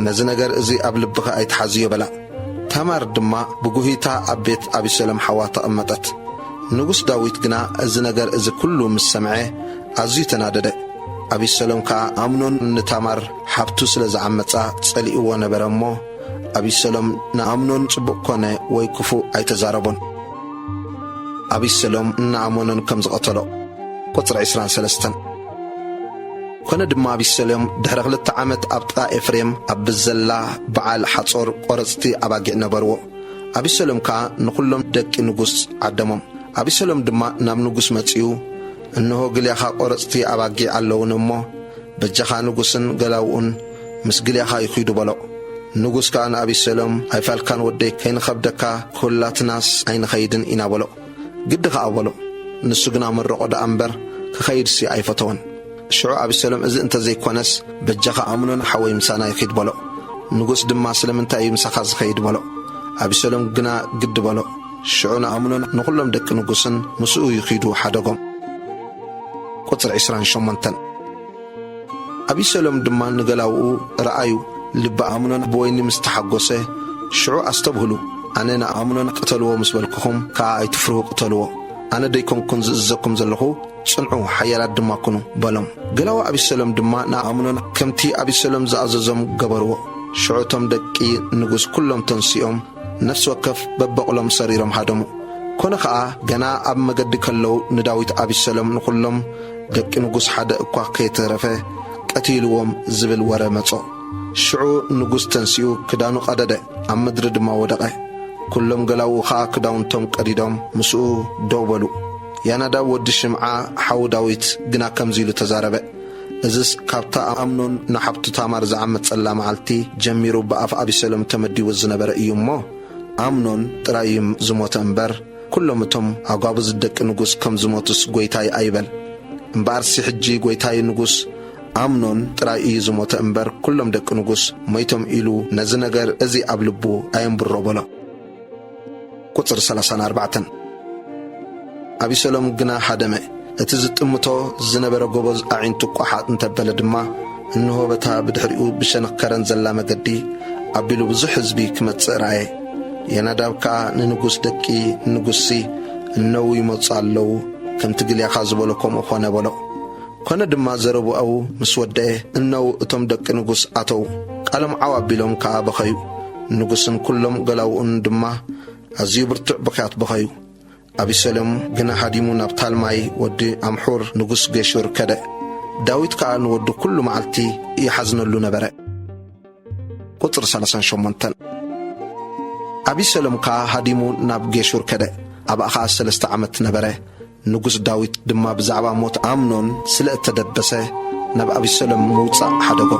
ነዚ ነገር እዚ ኣብ ልብኺ ኣይትሓዝዮ በላ። ታማር ድማ ብጉሂታ ኣብ ቤት ኣቢሰሎም ሓዋ ተቐመጠት። ንጉስ ዳዊት ግና እዚ ነገር እዚ ኩሉ ምስ ሰምዐ ኣዝዩ ተናደደ። ኣቢሰሎም ከኣ ኣምኖን ንታማር ሓብቱ ስለ ዝዓመጻ ጸሊእዎ ነበረ እሞ፣ ኣቢሰሎም ንኣምኖን ጽቡቕ ኮነ ወይ ክፉእ ኣይተዛረቦን። ኣቢሰሎም ንኣምኖን ከም ዝቐተሎ። ቁጽሪ ዕስራን ሰለስተን። ኮነ ድማ ኣቢሰሎም ድሕሪ ክልተ ዓመት ኣብ ጥቓ ኤፍሬም ኣብ ብዘላ በዓል ሓጾር ቆረጽቲ ኣባጊዕ ነበርዎ። ኣቢሰሎም ከኣ ንኹሎም ደቂ ንጉስ ዓደሞም። ኣቢሰሎም ድማ ናብ ንጉስ መጺኡ፣ እንሆ ግልያኻ ቆረጽቲ ኣባጊዕ ኣለዉኒ እሞ፣ በጃኻ ንጉስን ገላውኡን ምስ ግልያኻ ይኺዱ በሎ። ንጉስ ከኣ ንኣቢሰሎም፣ ኣይፋልካን ወደይ፣ ከይንኸብደካ ኩላትናስ ኣይንኸይድን ኢና በሎ። ግዲ ኸኣ በሎ። ንሱ ግና መረቖ ደኣ እምበር ክኸይድሲ ኣይፈተወን። ሽዑ ኣቢሰሎም፣ እዚ እንተ ዘይኮነስ፣ በጃኻ ኣምኖን ሓወይ ምሳና ይኺድ በሎ። ንጉስ ድማ፣ ስለምንታይ እዩ ምሳኻ ዝኸይድ በሎ። ኣቢሰሎም ግና ግዲ በሎ። ሽዑ ንኣምኖን ንኹሎም ደቂ ንጉስን ምስኡ ይኺዱ ሓደጎም። ቁጽሪ ዕስራን ሸሞንተን። ኣቢሰሎም ድማ ንገላውኡ፣ ረኣዩ፣ ልቢ ኣምኖን ብወይኒ ምስ ተሓጎሰ፣ ሽዑ ኣስተብህሉ፣ ኣነ ንኣምኖን ቅተልዎ ምስ በልኩኹም ከኣ ኣይትፍርሁ፣ ቅተልዎ። ኣነ ደይኮንኩን ዝእዝዘኩም ዘለኹ፣ ጽንዑ፣ ሓያላት ድማ ኩኑ በሎም። ገላው ኣቢሰሎም ድማ ንኣምኖን ከምቲ ኣቢሰሎም ዝኣዘዞም ገበርዎ። ሽዑ እቶም ደቂ ንጉስ ኩሎም ተንሲኦም ነፍሲ ወከፍ በበቕሎም ሰሪሮም ሃደሙ። ኮነ ኸኣ፣ ገና ኣብ መገዲ ከለዉ ንዳዊት ኣቢሰሎም ንኹሎም ደቂ ንጉስ ሓደ እኳ ከይተረፈ ቀቲልዎም ዝብል ወረ መጾ። ሽዑ ንጉስ ተንሲኡ ክዳኑ ቀደደ፣ ኣብ ምድሪ ድማ ወደቐ። ኩሎም ገላዉኡ ኸኣ ክዳውንቶም ቀዲዶም ምስኡ ደው በሉ። ያናዳብ ወዲ ሽምዓ ሓው ዳዊት ግና ከምዚ ኢሉ ተዛረበ። እዝስ ካብታ ኣምኖን ንሓብቱ ታማር ዝዓመጸላ መዓልቲ ጀሚሩ ብኣፍ ኣቢሰሎም ተመዲቡ ዝነበረ እዩ እሞ፣ ኣምኖን ጥራይ እዩ ዝሞተ እምበር፣ ኩሎም እቶም ኣጓብዝ ደቂ ንጉስ ከም ዝሞቱስ ጐይታይ ኣይበል። እምበኣርሲ ሕጂ ጐይታይ ንጉስ ኣምኖን ጥራይ እዩ ዝሞተ እምበር፣ ኩሎም ደቂ ንጉስ ሞይቶም ኢሉ ነዚ ነገር እዚ ኣብ ልቡ ኣየንብሮ በሎ። ቁጽሪ ሰላሳን ኣርባዕተን። ኣቢሰሎም ግና ሃደመ። እቲ ዝጥምቶ ዝነበረ ጎበዝ ኣዒንቱ ቋሓጥ እንተበለ ድማ፣ እንሆ በታ ብድሕሪኡ ብሸነኽ ከረን ዘላ መገዲ ኣቢሉ ብዙሕ ህዝቢ ክመጽእ ረኣየ። የናዳብ ከኣ ንንጉስ ደቂ ንጉስሲ፣ እነዉ ይመጹ ኣለዉ፣ ከምቲ ግልያኻ ዝበሎ ከምኡ ኾነ በሎ። ኮነ ድማ ዘረባኡ ምስ ወደአ፣ እነዉ እቶም ደቂ ንጉስ ኣተዉ። ቃሎም ዓው ኣቢሎም ከኣ በኸዩ። ንጉስን ኩሎም ገላዉኡን ድማ ኣዝዩ ብርቱዕ ብኽያት በኸዩ። ኣቢሰሎም ግና ሃዲሙ ናብ ታልማይ ወዲ ኣምሑር ንጉስ ገሹር ከደ። ዳዊት ከኣ ንወዱ ኩሉ መዓልቲ ይሓዝነሉ ነበረ። ቁጽሪ ሰላሳን ሸሞንተን። ኣቢሰሎም ከኣ ሃዲሙ ናብ ገሹር ከደ። ኣብኣ ኸኣ ሰለስተ ዓመት ነበረ። ንጉስ ዳዊት ድማ ብዛዕባ ሞት ኣምኖን ስለ እተደበሰ፣ ናብ ኣቢሰሎም ምውጻእ ሓደጎ።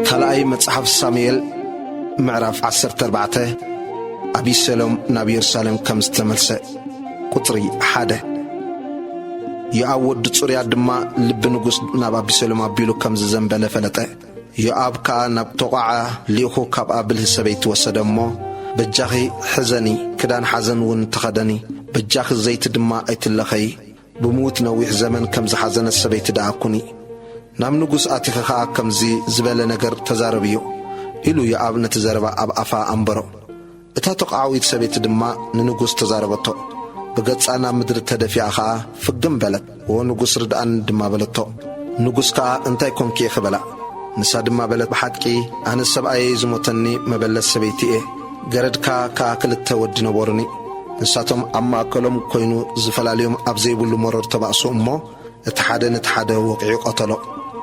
ካልኣይ መጽሓፍ ሳሙኤል ምዕራፍ ዓሰርተ ኣርባዕተ። ኣቢሰሎም ናብ የሩሳሌም ከም ዝተመልሰ። ቁጽሪ ሓደ። ዮኣብ ወዲ ጽሩያ ድማ ልቢ ንጉስ ናብ ኣቢሰሎም ኣቢሉ ከም ዝዘንበለ ፈለጠ። ዮኣብ ከኣ ናብ ተቋዓ ልኢኹ ካብኣ ብልሂ ሰበይቲ ወሰደ እሞ፣ በጃኺ ሕዘኒ፣ ክዳን ሓዘን እውን ተኸደኒ፣ በጃኺ ዘይቲ ድማ ኣይትለኸዪ፣ ብምዉት ነዊሕ ዘመን ከም ዝሓዘነት ሰበይቲ ደኣ ኩኒ። ናብ ንጉስ ኣቲኺ ኸኣ ከምዚ ዝበለ ነገር ተዛረብዮ፣ ኢሉ ዮኣብ ነቲ ዘረባ ኣብ ኣፋ ኣንበሮ። እታ ተቋዓዊት ሰበይቲ ድማ ንንጉስ ተዛረበቶ። ብገጻ ናብ ምድሪ ተደፊኣ ኸኣ ፍግም በለት። "ዎ ንጉስ ርድኣኒ" ድማ በለቶ። ንጉስ ከኣ "እንታይ ኮንኪ ኢኺ?" በላ። ንሳ ድማ በለት፣ "ብሓቂ ኣነ ሰብኣየይ ዝሞተኒ መበለት ሰበይቲ እየ። ገረድካ ከኣ ክልተ ወዲ ነበሩኒ። ንሳቶም ኣብ ማእከሎም ኮይኑ ዝፈላልዮም ኣብ ዘይብሉ መሮር ተባእሱ እሞ፣ እቲ ሓደ ነቲ ሓደ ወቒዑ ቀተሎ።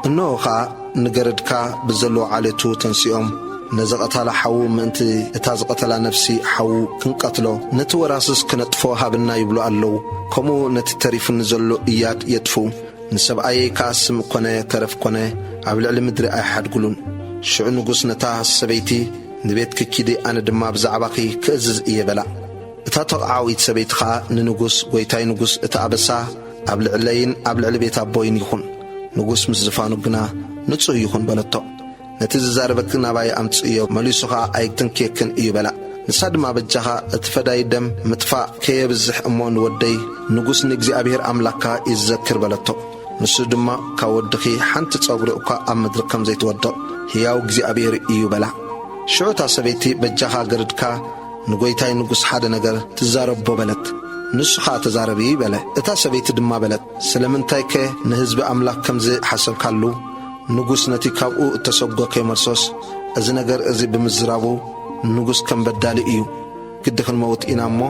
እንሆ ኸኣ ንገረድካ ብዘለዎ ዓሌቱ ተንሲኦም ነዚ ቐታላ ሓዉ ምእንቲ እታ ዝቐተላ ነፍሲ ሓዉ ክንቀትሎ፣ ነቲ ወራስስ ክነጥፍኦ ሃብና ይብሉ ኣለዉ። ከምኡ ነቲ ተሪፉኒ ዘሎ እያድ የጥፍኡ። ንሰብኣየይ ከኣ ስም ኮነ ተረፍ ኮነ ኣብ ልዕሊ ምድሪ ኣይሓድጉሉን። ሽዑ ንጉስ ነታ ሰበይቲ፣ "ንቤትኪ ኪዲ፣ ኣነ ድማ ብዛዕባኺ ክእዝዝ እየ" በላ። እታ ተቓዓዊት ሰበይቲ ኸኣ ንንጉስ፣ "ጐይታይ ንጉስ፣ እቲ ኣበሳ ኣብ ልዕለይን ኣብ ልዕሊ ቤት ኣቦይን ይኹን፣ ንጉስ ምስ ዝፋኑ ግና ንጹህ ይኹን" በለቶ። "ነቲ ዝዛረበኪ ናባይ ኣምጽእዮ፣ መሊሱ ኸኣ ኣይትንክየክን እዩ" በላ። ንሳ ድማ፣ "በጃኻ እቲ ፈዳይ ደም ምጥፋእ ከየብዝሕ እሞ ንወደይ ንጉስ ንእግዚኣብሄር ኣምላኽካ ይዘክር" በለቶ። ንሱ ድማ፣ "ካብ ወድኺ ሓንቲ ጸጉሪ እኳ ኣብ ምድሪ ከም ዘይትወድቕ ህያው እግዚኣብሄር እዩ" በላ። ሽዑ እታ ሰበይቲ፣ "በጃኻ ገረድካ ንጐይታይ ንጉስ ሓደ ነገር ትዛረቦ" በለት። ንሱ ኸኣ፣ "ተዛረቢ" በለ። እታ ሰበይቲ ድማ በለት፣ "ስለምንታይከ ንህዝቢ ኣምላኽ ከምዚ ሓሰብካሉ? ንጉስ ነቲ ካብኡ እተሰጎ ከይመልሶስ፣ እዚ ነገር እዚ ብምዝራቡ ንጉስ ከም በዳሊ እዩ። ግዲ ክንመውት ኢና እሞ፣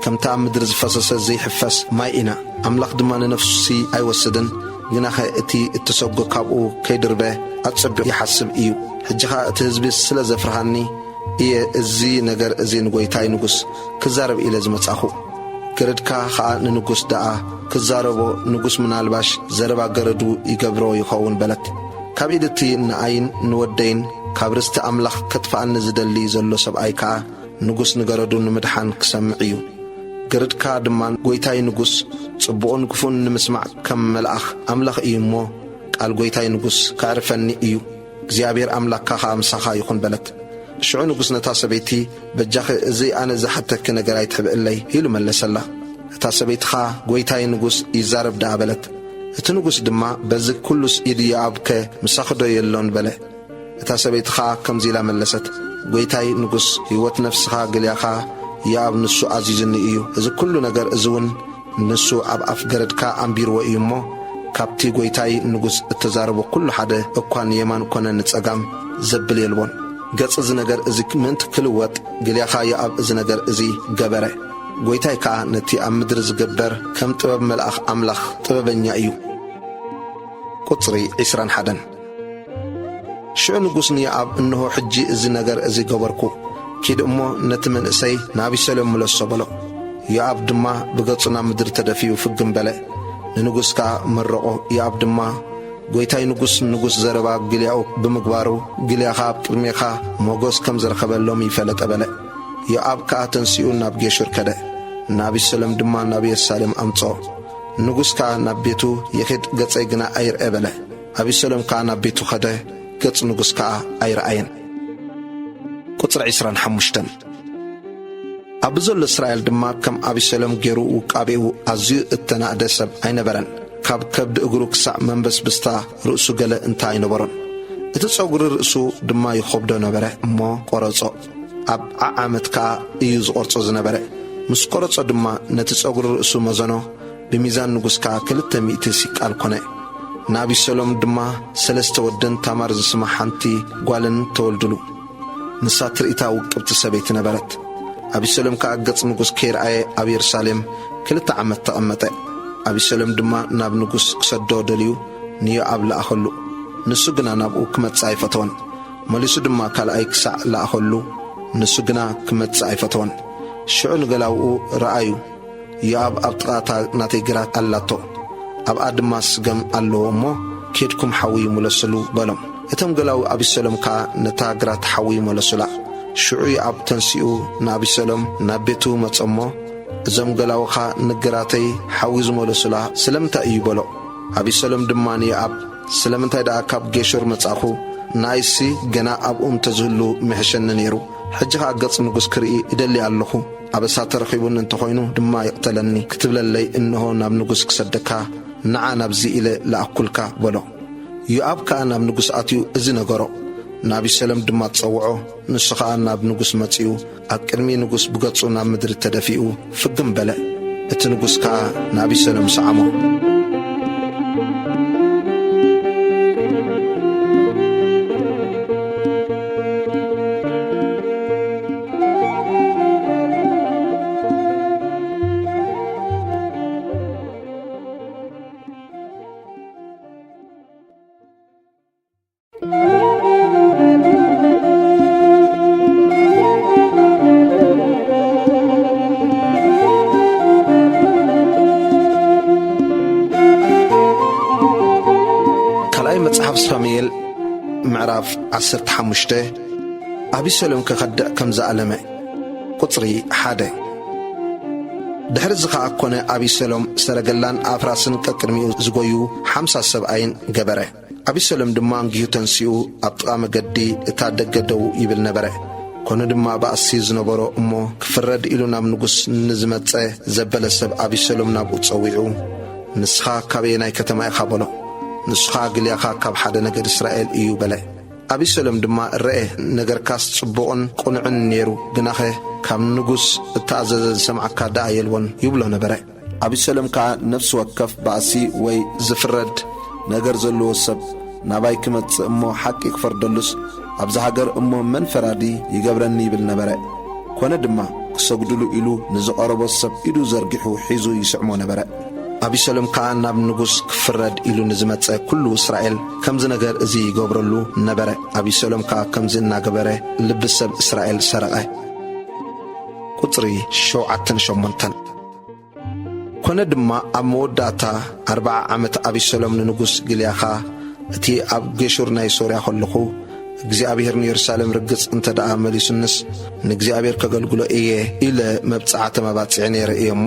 ከምቲ ኣብ ምድሪ ዝፈሰሰ ዘይሕፈስ ማይ ኢና። ኣምላኽ ድማ ንነፍሲ ኣይወስድን፣ ግናኸ እቲ እተሰጎ ካብኡ ከይድርበ ኣጸቢቑ ይሓስብ እዩ። ሕጂ ኸኣ እቲ ህዝቢ ስለ ዘፍርሃኒ እየ እዚ ነገር እዚ ንጐይታይ ንጉስ ክዛረብ ኢለ ዝመጻኹ። ገረድካ ኸኣ ንንጉስ ደኣ ክዛረቦ፣ ንጉስ ምናልባሽ ዘረባ ገረዱ ይገብሮ ይኸውን" በለት። "ካብ ኢድ እቲ ንኣይን ንወደይን ካብ ርስቲ ኣምላኽ ከጥፍኣኒ ዝደሊ ዘሎ ሰብኣይ ከኣ ንጉስ ንገረዱ ንምድሓን ክሰምዕ እዩ። ገረድካ ድማ፣ "ጐይታይ ንጉስ፣ ጽቡቕን ክፉእን ንምስማዕ ከም መልኣኽ ኣምላኽ እዩ እሞ፣ ቃል ጐይታይ ንጉስ ከዕርፈኒ እዩ። እግዚኣብሔር ኣምላኽካ ኸኣ ምሳኻ ይኹን" በለት። ሽዑ ንጉስ ነታ ሰበይቲ፣ "በጃኺ፣ እዚ ኣነ ዝሓተኪ ነገር ኣይትሕብእለይ" ኢሉ መለሰላ። እታ ሰበይቲ ኸኣ፣ "ጐይታይ ንጉስ ይዛረብ ደኣ" በለት። እቲ ንጉስ ድማ፣ "በዚ ኩሉስ ኢድ ዮኣብከ ምሳኺዶ የሎን?" በለ። እታ ሰበይቲ ኸኣ ከምዚ ኢላ መለሰት፣ "ጐይታይ ንጉስ፣ ህይወት ነፍስኻ ግልያኻ ዮኣብ ንሱ ኣዚዙኒ እዩ። እዚ ኩሉ ነገር እዚ እውን ንሱ ኣብ ኣፍ ገረድካ ኣንቢርዎ እዩ እሞ፣ ካብቲ ጐይታይ ንጉስ እተዛረቦ ኩሉ ሓደ እኳ ንየማን ኮነ ንጸጋም ዘብል የልቦን። ገጽ እዚ ነገር እዚ ምእንቲ ክልወጥ፣ ግልያኻ ዮኣብ እዚ ነገር እዚ ገበረ። ጐይታይ ከኣ ነቲ ኣብ ምድሪ ዝግበር ከም ጥበብ መልኣኽ ኣምላኽ ጥበበኛ እዩ።" ቁጽሪ ዕስራን ሓደን። ሽዑ ንጉስ ንዮኣብ፣ "እንሆ፣ ሕጂ እዚ ነገር እዚ ገበርኩ። ኪድ እሞ ነቲ መንእሰይ ንኣቢሰሎም ምለሶ" በሎ። ዮኣብ ድማ ብገጹ ናብ ምድሪ ተደፊኡ ፍግም በለ። ንንጉስ ከኣ መረቖ። ዮኣብ ድማ፣ "ጐይታይ ንጉስ፣ ንጉስ ዘረባ ግልያኡ ብምግባሩ፣ ግልያኻ ኣብ ቅድሜኻ ሞገስ ከም ዝረኸበሎም ይፈለጠ" በለ። ዮኣብ ከኣ ተንሲኡ ናብ ጌሹር ከደ። ንኣቢሰሎም ድማ ናብ የሩሳሌም ኣምጽኦ። ንጉስ ከኣ ናብ ቤቱ ይኺድ፣ ገጸይ ግና ኣይርአ በለ። ኣቢሰሎም ከኣ ናብ ቤቱ ኸደ፣ ገጽ ንጉስ ከኣ ኣይረኣየን። ቁጽሪ ዕስራን ሓሙሽተን። ኣብ ዘሎ እስራኤል ድማ ከም ኣቢሰሎም ገይሩ ውቃቤኡ ኣዝዩ እተናእደ ሰብ ኣይነበረን። ካብ ከብዲ እግሩ ክሳዕ መንበስብስታ ርእሱ ገለ እንተ ኣይነበሮን። እቲ ጸጉሪ ርእሱ ድማ ይኸብዶ ነበረ እሞ ቈረጾ። ኣብ ዓዓመት ከኣ እዩ ዝቖርጾ ዝነበረ። ምስ ቈረጾ ድማ ነቲ ጸጉሪ ርእሱ መዘኖ፣ ብሚዛን ንጉስ ከኣ ክልተ ሚእቲ ሲቃል ኮነ። ንኣቢሰሎም ድማ ሰለስተ ወደን ታማር ዝስማ ሓንቲ ጓልን ተወልድሉ። ንሳ ትርኢታ ውቅብቲ ሰበይቲ ነበረት። ኣቢሰሎም ከኣ ገጽ ንጉስ ከይረኣየ ኣብ የሩሳሌም ክልተ ዓመት ተቐመጠ። ኣቢሰሎም ድማ ናብ ንጉስ ክሰዶ ደልዩ ንዮኣብ ለኣኸሉ። ንሱ ግና ናብኡ ክመጽእ ኣይፈተወን። መሊሱ ድማ ካልኣይ ክሳዕ ለኣኸሉ፣ ንሱ ግና ክመጽእ ኣይፈተወን። ሽዑ ንገላውኡ፣ "ረኣዩ፣ ዮኣብ ኣብ ጥቓ እታ ናተይ ግራት ኣላቶ፣ ኣብኣ ድማ ስገም ኣለዎ እሞ፣ ኬድኩም ሓዊ ምለሱሉ" በሎም። እቶም ገላው ኣቢሰሎም ከኣ ነታ ግራት ሓዊ መለሱላ። ሽዑ ዮኣብ ተንሲኡ ንኣቢሰሎም ናብ ቤቱ መጸ እሞ፣ "እዞም ገላውኻ ንግራተይ ሓዊ ዝመለሱላ ስለምንታይ እዩ?" በሎ። ኣቢሰሎም ድማ ንዮኣብ፣ "ስለምንታይ ደኣ ካብ ጌሹር መጻእኹ? ንኣይሲ ገና ኣብኡ እንተ ዝህሉ ምሕሸኒ ነይሩ። ሕጂ ኸኣ ገጽ ንጉስ ክርኢ እደሊ ኣለኹ። ኣበሳ ተረኺቡኒ እንተ ኾይኑ ድማ ይቕተለኒ ክትብለለይ፣ እንሆ፣ ናብ ንጉስ ክሰደካ ንዓ ናብዚ ኢለ ለኣኩልካ" በሎ። ዮኣብ ከኣ ናብ ንጉስ ኣትዩ እዚ ነገሮ። ንኣቢሰሎም ድማ ጸውዖ። ንሱ ኸኣ ናብ ንጉስ መጺኡ፣ ኣብ ቅድሚ ንጉስ ብገጹ ናብ ምድሪ ተደፊኡ ፍግም በለ። እቲ ንጉስ ከኣ ንኣቢሰሎም ሰዓሞ። ካልኣይ መጽሓፍ ሳሙኤል ምዕራፍ ዓሰርተ ሓሙሽተ። ኣቢሰሎም ክኸድዕ ከም ዝኣለመ። ቁጽሪ ሓደ። ድሕሪ እዚ ኸኣ ኰነ፣ ኣቢሰሎም ሰረገላን ኣፍራስን ቀቅድሚኡ ዝጐዩ ሓምሳ ሰብኣይን ገበረ። ኣቢሰሎም ድማ ኣንጊሁ ተንሲኡ ኣብ ጥቓ መገዲ እታ ደገ ደው ይብል ነበረ። ኰነ ድማ፣ ባእሲ ዝነበሮ እሞ ክፍረድ ኢሉ ናብ ንጉስ ንዝመጸ ዘበለ ሰብ ኣቢሰሎም ናብኡ ጸዊዑ፣ "ንስኻ ካበየናይ ከተማ ኢኻ?" በሎ። ንሱ ኸኣ፣ "ግልያኻ ካብ ሓደ ነገድ እስራኤል እዩ" በለ። ኣቢሰሎም ድማ፣ "ርኤ፣ ነገርካስ ጽቡቕን ቅኑዕን ነይሩ፣ ግናኸ ካብ ንጉስ እተኣዘዘ ዝሰምዓካ ደኣ የልቦን" ይብሎ ነበረ። ኣቢሰሎም ከኣ፣ "ነፍሲ ወከፍ ባእሲ ወይ ዝፍረድ ነገር ዘለዎ ሰብ ናባይ ክመጽእ እሞ ሓቂ ክፈርደሉስ፣ ኣብዚ ሃገር እሞ መን ፈራዲ ይገብረኒ?" ይብል ነበረ። ኰነ ድማ፣ ክሰግድሉ ኢሉ ንዝቐረቦ ሰብ ኢዱ ዘርጊሑ ሒዙ ይስዕሞ ነበረ። ኣቢሰሎም ከኣ ናብ ንጉስ ክፍረድ ኢሉ ንዝመጸ ኵሉ እስራኤል ከምዚ ነገር እዚ ይገብረሉ ነበረ። ኣቢሰሎም ከኣ ከምዚ እናገበረ ልቢ ሰብ እስራኤል ሰረቐ። ቁጽሪ ሸውዓተን ሸሞንተን። ኰነ ድማ፣ ኣብ መወዳእታ ኣርብዓ ዓመት ኣቢሰሎም ንንጉስ፣ "ግልያኻ፣ እቲ ኣብ ጌሹር ናይ ሶርያ ኸለኹ፣ እግዚኣብሔር ንየሩሳሌም ርግጽ እንተ ደኣ መሊሱንስ፣ ንእግዚኣብሔር ከገልግሎ እየ ኢለ መብጽዓ ተመባጺዐ ነይረ እየ እሞ፣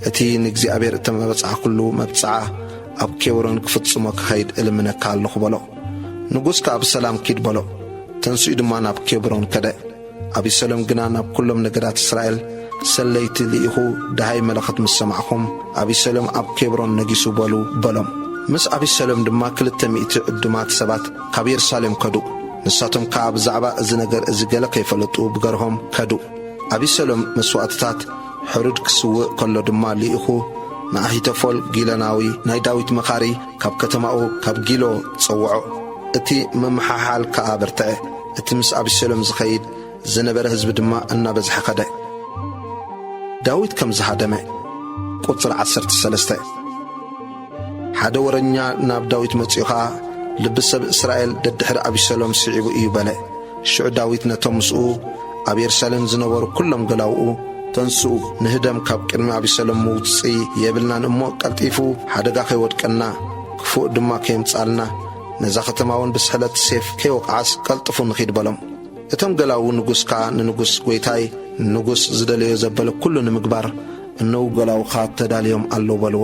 እቲ ንእግዚኣብሔር እተመባጽዓኩሉ መብጽዓ ኣብ ኬብሮን ክፍጽሞ ክኸይድ እልምነካ ኣለኹ በሎ። ንጉስ ከኣ ብሰላም ኪድ በሎ። ተንሲኡ ድማ ናብ ኬብሮን ከደ። ኣቢሰሎም ግና ናብ ኩሎም ነገዳት እስራኤል ሰለይቲ ልኢኹ፣ ደሃይ መለኸት ምስ ሰማዕኹም፣ ኣቢሰሎም ኣብ ኬብሮን ነጊሱ በሉ በሎም። ምስ ኣቢሰሎም ድማ ክልተ ሚእቲ ዕዱማት ሰባት ካብ የሩሳሌም ከዱ። ንሳቶም ከኣ ብዛዕባ እዚ ነገር እዚ ገለ ከይፈለጡ ብገርሆም ከዱ። ኣቢሰሎም መስዋእትታት ሕሩድ ክስውእ ከሎ ድማ ልኢኹ ንኣሂቶፎል ጊሎናዊ ናይ ዳዊት መኻሪ ካብ ከተማኡ ካብ ጊሎ ጸውዖ። እቲ ምምሓሓል ከኣ በርትዐ። እቲ ምስ ኣቢሰሎም ዝኸይድ ዝነበረ ህዝቢ ድማ እናበዝሐ ኸደ። ዳዊት ከም ዝሃደመ። ቁጽሪ ዓሰርተ ሰለስተ። ሓደ ወረኛ ናብ ዳዊት መጺኡ ኸኣ፣ ልቢ ሰብ እስራኤል ደድሕሪ ኣቢሰሎም ስዒቡ እዩ በለ። ሽዑ ዳዊት ነቶም ምስኡ ኣብ የሩሳሌም ዝነበሩ ኩሎም ገላውኡ፣ ተንስኡ፣ ንህደም፣ ካብ ቅድሚ ኣቢሰሎም ምውጽኢ የብልናን እሞ፣ ቀልጢፉ ሓደጋ ከይወድቀና፣ ክፉእ ድማ ከየምጽኣልና፣ ነዛ ከተማ እውን ብስሕለት ሴፍ ከይወቕዓስ ቀልጥፉ ንኺድ በሎም። እቶም ገላዉ ንጉስ ከኣ ንንጉስ፣ ጐይታይ ንጉስ ዝደለዮ ዘበለ ኩሉ ንምግባር እነዉ ገላዉኻ ተዳልዮም ኣለዉ በልዎ።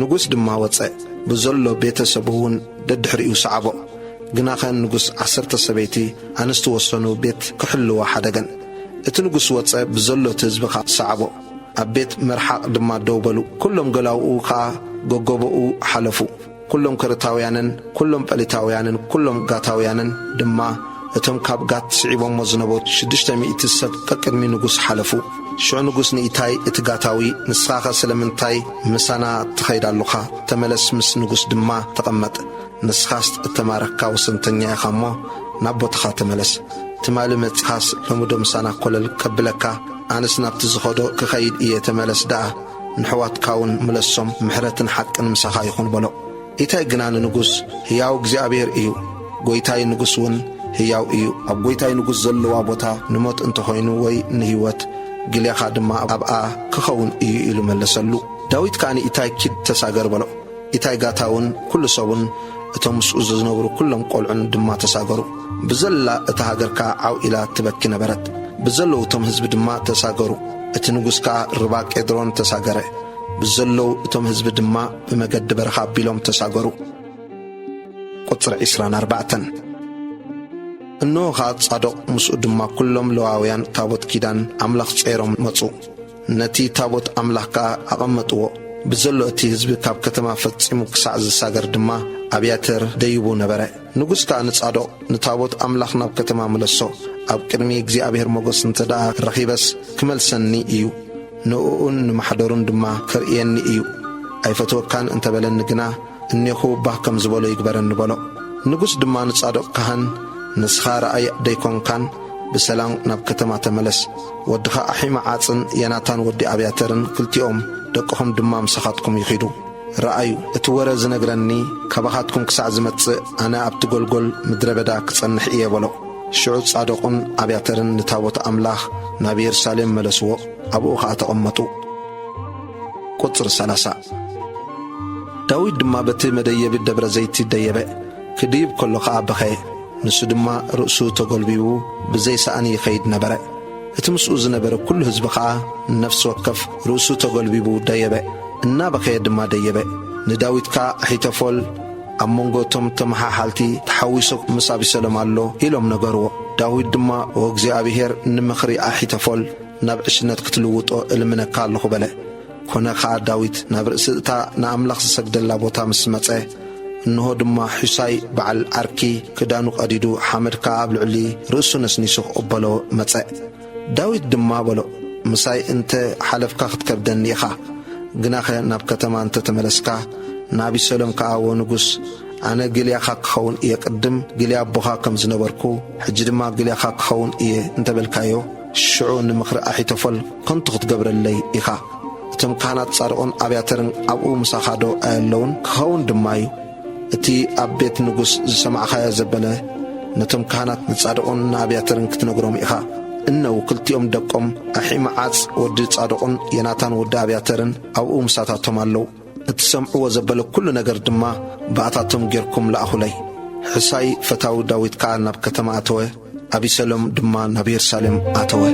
ንጉስ ድማ ወጸ፣ ብዘሎ ቤተ ሰቡ እውን ደድሕሪኡ ሰዓቦ። ግናኸ ንጉስ ዓሰርተ ሰበይቲ ኣንስቲ ወሰኑ ቤት ክሕልዋ ሓደገን። እቲ ንጉስ ወጸ፣ ብዘሎ እቲ ህዝቢ ኸኣ ሰዓቦ። ኣብ ቤት መርሓቕ ድማ ደው በሉ። ኩሎም ገላዉኡ ኸኣ ገጎቦኡ ሓለፉ። ኩሎም ከረታውያንን ኩሎም ጴሊታውያንን ኩሎም ጋታውያንን ድማ፣ እቶም ካብ ጋት ስዒቦሞ ዝነበሩ ሽዱሽተ ሚእቲ ሰብ ቀቅድሚ ንጉስ ሓለፉ። ሽዑ ንጉስ ንኢታይ እቲ ጋታዊ፣ "ንስኻኸ ስለምንታይ ምሳና ትኸይድ ኣሎኻ? ተመለስ፣ ምስ ንጉስ ድማ ተቐመጥ። ንስኻስ እተማረኽካ ወሰንተኛ ኢኻ እሞ፣ ናብ ቦታኻ ተመለስ። ትማሊ መጺኻስ፣ ሎሚ ዶ ምሳና ኮለል ከብለካ? ኣነስ ናብቲ ዝኸዶ ክኸይድ እየ፣ ተመለስ ደኣ፣ ንሕዋትካ እውን ምለሶም፣ ምሕረትን ሓቅን ምሳኻ ይኹን" በሎ። ኢታይ ግና ንንጉስ፣ "ህያው እግዚኣብሔር እዩ፣ ጐይታይ ንጉስ እውን ህያው እዩ። ኣብ ጐይታይ ንጉስ ዘለዋ ቦታ ንሞት እንተኾይኑ ወይ ንህይወት፣ ግልያኻ ድማ ኣብኣ ክኸውን እዩ" ኢሉ መለሰሉ። ዳዊት ከኣ ንኢታይ፣ "ኪድ ተሳገር" በሎ። ኢታይ ጋታውን ኩሉ ሰቡን እቶም ምስኡ ዝነበሩ ኩሎም ቆልዑን ድማ ተሳገሩ። ብዘላ እታ ሃገር ከኣ ዓው ኢላ ትበኪ ነበረት። ብዘለዉ እቶም ህዝቢ ድማ ተሳገሩ። እቲ ንጉስ ከኣ ርባ ቄድሮን ተሳገረ። ብዘለዉ እቶም ህዝቢ ድማ ብመገዲ በረኻ ኣቢሎም ተሳገሩ። ቁጽሪ ዕስራን ኣርባዕተን። እንሆ ኸኣ ጻዶቕ ምስኡ ድማ ኩሎም ለዋውያን ታቦት ኪዳን ኣምላኽ ጾይሮም መጹ። ነቲ ታቦት ኣምላኽ ከኣ ኣቐመጥዎ። ብዘሎ እቲ ህዝቢ ካብ ከተማ ፈጺሙ ክሳዕ ዝሳገር ድማ ኣብያተር ደይቡ ነበረ። ንጉስ ከኣ ንጻዶቕ፣ "ንታቦት ኣምላኽ ናብ ከተማ ምለሶ፣ ኣብ ቅድሚ እግዚኣብሔር ሞገስ እንተ ደኣ ረኺበስ ክመልሰኒ እዩ፣ ንእኡን ንማሕደሩን ድማ ከርእየኒ እዩ። ኣይፈትወካን እንተ በለኒ ግና፣ እኔኹ ባህ ከም ዝበሎ ይግበረኒ" በሎ። ንጉስ ድማ ንጻዶቕ ካህን፣ "ንስኻ ረኣይ ደይኮንካን? ብሰላም ናብ ከተማ ተመለስ። ወድኻ ኣሒመዓጽን የናታን ወዲ ኣብያተርን ክልቲኦም ደቅኹም ድማ ምሳኻትኩም ይኺዱ። ረኣዩ፣ እቲ ወረ ዝነግረኒ ካባኻትኩም ክሳዕ ዝመጽእ፣ ኣነ ኣብቲ ጐልጐል ምድረ በዳ ክጸንሕ እየ" በሎ። ሽዑ ጻዶቕን ኣብያተርን ንታቦት ኣምላኽ ናብ የሩሳሌም መለስዎ፣ ኣብኡ ኸኣ ተቐመጡ። ቁጽሪ ሰላሳ። ዳዊት ድማ በቲ መደየቢ ደብረ ዘይቲ ደየበ፣ ክድይብ ከሎ ኸኣ በኸየ። ንሱ ድማ ርእሱ ተጐልቢቡ ብዘይ ሳእኒ ይኸይድ ነበረ። እቲ ምስኡ ዝነበረ ኩሉ ህዝቢ ኸኣ ነፍሲ ወከፍ ርእሱ ተጐልቢቡ ደየበ፣ እናበኸየ ድማ ደየበ። ንዳዊት ከኣ ኣሒቶፎል ኣብ መንጎ እቶም ተመሓሓልቲ ተሓዊሱ ምስ ኣቢሰሎም ኣሎ ኢሎም ነገርዎ። ዳዊት ድማ፣ "ኦ እግዚኣብሄር፣ ንምኽሪ ኣሒቶፎል ናብ ዕሽነት ክትልውጦ እልምነካ ኣለኹ" በለ። ኮነ ኸኣ ዳዊት ናብ ርእሲ እታ ንኣምላኽ ዝሰግደላ ቦታ ምስ መጸ፣ እንሆ ድማ ሑሳይ በዓል ዓርኪ ክዳኑ ቀዲዱ፣ ሓመድ ከኣ ኣብ ልዕሊ ርእሱ ነስኒሱ ክቕበሎ መጸ። ዳዊት ድማ በሎ፣ "ምሳይ እንተ ሓለፍካ ክትከብደኒ ኢኻ፣ ግናኸ ናብ ከተማ እንተ ተመለስካ፣ ንኣቢሰሎም ከኣ፣ 'ወ ንጉስ፣ ኣነ ግልያኻ ክኸውን እየ፣ ቅድም ግልያ ኣቦኻ ከም ዝነበርኩ፣ ሕጂ ድማ ግልያኻ ክኸውን እየ' እንተ በልካዮ፣ ሽዑ ንምኽሪ ኣሒቶፎል ከንቱ ክትገብረለይ ኢኻ። እቶም ካህናት ጻድኦን ኣብያተርን ኣብኡ ምሳኻዶ ኣየለውን? ክኸውን ድማ እዩ። እቲ ኣብ ቤት ንጉስ ዝሰማዕኻዮ ዘበለ ነቶም ካህናት ንጻድኦን ንኣብያተርን ክትነግሮም ኢኻ። እነው ክልቲኦም ደቆም ኣሒመዓጽ ወዲ ጻድኦን የናታን ወዲ ኣብያተርን ኣብኡ ምሳታቶም ኣለዉ። እትሰምዕዎ ዘበለ ኩሉ ነገር ድማ ብኣታቶም ጌርኩም ለኣኹለይ። ሕሳይ ፈታዊ ዳዊት ከኣ ናብ ከተማ ኣተወ፣ ኣቢሰሎም ድማ ናብ የሩሳሌም ኣተወ።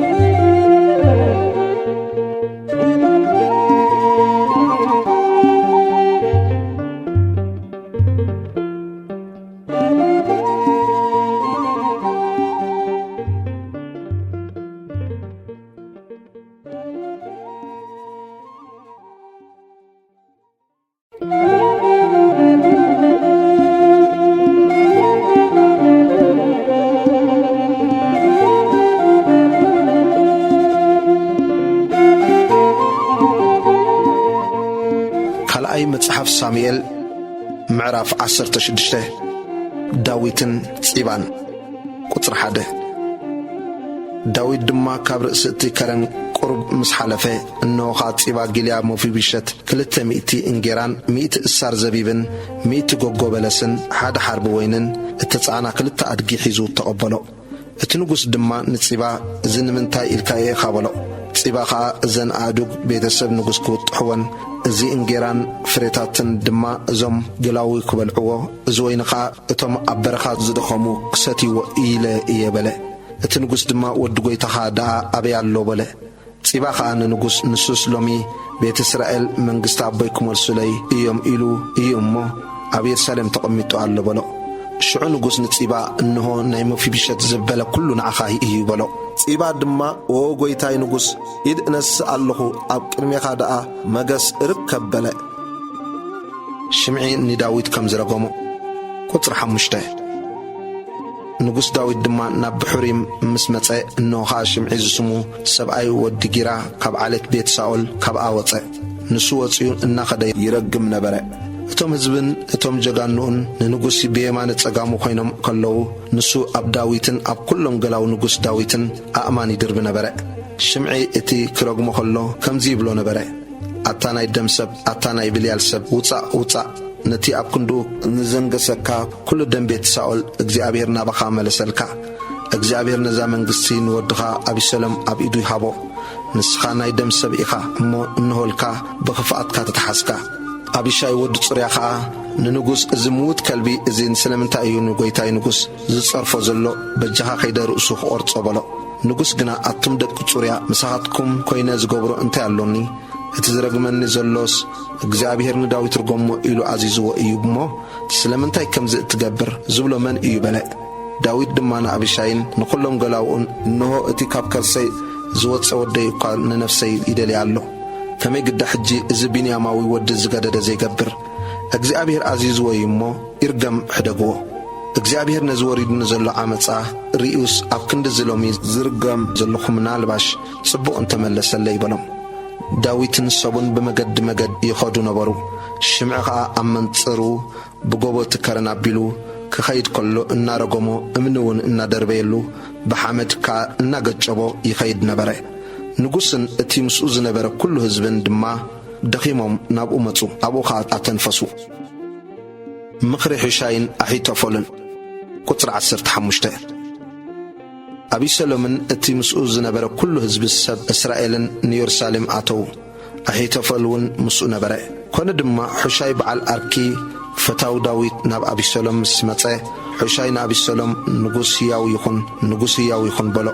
ካልኣይ መጽሓፍ ሳሙኤል ምዕራፍ ዓሰርተ ሽዱሽተ። ዳዊትን ጺባን። ቁጽሪ ሓደ። ዳዊት ድማ ካብ ርእሲ እቲ ከረን ቁሩብ ምስ ሓለፈ፣ እንሆ ኸኣ ጺባ ጊልያ መፊቦሸት ክልተ ሚእቲ እንጌራን ሚእቲ እሳር ዘቢብን ሚእቲ ጎጎ በለስን ሓደ ሓርቢ ወይንን እተጻዕና ክልተ ኣድጊ ሒዙ ተቐበሎ። እቲ ንጉስ ድማ ንጺባ፣ "እዚ ንምንታይ ኢልካዮ ኢኻ?" በሎ። ጺባ ኸኣ፣ "እዘን ኣእዱግ ቤተሰብ ንጉስ ክውጥሕወን፣ እዚ እንጌራን ፍሬታትን ድማ እዞም ገላዉ ክበልዕዎ፣ እዚ ወይኒ ኸኣ እቶም ኣብ በረኻ ዝደኸሙ ክሰትይዎ ኢለ እየ" በለ። እቲ ንጉስ ድማ፣ "ወዲ ጐይታኻ ደኣ ኣበይ ኣሎ?" በለ። ጺባ ኸኣ ንንጉስ፣ "ንሱስ ሎሚ ቤት እስራኤል መንግስቲ ኣቦይ ክመልሱለይ እዮም ኢሉ እዩ እሞ፣ ኣብ የሩሳሌም ተቐሚጡ ኣሎ" በሎ። ሽዑ ንጉስ ንጺባ፣ "እንሆ ናይ መፊብሸት ዘበለ ኩሉ ንዓኻ እዩ" በሎ። ጺባ ድማ፣ "ኦ ጐይታይ ንጉስ፣ ኢድ እነስእ ኣለኹ፣ ኣብ ቅድሜኻ ደኣ መገስ እርከብ" በለ። ሽምዒ ንዳዊት ከም ዝረገሞ። ቁጽሪ ሓሙሽተ። ንጉስ ዳዊት ድማ ናብ ብሑሪም ምስ መጸ፣ እንሆ ኸኣ ሽምዒ ዝስሙ ሰብኣይ ወዲ ጊራ ካብ ዓሌት ቤት ሳኦል ካብኣ ወጸ። ንሱ ወጺኡ እናኸደ ይረግም ነበረ። እቶም ህዝብን እቶም ጀጋኑኡን ንንጉስ ብየማነ ጸጋሙ ኾይኖም ከለዉ፣ ንሱ ኣብ ዳዊትን ኣብ ኩሎም ገላው ንጉስ ዳዊትን ኣእማን ይድርቢ ነበረ። ሽምዒ እቲ ክረግሞ ኸሎ ከምዚ ይብሎ ነበረ፣ "ኣታ ናይ ደም ሰብ፣ ኣታ ናይ ብልያል ሰብ፣ ውጻእ፣ ውጻእ! ነቲ ኣብ ክንድኡ ንዘንገሰካ ኩሉ ደም ቤት ሳኦል እግዚኣብሔር ናባኻ መለሰልካ። እግዚኣብሔር ነዛ መንግስቲ ንወድኻ ኣቢሰሎም ኣብ ኢዱ ይሃቦ። ንስኻ ናይ ደም ሰብ ኢኻ እሞ፣ እንሆልካ ብኽፍኣትካ ተተሓዝካ።" ኣቢሻይ ወዲ ጽሩያ ኸኣ ንንጉስ፣ "እዚ ምዉት ከልቢ እዚ ስለምንታይ እዩ ንጐይታይ ንጉስ ዝጸርፎ ዘሎ? በጃኻ ከይደ ርእሱ ክቖርጾ" በሎ። ንጉስ ግና፣ "ኣቱም ደቂ ጽሩያ፣ ምሳኻትኩም ኮይነ ዝገብሮ እንታይ ኣሎኒ? እቲ ዝረግመኒ ዘሎስ እግዚኣብሔር ንዳዊት ርገሞ ኢሉ ኣዚዝዎ እዩ እሞ፣ ስለምንታይ ከምዚ እትገብር ዝብሎ መን እዩ?" በለ። ዳዊት ድማ ንኣቢሻይን ንኹሎም ገላውኡን፣ "እንሆ እቲ ካብ ከርሰይ ዝወጸ ወደይ እኳ ንነፍሰይ ይደልያ ኣሎ። ከመይ ግዳ ሕጂ እዚ ብንያማዊ ወዲ ዝገደደ ዘይገብር? እግዚኣብሔር ኣዚዝዎ እዩ እሞ ይርገም፣ ሕደግዎ። እግዚኣብሔር ነዚ ወሪዱኒ ዘሎ ዓመጻ ርእዩስ ኣብ ክንድዚ ሎሚ ዝርገም ዘለኹ ምናልባሽ ጽቡቕ እንተመለሰለይ" በሎም። ዳዊትን ሰቡን ብመገዲ መገዲ ይኸዱ ነበሩ። ሽምዒ ኸኣ ኣብ መንጽሩ ብጎቦ እቲ ከረን ኣቢሉ ክኸይድ ከሎ እናረገሞ፣ እምኒ እውን እናደርበየሉ፣ ብሓመድ ከኣ እናገጨቦ ይኸይድ ነበረ። ንጉስን እቲ ምስኡ ዝነበረ ኩሉ ህዝብን ድማ ደኺሞም ናብኡ መጹ፣ ኣብኡ ኸኣ ኣተንፈሱ። ምኽሪ ሑሻይን ኣሒቶፎልን። ቁጽሪ ዓሰርተ ሓሙሽተ። ኣቢሰሎምን እቲ ምስኡ ዝነበረ ኩሉ ህዝቢ ሰብ እስራኤልን ንየሩሳሌም ኣተዉ። ኣሒቶፎል እውን ምስኡ ነበረ። ኮነ ድማ ሑሻይ በዓል ኣርኪ ፈታዊ ዳዊት ናብ ኣቢሰሎም ምስ መጸ፣ ሑሻይ ንኣቢሰሎም፣ "ንጉስ ህያው ይኹን፣ ንጉስ ህያው ይኹን" በሎ።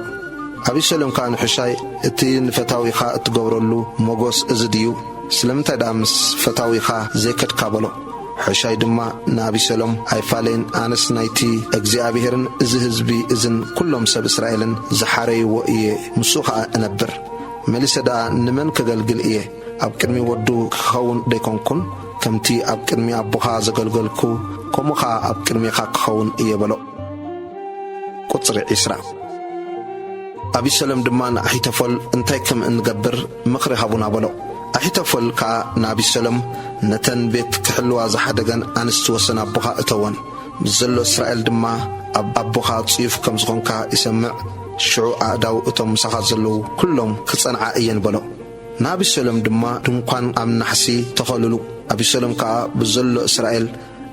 ኣቢሰሎም ከኣ ንሑሻይ፣ "እቲ ንፈታዊኻ እትገብረሉ ሞጎስ እዚ ድዩ? ስለምንታይ ደኣ ምስ ፈታዊኻ ዘይከድካ?" በሎ። ሑሻይ ድማ ንኣቢሰሎም፣ "ኣይፋለይን፣ ኣነስ ናይቲ እግዚኣብሄርን እዚ ህዝቢ እዝን ኩሎም ሰብ እስራኤልን ዝሓረይዎ እየ፣ ምስኡ ኸኣ እነብር። መሊሰ ደኣ ንመን ከገልግል እየ? ኣብ ቅድሚ ወዱ ክኸውን ደይኮንኩን? ከምቲ ኣብ ቅድሚ ኣቦኻ ዘገልገልኩ፣ ከምኡ ኸኣ ኣብ ቅድሜኻ ክኸውን እየ" በሎ። ቁጽሪ ዒስራ። ኣቢሰሎም ድማ ንኣሒቶፎል፣ "እንታይ ከም እንገብር ምኽሪ ሃቡና" በሎ። ኣሒቶፎል ከኣ ንኣቢሰሎም፣ "ነተን ቤት ክሕልዋ ዝሓደገን ኣንስቲ ወሰን ኣቦኻ እተወን። ብዘሎ እስራኤል ድማ ኣብ ኣቦኻ ጽዩፍ ከም ዝኾንካ ይሰምዕ። ሽዑ ኣእዳው እቶም ምሳኻ ዘለዉ ኩሎም ክጸንዓ እየን" በሎ። ንኣቢሰሎም ድማ ድንኳን ኣብ ናሕሲ ተኸሉሉ። ኣቢሰሎም ከኣ ብዘሎ እስራኤል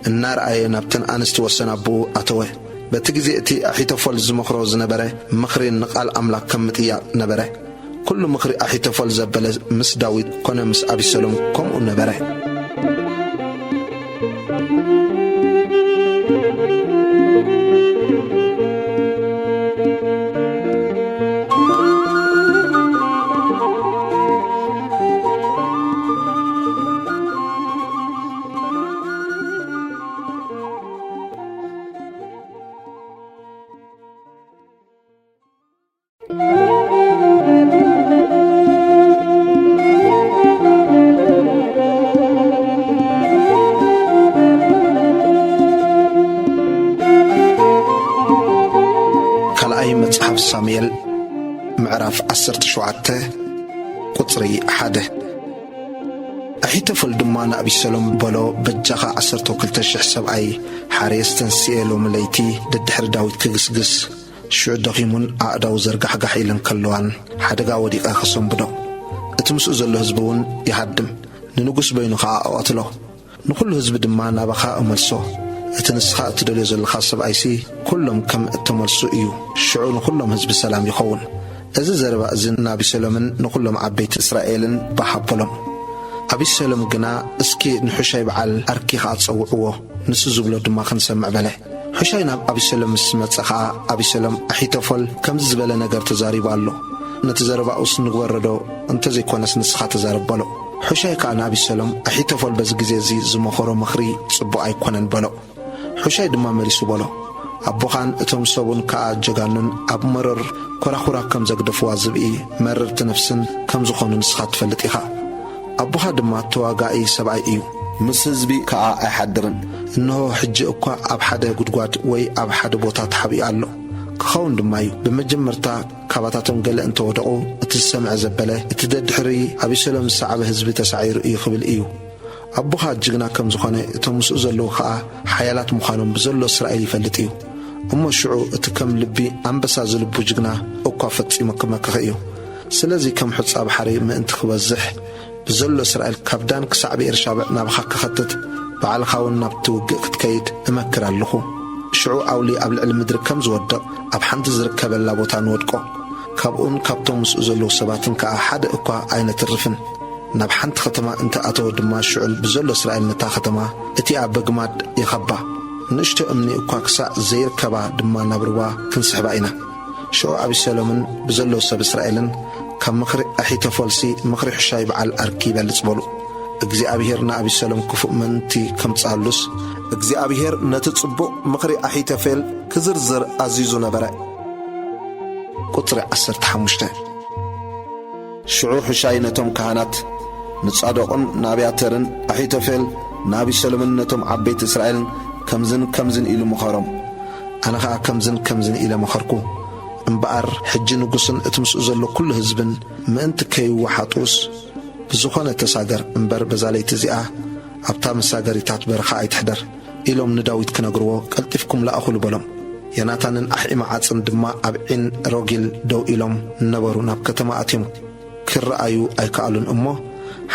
እናረኣየ ናብተን ኣንስቲ ወሰን ኣቦኡ ኣተወ። በቲ ግዜ እቲ ኣሒቶፎል ዝመኽሮ ዝነበረ ምኽሪ ንቓል ኣምላኽ ከም ምጥያቕ ነበረ። ኩሉ ምኽሪ ኣሒቶፎል ዘበለ ምስ ዳዊት ኮነ ምስ ኣቢሰሎም ከምኡ ነበረ። ምዕራፍ ዓሰርተ ሸውዓተ ቁጽሪ ሓደ። ኣሒቶፈል ድማ ንኣቢሰሎም በሎ፣ በጃኻ ዓሰርተ ክልተ ሽሕ ሰብኣይ ሓሬስ ተንስኤ ሎሚ ለይቲ ደድሕሪ ዳዊት ክግስግስ፣ ሽዑ ደኺሙን ኣእዳው ዘርጋሕጋሕ ኢለን ከለዋን ሓደጋ ወዲቐ ክሰንብዶ፣ እቲ ምስኡ ዘሎ ህዝቢ እውን ይሃድም፣ ንንጉስ በይኑ ኸኣ እቐትሎ። ንኹሉ ህዝቢ ድማ ናባኻ እመልሶ። እቲ ንስኻ እትደልዮ ዘለኻ ሰብኣይሲ ኩሎም ከም እተመልሱ እዩ። ሽዑ ንኹሎም ህዝቢ ሰላም ይኸውን። እዚ ዘረባ እዚ ንኣቢሰሎምን ንኹሎም ዓበይቲ እስራኤልን ባህ ኣበሎም። ኣቢሰሎም ግና፣ እስኪ ንሑሻይ በዓል ኣርኪ ኸኣ ጸውዕዎ፣ ንሱ ዝብሎ ድማ ክንሰምዕ በለ። ሑሻይ ናብ ኣቢሰሎም ምስ መጸ ኸኣ፣ ኣቢሰሎም፣ ኣሒቶፎል ከምዚ ዝበለ ነገር ተዛሪቡ ኣሎ። ነቲ ዘረባኡስ ንግበሮ ዶ? እንተዘይኮነስ ንስኻ ተዛረብ በሎ። ሑሻይ ከኣ ንኣቢሰሎም፣ ኣሒቶፎል በዚ ግዜ እዚ ዝመኸሮ ምኽሪ ጽቡቕ ኣይኮነን በሎ። ሑሻይ ድማ መሊሱ በሎ፣ ኣቦኻን እቶም ሰቡን ከኣ ጀጋኑን ኣብ መሮር ኮራኹራ ከም ዘግደፍዋ ዝብኢ መረርቲ ነፍስን ከም ዝኾኑ ንስኻ ትፈልጥ ኢኻ። ኣቦኻ ድማ ተዋጋኢ ሰብኣይ እዩ። ምስ ህዝቢ ከኣ ኣይሓድርን። እንሆ፣ ሕጂ እኳ ኣብ ሓደ ጉድጓድ ወይ ኣብ ሓደ ቦታ ተሓቢኡ ኣሎ። ክኸውን ድማ እዩ። ብመጀመርታ ካባታቶም ገለ እንተወደቑ፣ እቲ ዝሰምዐ ዘበለ፣ እቲ ደድሕሪ ኣቢሰሎም ዝሰዓበ ህዝቢ ተሳዒሩ እዩ ክብል እዩ። ኣቦኻ ጅግና ከም ዝኾነ፣ እቶም ምስኡ ዘለዉ ኸኣ ሓያላት ምዃኖም ብዘሎ እስራኤል ይፈልጥ እዩ። እሞ ሽዑ እቲ ከም ልቢ ኣንበሳ ዝልቡ ጅግና እኳ ፈጺሙ ክመክኽ እዩ። ስለዚ ከም ሑጻ ባሕሪ ምእንቲ ክበዝሕ፣ ብዘሎ እስራኤል ካብ ዳን ክሳዕ ብኤርሻበዕ ናባኻ ክኸትት፣ ባዕልኻ እውን ናብቲ ውግእ ክትከይድ እመክር ኣለኹ። ሽዑ ኣውሊ ኣብ ልዕሊ ምድሪ ከም ዝወድቕ፣ ኣብ ሓንቲ ዝርከበላ ቦታ ንወድቆ። ካብኡን ካብቶም ምስኡ ዘለዉ ሰባትን ከኣ ሓደ እኳ ኣይነትርፍን። ናብ ሓንቲ ከተማ እንተ ኣተወ ድማ፣ ሽዑ ብዘሎ እስራኤል ነታ ከተማ እቲኣ በግማድ ይኸባ። ንእሽቶ እምኒ እኳ ክሳዕ ዘይርከባ ድማ ናብ ሩባ ክንስሕባ ኢና። ሽዑ ኣቢሰሎምን ብዘሎ ሰብ እስራኤልን፣ ካብ ምኽሪ ኣሒቶፎልሲ ምኽሪ ሑሻይ በዓል ኣርኪ ይበልጽ በሉ። እግዚኣብሄር ንኣቢሰሎም ክፉእ ምእንቲ ከምጽኣሉስ፣ እግዚኣብሄር ነቲ ጽቡቕ ምኽሪ ኣሒቶፌል ክዝርዝር ኣዚዙ ነበረ። ቁጽሪ ዓሰርተ ሓሙሽተ። ሽዑ ሑሻይ ነቶም ካህናት ንጻዶቅን ንኣብያተርን ኣሒቶፌል ንኣቢሰሎምን ነቶም ዓበይቲ እስራኤልን ከምዝን ከምዝን ኢሉ መኸሮም። ኣነ ኸኣ ከምዝን ከምዝን ኢለ መኸርኩ። እምበኣር ሕጂ ንጉስን እቲ ምስኡ ዘሎ ኵሉ ህዝብን ምእንቲ ከይወሓጡስ፣ ብዝኾነ ተሳገር እምበር በዛ ለይቲ እዚኣ ኣብታ መሳገሪታት በረኻ ኣይትሕደር፣ ኢሎም ንዳዊት ክነግርዎ፣ ቀልጢፍኩም ለኣኹሉ በሎም። ዮናታንን ኣሒማዓጽን ድማ ኣብ ዒን ሮጊል ደው ኢሎም ነበሩ። ናብ ከተማ ኣትዮም ክረኣዩ ኣይከኣሉን እሞ፣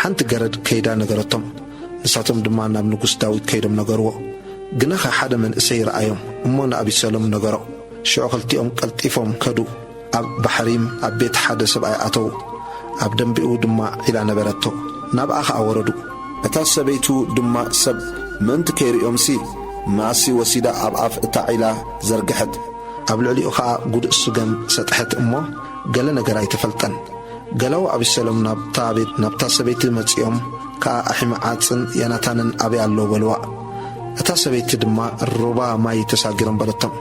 ሓንቲ ገረድ ከይዳ ነገረቶም። ንሳቶም ድማ ናብ ንጉስ ዳዊት ከይዶም ነገርዎ። ግናኸ ሓደ መንእሰይ ረኣዮም እሞ ንኣቢሰሎም ነገሮ። ሽዑ ክልቲኦም ቀልጢፎም ከዱ። ኣብ ባሕሪም ኣብ ቤት ሓደ ሰብኣይ ኣተዉ። ኣብ ደምቢኡ ድማ ዒላ ነበረቶ። ናብኣ ኸኣ ወረዱ። እታ ሰበይቱ ድማ ሰብ ምእንቲ ከይርእዮምሲ፣ መኣሲ ወሲዳ ኣብ ኣፍ እታ ዒላ ዘርግሐት። ኣብ ልዕሊኡ ኸኣ ጉዱእ ስገም ሰጥሐት እሞ፣ ገለ ነገር ኣይተፈልጠን። ገላዉ ኣቢሰሎም ናብታ ቤት፣ ናብታ ሰበይቲ መጺኦም ከኣ ኣሒማዓጽን ዮናታንን ኣበይ ኣለዉ በልዋ። እታ ሰበይቲ ድማ ሩባ ማይ ተሳጊሮም በለቶም።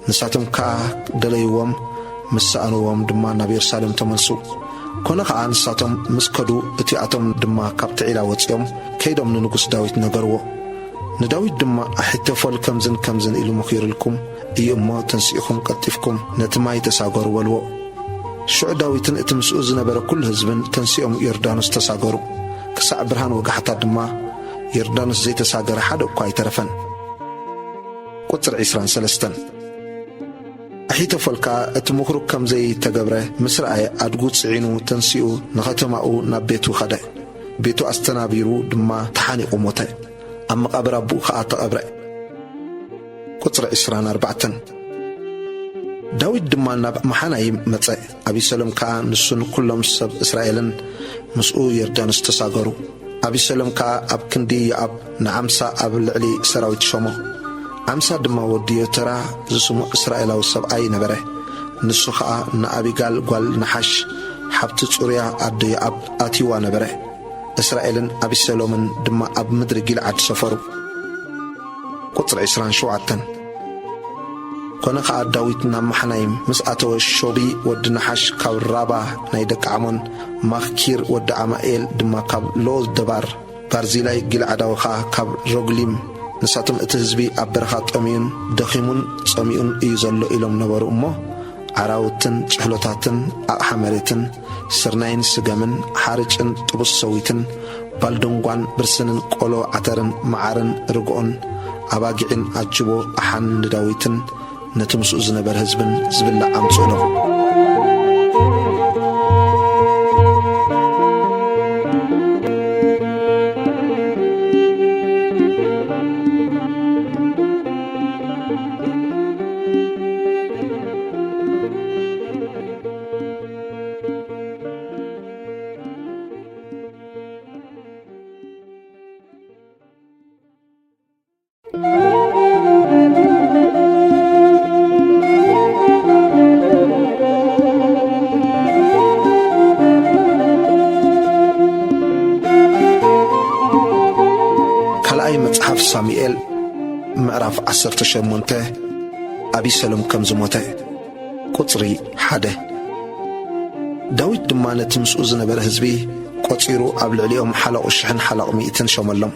ንሳቶም ከኣ ደለይዎም፣ ምስ ሰኣንዎም ድማ ናብ የሩሳሌም ተመልሱ። ኮነ ኸኣ ንሳቶም ምስ ከዱ፣ እቲኣቶም ድማ ካብቲ ዒላ ወጺኦም ከይዶም ንንጉስ ዳዊት ነገርዎ። ንዳዊት ድማ ኣሒቶፎል ከምዝን ከምዝን ኢሉ መኺሩልኩም እዩ እሞ፣ ተንሲእኹም ቀልጢፍኩም ነቲ ማይ ተሳገሩ በልዎ። ሽዑ ዳዊትን እቲ ምስኡ ዝነበረ ኵሉ ህዝብን ተንሲኦም ዮርዳኖስ ተሳገሩ። ክሳዕ ብርሃን ወጋሕታ ድማ ዮርዳኖስ ዘይተሳገረ ሓደ እኳ ኣይተረፈን። ቁጽሪ ዕስራን ሰለስተን። ኣሒቶፎል ከኣ እቲ ምኽሩ ከም ዘይተገብረ ምስ ረኣየ፣ ኣድጉ ጽዒኑ ተንሲኡ ንኸተማኡ ናብ ቤቱ ኸደ። ቤቱ ኣስተናቢሩ ድማ ተሓኒቑ ሞተ። ኣብ መቓብር ኣቦኡ ኸኣ ተቐብረ። ቁጽሪ ዕስራን ኣርባዕተን። ዳዊት ድማ ናብ መሓናይም መጸ። ኣቢሰሎም ከኣ ንሱን ኵሎም ሰብ እስራኤልን ምስኡ ዮርዳኖስ ተሳገሩ። ኣቢሰሎም ከኣ ኣብ ክንዲ ዮኣብ ንዓምሳ ኣብ ልዕሊ ሰራዊት ሾሞ። ዓምሳ ድማ ወዲ ዮተራ ዝስሙ እስራኤላዊ ሰብኣይ ነበረ። ንሱ ኸኣ ንኣቢጋል ጓል ናሓሽ፣ ሓብቲ ጽሩያ ኣደ ዮኣብ፣ ኣትይዋ ነበረ። እስራኤልን ኣቢሰሎምን ድማ ኣብ ምድሪ ጊልዓድ ሰፈሩ። ቁጽሪ ዕስራን ሸውዓተን። ኮነ ኸኣ ዳዊት ናብ መሓናይም ምስ ኣተወ፣ ሾቢ ወዲ ናሓሽ ካብ ራባ ናይ ደቂ ዓሞን፣ ማክኪር ወዲ ኣማኤል ድማ ካብ ሎደባር፣ ባርዚላይ ጊልዓዳዊ ኸኣ ካብ ሮግሊም፣ ንሳቶም፣ እቲ ህዝቢ ኣብ በረኻ ጠምዩን ደኺሙን ጸሚኡን እዩ ዘሎ ኢሎም ነበሩ እሞ፣ ዓራውትን ጭሕሎታትን ኣቕሓ መሬትን፣ ስርናይን ስገምን፣ ሓርጭን ጥቡስ ሰዊትን፣ ባልድንጓን ብርስንን፣ ቆሎ ዓተርን መዓርን ርግኦን ኣባጊዕን ኣጅቦ ኣሓን ንዳዊትን ነቲ ምስኡ ዝነበረ ህዝብን ዝብላዕ ኣምጽኡሎም። ካልኣይ መጽሓፍ ሳሙኤል ምዕራፍ ዓሰርተ ሸሞንተ። ኣቢሰሎም ከም ዝሞተ። ቁጽሪ ሓደ። ዳዊት ድማ ነቲ ምስኡ ዝነበረ ህዝቢ ቆጺሩ ኣብ ልዕሊኦም ሓለቑ ሽሕን ሓለቑ ሚእትን ሸመሎም።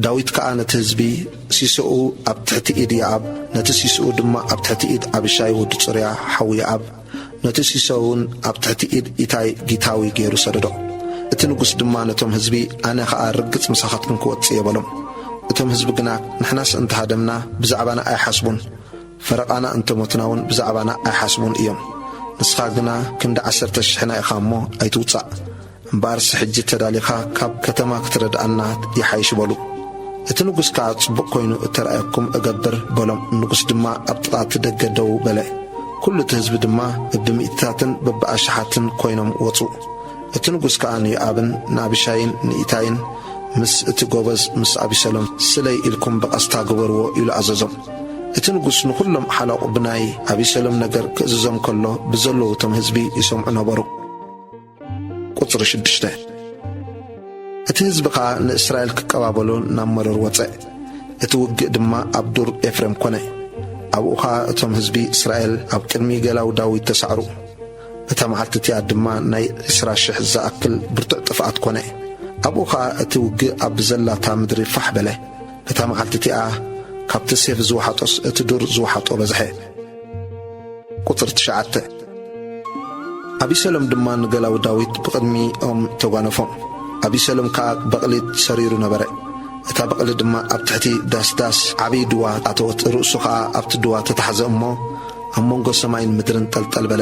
ዳዊት ከኣ ነቲ ህዝቢ፣ ሲሶኡ ኣብ ትሕቲ ኢድ የኣብ፣ ነቲ ሲሶኡ ድማ ኣብ ትሕቲ ኢድ ኣቢሻይ ወዲ ጽሩያ ሓዉ የኣብ፣ ነቲ ሲሶ እውን ኣብ ትሕቲ ኢድ ኢታይ ጊታዊ ገይሩ ሰደዶ። እቲ ንጉስ ድማ ነቶም ህዝቢ፣ ኣነ ኸኣ ርግጽ ምሳኻትኩም ክወጽእ እየ በሎም። እቶም ህዝቢ ግና፣ ንሕናስ እንተሃደምና ብዛዕባና ኣይሓስቡን፣ ፈረቓና እንተሞትና እውን ብዛዕባና ኣይሓስቡን እዮም። ንስኻ ግና ክንዲ ዓሰርተ ሽሕና ኢኻ እሞ ኣይትውጻእ። እምበኣርሲ ሕጂ ተዳሊኻ ካብ ከተማ ክትረድኣና ይሓይሽ በሉ። እቲ ንጉስ ከኣ ጽቡቕ ኮይኑ እተራእየኩም እገብር በሎም። ንጉስ ድማ ኣብ ጥቓ እቲ ደገ ደው በለ። ኩሉ እቲ ህዝቢ ድማ በብሚእትታትን በብኣሽሓትን ኮይኖም ወጹ። እቲ ንጉስ ከኣ ንዮኣብን ንኣቢሻይን ንኢታይን ምስ እቲ ጎበዝ ምስ ኣቢሰሎም ስለይ ኢልኩም ብቐስታ ግበርዎ ኢሉ ኣዘዞም። እቲ ንጉስ ንኹሎም ሓለቑ ብናይ ኣቢሰሎም ነገር ክእዝዞም ከሎ ብዘለዉ እቶም ህዝቢ ይሰምዑ ነበሩ። ቁጽሪ ሽዱሽተ። እቲ ህዝቢ ኸኣ ንእስራኤል ክቀባበሎ ናብ መሮር ወጸ። እቲ ውግእ ድማ ኣብ ዱር ኤፍሬም ኮነ። ኣብኡ ኸኣ እቶም ህዝቢ እስራኤል ኣብ ቅድሚ ገላው ዳዊት ተሳዕሩ። እታ መዓልቲ እቲኣ ድማ ናይ ዕስራ ሽሕ ዝኣክል ብርቱዕ ጥፍኣት ኮነ። ኣብኡ ኸኣ እቲ ውግእ ኣብ ዘላታ ምድሪ ፋሕ በለ። እታ መዓልቲ እቲኣ ካብቲ ሴፍ ዝወሓጦስ እቲ ዱር ዝወሓጦ በዝሐ። ቁጽሪ ትሽዓተ። ኣቢሰሎም ድማ ንገላው ዳዊት ብቕድሚኦም ተጓነፎም። ኣቢሰሎም ከኣ በቕሊ ሰሪሩ ነበረ። እታ በቕሊ ድማ ኣብ ትሕቲ ዳስዳስ ዓብዪ ድዋ ኣተወት። ርእሱ ኸኣ ኣብቲ ድዋ ተታሕዘ እሞ፣ ኣብ መንጎ ሰማይን ምድርን ጠልጠል በለ።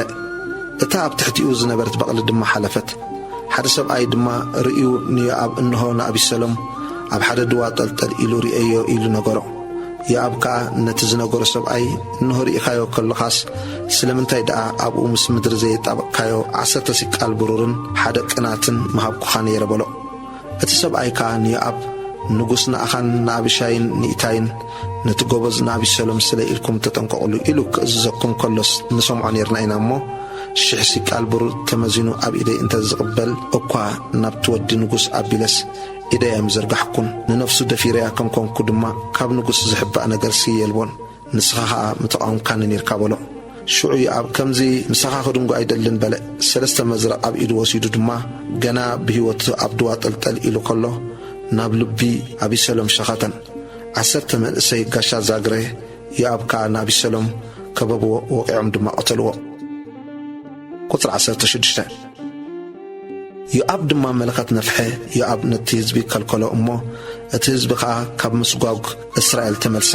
እታ ኣብ ትሕቲኡ ዝነበረት በቕሊ ድማ ሓለፈት። ሓደ ሰብኣይ ድማ ርእዩ ንዮኣብ፣ እንሆ ንኣቢሰሎም ኣብ ሓደ ድዋ ጠልጠል ኢሉ ርእየዮ ኢሉ ነገሮ። ዮኣብ ከኣ ነቲ ዝነገሮ ሰብኣይ፣ እንሆ ርኢኻዮ ከለኻስ፣ ስለምንታይ ደኣ ኣብኡ ምስ ምድሪ ዘየጣበቕካዮ ዓሰርተ ሲቃል ብሩርን ሓደ ቅናትን ምሃብኩኻ ነይረ በሎ። እቲ ሰብኣይ ከኣ ንዮኣብ፣ ንጉስ ንኣኻን ንኣቢሻይን ንኢታይን ነቲ ጎበዝ ንኣቢሰሎም ስለ ኢልኩም ተጠንቀቑሉ ኢሉ ክእዝዘኩም ከሎስ ንሰምዖ ኔርና ኢና እሞ፣ ሽሕ ሲቃል ብሩር ተመዚኑ ኣብ ኢደይ እንተ ዝቕበል እኳ ናብቲ ወዲ ንጉስ ኣቢለስ ኢደይ ኣይምዘርጋሕኩን። ንነፍሱ ደፊረያ ከም ኮንኩ ድማ ካብ ንጉስ ዝሕባእ ነገርሲ የልቦን። ንስኻ ኸኣ ምተቓወምካኒ ኔርካ በሎ። ሽዑ ዮኣብ ከምዚ ምሳኻ ክድንጉ ኣይደልን በለ። ሰለስተ መዝረቕ ኣብ ኢዱ ወሲዱ ድማ ገና ብህይወቱ ኣብ ድዋ ጠልጠል ኢሉ ከሎ ናብ ልቢ ኣቢሰሎም ሸኸተን። ዓሰርተ መንእሰይ ጋሻ ዛግረ ዮኣብ ከኣ ንኣቢሰሎም ከበብዎ፣ ወቒዖም ድማ ቀተልዎ። ቁጽሪ ዓሰርተ ሽዱሽተ። ዮኣብ ድማ መለኸት ነፍሐ። ዮኣብ ነቲ ህዝቢ ከልከሎ እሞ፣ እቲ ህዝቢ ኸኣ ካብ ምስጓግ እስራኤል ተመልሰ።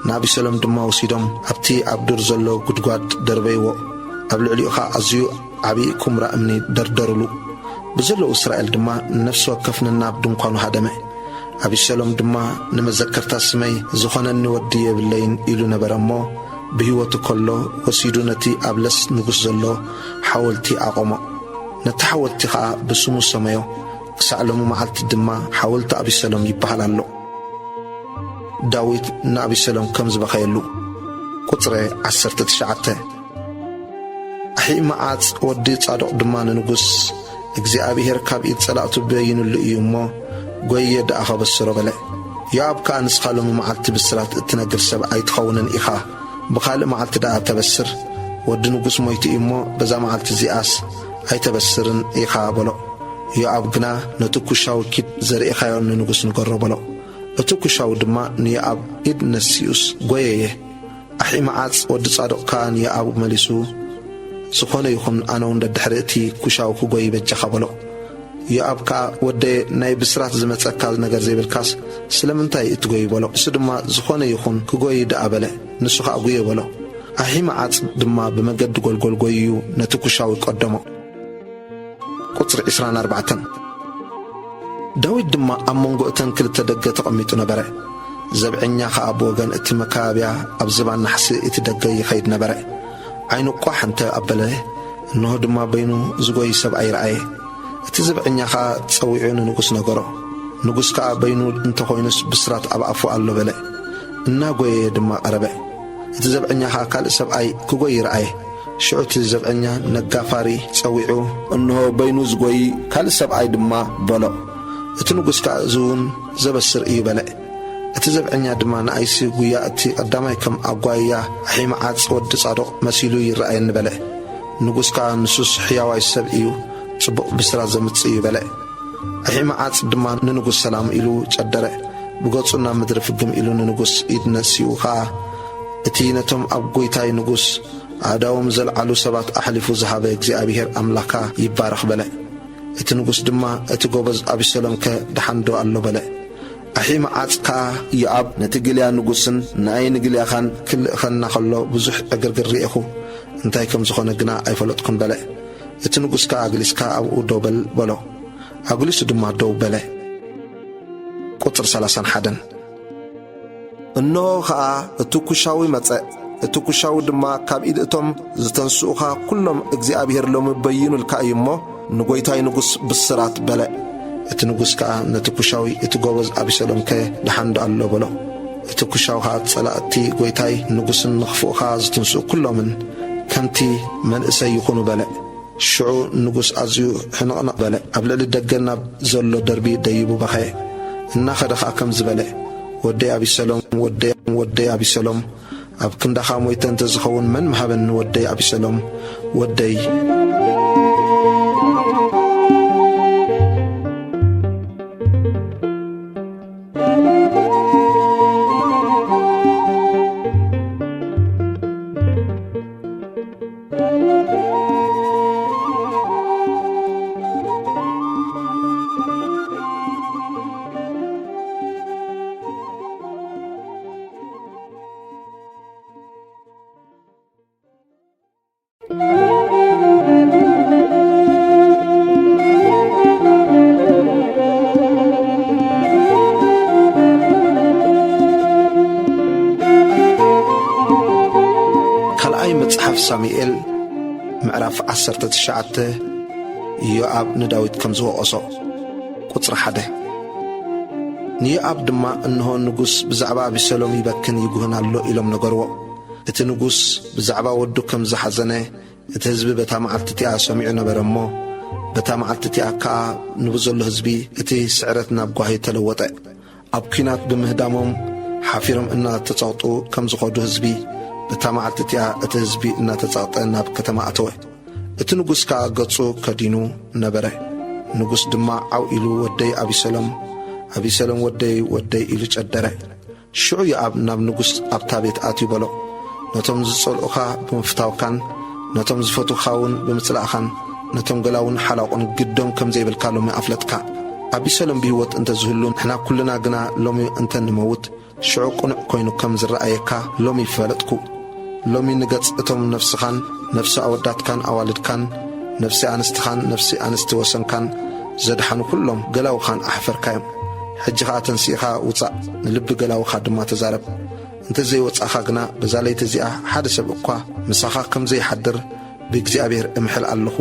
ንኣቢሰሎም ድማ ወሲዶም ኣብቲ ኣብ ዱር ዘሎ ጉድጓድ ደርበይዎ። ኣብ ልዕሊኡ ኸኣ ኣዝዩ ዓብዪ ኵምራ እምኒ ደርደሩሉ። ብዘለዉ እስራኤል ድማ ነፍሲ ወከፍ ነናብ ድንኳኑ ሃደመ። ኣቢሰሎም ድማ፣ "ንመዘከርታ ስመይ ዝኾነኒ ወዲ የብለይን" ኢሉ ነበረ እሞ፣ ብህይወቱ ከሎ ወሲዱ ነቲ ኣብ ለስ ንጉስ ዘሎ ሓወልቲ ኣቖሞ። ነቲ ሓወልቲ ኸኣ ብስሙ ሰመዮ። ክሳዕ ሎሚ መዓልቲ ድማ ሓወልቲ ኣቢሰሎም ይበሃል ኣሎ። ዳዊት ንኣቢሰሎም ከም ዝበኸየሉ። ቁጽሪ ዓሰርተ ትሽዓተ። ኣሒማዓጽ ወዲ ጻዶቕ ድማ ንንጉስ፣ "እግዚኣብሄር ካብ ኢድ ጸላእቱ በይኑሉ እዩ እሞ፣ ጐየ ደኣ ኸበስሮ" በለ። ዮኣብ ከኣ፣ "ንስኻ ሎሚ መዓልቲ ብስራት እትነግር ሰብ ኣይትኸውንን ኢኻ፣ ብኻልእ መዓልቲ ደኣ ተበስር፣ ወዲ ንጉስ ሞይቱ እዩ እሞ፣ በዛ መዓልቲ እዚኣስ ኣይተበስርን ኢኻ" በሎ። ዮኣብ ግና፣ "ነቲ ኩሻዊ ኪድ ዘርኢኻዮ ንንጉስ ንገሮ" በሎ። እቲ ኩሻዊ ድማ ንዮኣብ ኢድ ነሲኡስ ጐየየ። ኣሒማዓጽ ወዲ ጻዶቕ ከኣ ንዮኣብ መሊሱ፣ ዝኾነ ይኹን፣ ኣነ እውን ደድሕሪ እቲ ኩሻዊ ክጎይ በጃኻ በሎ። ዮኣብ ከኣ፣ ወደየ፣ ናይ ብስራት ዝመጸካ ነገር ዘይብልካስ ስለምንታይ እትጎይ? በሎ። እሱ ድማ፣ ዝኾነ ይኹን ክጎይ ደኣ በለ። ንሱ ኸኣ ጉየ በሎ። ኣሒማዓጽ ድማ ብመገዲ ጐልጎል ጐይዩ ነቲ ኩሻዊ ቀደሞ። ቁጽሪ ዕስራን ኣርባዕተን። ዳዊት ድማ ኣብ መንጎ እተን ክልተ ደገ ተቐሚጡ ነበረ። ዘብዐኛ ኸኣ ብወገን እቲ መካብያ ኣብ ዝባን ናሕሲ እቲ ደገ ይኸይድ ነበረ። ዓይኑ ቋሕ እንተ ኣበለ፣ እንሆ ድማ በይኑ ዝጎይ ሰብኣይ ረኣየ። እቲ ዘብዐኛ ኸኣ ጸዊዑ ንንጉስ ነገሮ። ንጉስ ከኣ በይኑ እንተ ኾይኑስ ብስራት ኣብ ኣፉ ኣሎ በለ። እናጎየ ድማ ቀረበ። እቲ ዘብዐኛ ኸኣ ካልእ ሰብኣይ ክጎይ ረኣየ። ሽዑ እቲ ዘብዐኛ ነጋፋሪ ጸዊዑ፣ እንሆ በይኑ ዝጎይ ካልእ ሰብኣይ ድማ በሎ። እቲ ንጉስ ከኣ እዚ እውን ዘበስር እዩ በለ። እቲ ዘብዐኛ ድማ ንኣይሲ ጉያ እቲ ቀዳማይ ከም ኣጓይያ ኣሒማዓጽ ወዲ ጻዶቕ መሲሉ ይረኣየኒ በለ። ንጉስ ከኣ ንሱስ ሕያዋይ ሰብ እዩ፣ ጽቡቕ ብስራት ዘምጽእ እዩ በለ። ኣሒማዓጽ ድማ ንንጉስ ሰላም ኢሉ ጨደረ። ብገጹ ናብ ምድሪ ፍግም ኢሉ ንንጉስ ኢድ ነሲኡ ኸኣ፣ እቲ ነቶም ኣብ ጐይታይ ንጉስ ኣእዳዎም ዘልዓሉ ሰባት ኣሕሊፉ ዝሃበ እግዚኣብሄር ኣምላኽካ ይባረኽ በለ። እቲ ንጉስ ድማ፣ እቲ ጐበዝ ኣቢሰሎምከ ደሓንዶ ኣሎ? በለ። ኣሒማዓጽ ከኣ፣ ዮኣብ ነቲ ግልያ ንጉስን ንኣይ ንግልያኻን ክልእኸና ኸሎ ብዙሕ ዕግርግር ርኤኹ፣ እንታይ ከም ዝኾነ ግና ኣይፈለጥኩን በለ። እቲ ንጉስ ከኣ፣ ኣግሊስካ ኣብኡ ደው በል በሎ። ኣግሊሱ ድማ ደው በለ። ቁጽሪ ሰላሳን ሓደን። እንሆ ኸኣ እቲ ኩሻዊ መጸ። እቲ ኩሻዊ ድማ፣ ካብ ኢድ እቶም ዝተንስኡኻ ኵሎም እግዚኣብሄር ሎሚ በይኑልካ እዩ እሞ፣ ንጐይታይ ንጉስ ብስራት በለ። እቲ ንጉስ ከኣ ነቲ ኩሻዊ፣ እቲ ጐበዝ ኣቢሰሎምከ ደሓን ዶ ኣሎ? በሎ። እቲ ኩሻዊ ኸኣ፣ ጸላእቲ ጐይታይ ንጉስን ንኽፉእኻ ዝትንስኡ ኵሎምን ከምቲ መንእሰይ ይኹኑ በለ። ሽዑ ንጉስ ኣዝዩ ሕንቕንቕ በለ። ኣብ ልዕሊ ደገ ናብ ዘሎ ደርቢ ደይቡ በኸየ። እናኸደ ኸኣ ከምዚ በለ፣ ወደይ ኣቢሰሎም፣ ወደይ፣ ወደይ ኣቢሰሎም፣ ኣብ ክንዳኻ ሞይተ እንተ ዝኸውን መን ምሃበኒ፣ ወደይ ኣቢሰሎም፣ ወደይ። ካልኣይ መጽሓፍ ሳሙኤል ምዕራፍ ዓሰርተ ትሽዓተ። ዮኣብ ንዳዊት ከም ዝወቐሶ። ቁጽሪ ሓደ። ንዮኣብ ድማ፣ እንሆ፣ ንጉስ ብዛዕባ ኣቢሰሎም ይበክን ይጉህን ኣሎ ኢሎም ነገርዎ። እቲ ንጉስ ብዛዕባ ወዱ ከም ዝሓዘነ እቲ ህዝቢ በታ መዓልቲ እቲኣ ሰሚዑ ነበረ እሞ፣ በታ መዓልቲ እቲኣ ከኣ ንብዘሎ ህዝቢ እቲ ስዕረት ናብ ጓሂ ተለወጠ። ኣብ ኲናት ብምህዳሞም ሓፊሮም እናተጸቕጡ ከም ዝኸዱ ህዝቢ፣ በታ መዓልቲ እቲኣ እቲ ህዝቢ እናተጸቕጠ ናብ ከተማ ኣተወ። እቲ ንጉስ ከኣ ገጹ ከዲኑ ነበረ። ንጉስ ድማ ዓው ኢሉ፣ "ወደይ ኣቢሰሎም፣ ኣቢሰሎም ወደይ፣ ወደይ" ኢሉ ጨደረ። ሽዑ ዮኣብ ናብ ንጉስ ኣብታ ቤት ኣትዩ በሎ፣ "ነቶም ዝጸልኡኻ ብምፍታውካን ነቶም ዝፈትዉኻ እውን ብምጽላእኻን ነቶም ገላውን ሓላቑን ግዶም ከም ዘይብልካ ሎሚ ኣፍለጥካ። ኣቢሰሎም ብህይወት እንተ ዝህሉ፣ ንሕና ኵልና ግና ሎሚ እንተ ንመውት፣ ሽዑ ቅኑዕ ኰይኑ ከም ዝረኣየካ ሎሚ ፈለጥኩ። ሎሚ ንገጽ እቶም ነፍስኻን ነፍሲ ኣወዳትካን ኣዋልድካን፣ ነፍሲ ኣንስትኻን ነፍሲ ኣንስቲ ወሰንካን ዘድሓኑ ኵሎም ገላውኻን ኣሕፈርካዮም። ሕጂ ኸኣ ተንሲእኻ ውጻእ፣ ንልቢ ገላውኻ ድማ ተዛረብ። እንተ ዘይወጻእኻ ግና፣ በዛ ለይቲ እዚኣ ሓደ ሰብ እኳ ምሳኻ ከም ዘይሓድር ብእግዚኣብሔር እምሕል ኣለኹ።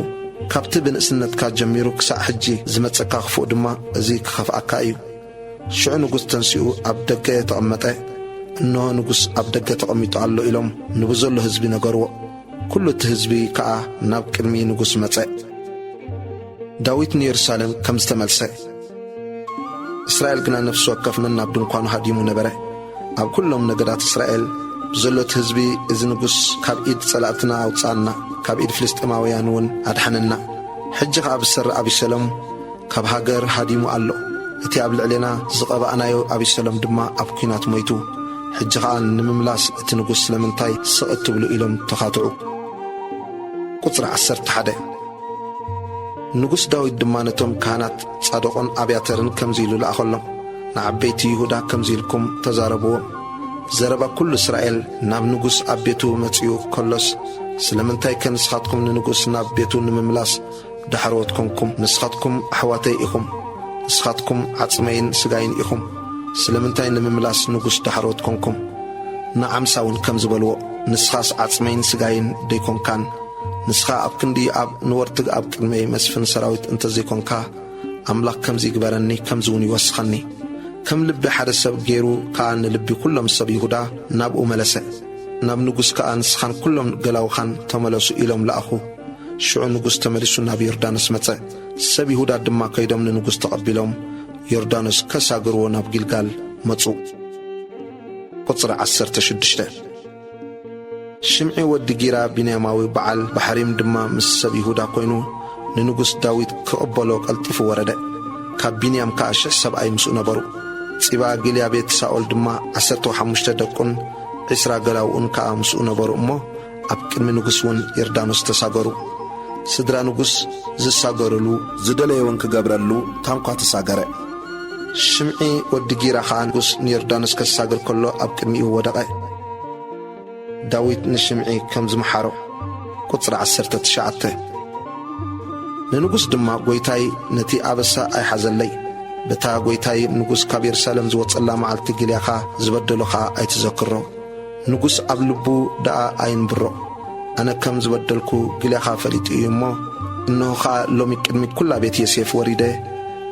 ካብቲ ብንእስነትካ ጀሚሩ ክሳዕ ሕጂ ዝመጸካ ክፉእ ድማ፣ እዚ ክኸፍኣካ እዩ።" ሽዑ ንጉስ ተንሲኡ ኣብ ደገ ተቐመጠ። እንሆ፣ ንጉስ ኣብ ደገ ተቐሚጡ ኣሎ ኢሎም ንብዘሎ ህዝቢ ነገርዎ። ኵሉ እቲ ህዝቢ ከኣ ናብ ቅድሚ ንጉስ መጸ። ዳዊት ንየሩሳሌም ከም ዝተመልሰ። እስራኤል ግና ነፍሲ ወከፍ ነናብ ድንኳኑ ሃዲሙ ነበረ። ኣብ ኵሎም ነገዳት እስራኤል ብዘሎ እቲ ህዝቢ፣ "እዚ ንጉስ ካብ ኢድ ጸላእትና ኣውጽኣና፣ ካብ ኢድ ፍልስጥኤማውያን እውን ኣድሓነና። ሕጂ ኸኣ ብሰሪ ኣቢሰሎም ካብ ሃገር ሃዲሙ ኣሎ። እቲ ኣብ ልዕሌና ዝቐባእናዮ ኣቢሰሎም ድማ ኣብ ኲናት ሞይቱ። ሕጂ ኸኣ ንምምላስ እቲ ንጉስ ስለምንታይ ስቕ እትብሉ?" ኢሎም ተኻትዑ። ቁጽሪ ዓሰርተ ሓደ። ንጉስ ዳዊት ድማ ነቶም ካህናት ጻዶቅን ኣብያተርን ከምዚ ኢሉ ለኣኸሎም፣ ንዓበይቲ ይሁዳ ከምዚ ኢልኩም ተዛረብዎም፣ ዘረባ ኩሉ እስራኤል ናብ ንጉስ ኣብ ቤቱ መጺኡ ከሎስ፣ ስለምንታይ ከ ንስኻትኩም ንንጉስ ናብ ቤቱ ንምምላስ ዳሕረዎት ኮንኩም? ንስኻትኩም ኣሕዋተይ ኢኹም፣ ንስኻትኩም ዓጽመይን ስጋይን ኢኹም። ስለምንታይ ንምምላስ ንጉስ ዳሕረዎት ኮንኩም? ንዓምሳ እውን ከምዚ በልዎ፣ ንስኻስ ዓጽመይን ስጋይን ደይኮንካን? ንስኻ ኣብ ክንዲ ኣብ ንወርትግ ኣብ ቅድመይ መስፍን ሰራዊት እንተዘይኮንካ፣ ኣምላኽ ከምዚ ይግበረኒ፣ ከምዚ እውን ይወስኸኒ። ከም ልቢ ሓደ ሰብ ገይሩ ከኣ ንልቢ ኩሎም ሰብ ይሁዳ ናብኡ መለሰ። ናብ ንጉስ ከኣ ንስኻን ኩሎም ገላውኻን ተመለሱ ኢሎም ለኣኹ። ሽዑ ንጉስ ተመሊሱ ናብ ዮርዳኖስ መጸ። ሰብ ይሁዳ ድማ ከይዶም ንንጉስ ተቐቢሎም ዮርዳኖስ ከሳግርዎ ናብ ጊልጋል መጹ። ቁጽሪ ዓሰርተ ሽዱሽተ። ሽምዒ ወዲ ጊራ ቢንያማዊ በዓል ባሕሪም ድማ ምስ ሰብ ይሁዳ ኮይኑ ንንጉስ ዳዊት ክቕበሎ ቀልጢፉ ወረደ። ካብ ቢንያም ከኣ ሽሕ ሰብኣይ ምስኡ ነበሩ። ጺባ ጊልያ ቤት ሳኦል ድማ ዓሰርተ ሓሙሽተ ደቁን ዒስራ ገላውኡን ከኣ ምስኡ ነበሩ እሞ፣ ኣብ ቅድሚ ንጉስ እውን ዮርዳኖስ ተሳገሩ። ስድራ ንጉስ ዝሳገሩሉ፣ ዝደለየ እውን ክገብረሉ ታንኳ ተሳገረ። ሽምዒ ወዲ ጊራ ኸኣ ንጉስ ንዮርዳኖስ ከሳግር ከሎ ኣብ ቅድሚኡ ወደቐ። ዳዊት ንሽምዒ ከም ዝመሓሮ። ቁጽሪ ዓሰርተ ትሽዓተ። ንንጉስ ድማ፣ ጐይታይ ነቲ ኣበሳ ኣይሓዘለይ፣ በታ ጐይታይ ንጉስ ካብ የሩሳሌም ዝወጸላ መዓልቲ ጊልያኻ ዝበደሎ ኸኣ ኣይትዘክሮ። ንጉስ ኣብ ልቡ ደኣ ኣይንብሮ። ኣነ ከም ዝበደልኩ ጊልያኻ ፈሊጡ እዩ እሞ፣ እንሆ ኸኣ ሎሚ ቅድሚ ኵላ ቤት ዮሴፍ ወሪደ፣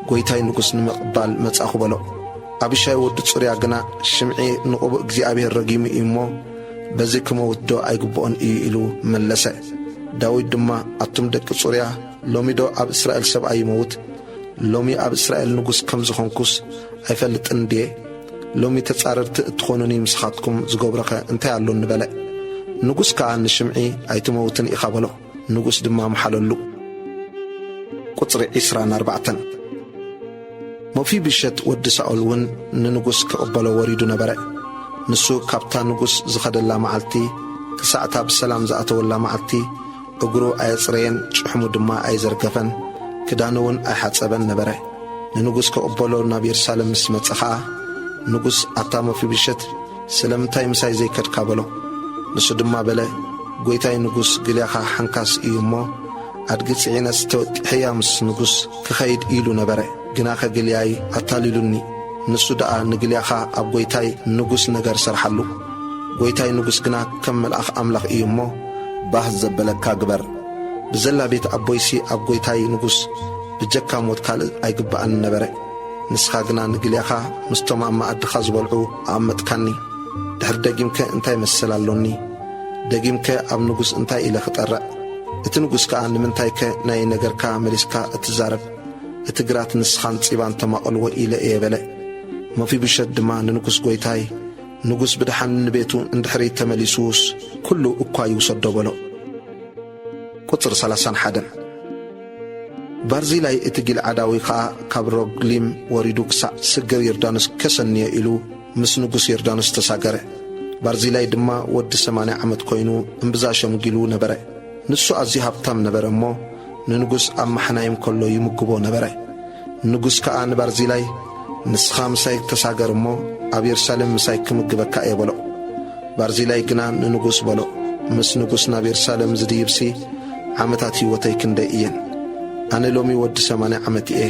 ጐይታይ ንጉስ ንምቕባል መጻእኩ በሎ። ኣቢሻይ ወዲ ጽሩያ ግና፣ ሽምዒ ንቕቡእ እግዚኣብሄር ረጊሙ እዩ እሞ፣ በዚ ክመውት ዶ ኣይግብኦን እዩ? ኢሉ መለሰ። ዳዊት ድማ፣ ኣቱም ደቂ ጽሩያ፣ ሎሚዶ ኣብ እስራኤል ሰብኣይ ይመውት? ሎሚ ኣብ እስራኤል ንጉስ ከም ዝኾንኩስ ኣይፈልጥን ድየ? ሎሚ ተጻረርቲ እትኾኑኒ ምስኻትኩም ዝገብሮኸ እንታይ ኣሎኒ? በለ። ንጉስ ከኣ ንሽምዒ፣ ኣይትመውትን ኢኻ በሎ። ንጉስ ድማ መሓለሉ። ቁጽሪ ዒስራን ኣርባዕተን። መፊብሸት ወዲ ሳኦል እውን ንንጉስ ክቕበሎ ወሪዱ ነበረ። ንሱ ካብታ ንጉስ ዝኸደላ መዓልቲ ክሳዕታ ብሰላም ዝኣተወላ መዓልቲ እግሩ ኣየጽረየን፣ ጭሕሙ ድማ ኣይዘርገፈን፣ ክዳኑ እውን ኣይሓጸበን ነበረ። ንንጉስ ክቕበሎ ናብ የሩሳሌም ምስ መጸ ኸኣ፣ ንጉስ፣ ኣታ መፊብሸት፣ ስለምንታይ ምሳይ ዘይከድካ? በሎ። ንሱ ድማ በለ፣ ጐይታይ ንጉስ፣ ግልያኻ ሓንካስ እዩ እሞ፣ ኣድጊ ጽዒነስ ተወጢሐያ ምስ ንጉስ ክኸይድ ኢሉ ነበረ። ግናኸ ግልያይ ኣታሊሉኒ። ንሱ ደኣ ንግልያኻ ኣብ ጐይታይ ንጉስ ነገር ሰርሓሉ። ጐይታይ ንጉስ ግና ከም መልኣኽ ኣምላኽ እዩ እሞ፣ ባህ ዘበለካ ግበር። ብዘላ ቤት ኣቦይሲ ኣብ ጐይታይ ንጉስ ብጀካ ሞት ካልእ ኣይግብኣንን ነበረ። ንስኻ ግና ንግልያኻ ምስቶም ኣብ መኣድኻ ዝበልዑ ኣቐመጥካኒ። ድሕሪ ደጊምከ እንታይ መሰል ኣሎኒ? ደጊምከ ኣብ ንጉስ እንታይ ኢለ ክጠርዕ? እቲ ንጉስ ከኣ፣ ንምንታይከ ናይ ነገርካ መሊስካ እትዛረብ? እቲ ግራት ንስኻን ጺባን ተማቐልዎ ኢለ እየ በለ። መፊብሸት ድማ ንንጉስ፣ ጐይታይ ንጉስ ብደሓን ንቤቱ እንድሕሪ ተመሊሱስ፣ ኩሉ እኳ ይውሰዶ በሎ። ቁጽሪ ሰላሳን ሓደን። ባርዚላይ እቲ ጊልዓዳዊ ኸኣ ካብ ሮግሊም ወሪዱ ክሳዕ ስግር ዮርዳኖስ ከሰንዮ ኢሉ ምስ ንጉስ ዮርዳኖስ ተሳገረ። ባርዚላይ ድማ ወዲ ሰማንያ ዓመት ኮይኑ እምብዛ ሸምጊሉ ነበረ። ንሱ ኣዝዩ ሃብታም ነበረ እሞ፣ ንንጉስ ኣብ ማሕናይም ከሎ ይምግቦ ነበረ። ንጉስ ከኣ ንባርዚላይ፣ ንስኻ ምሳይ ተሳገር እሞ፣ ኣብ የሩሳሌም ምሳይ ክምግበካ እየ በሎ። ባርዚላይ ግና ንንጉስ በሎ፣ ምስ ንጉስ ናብ የሩሳሌም ዝድይብሲ ዓመታት ህይወተይ ክንደይ እየን? ኣነ ሎሚ ወዲ ሰማንያ ዓመት እየ።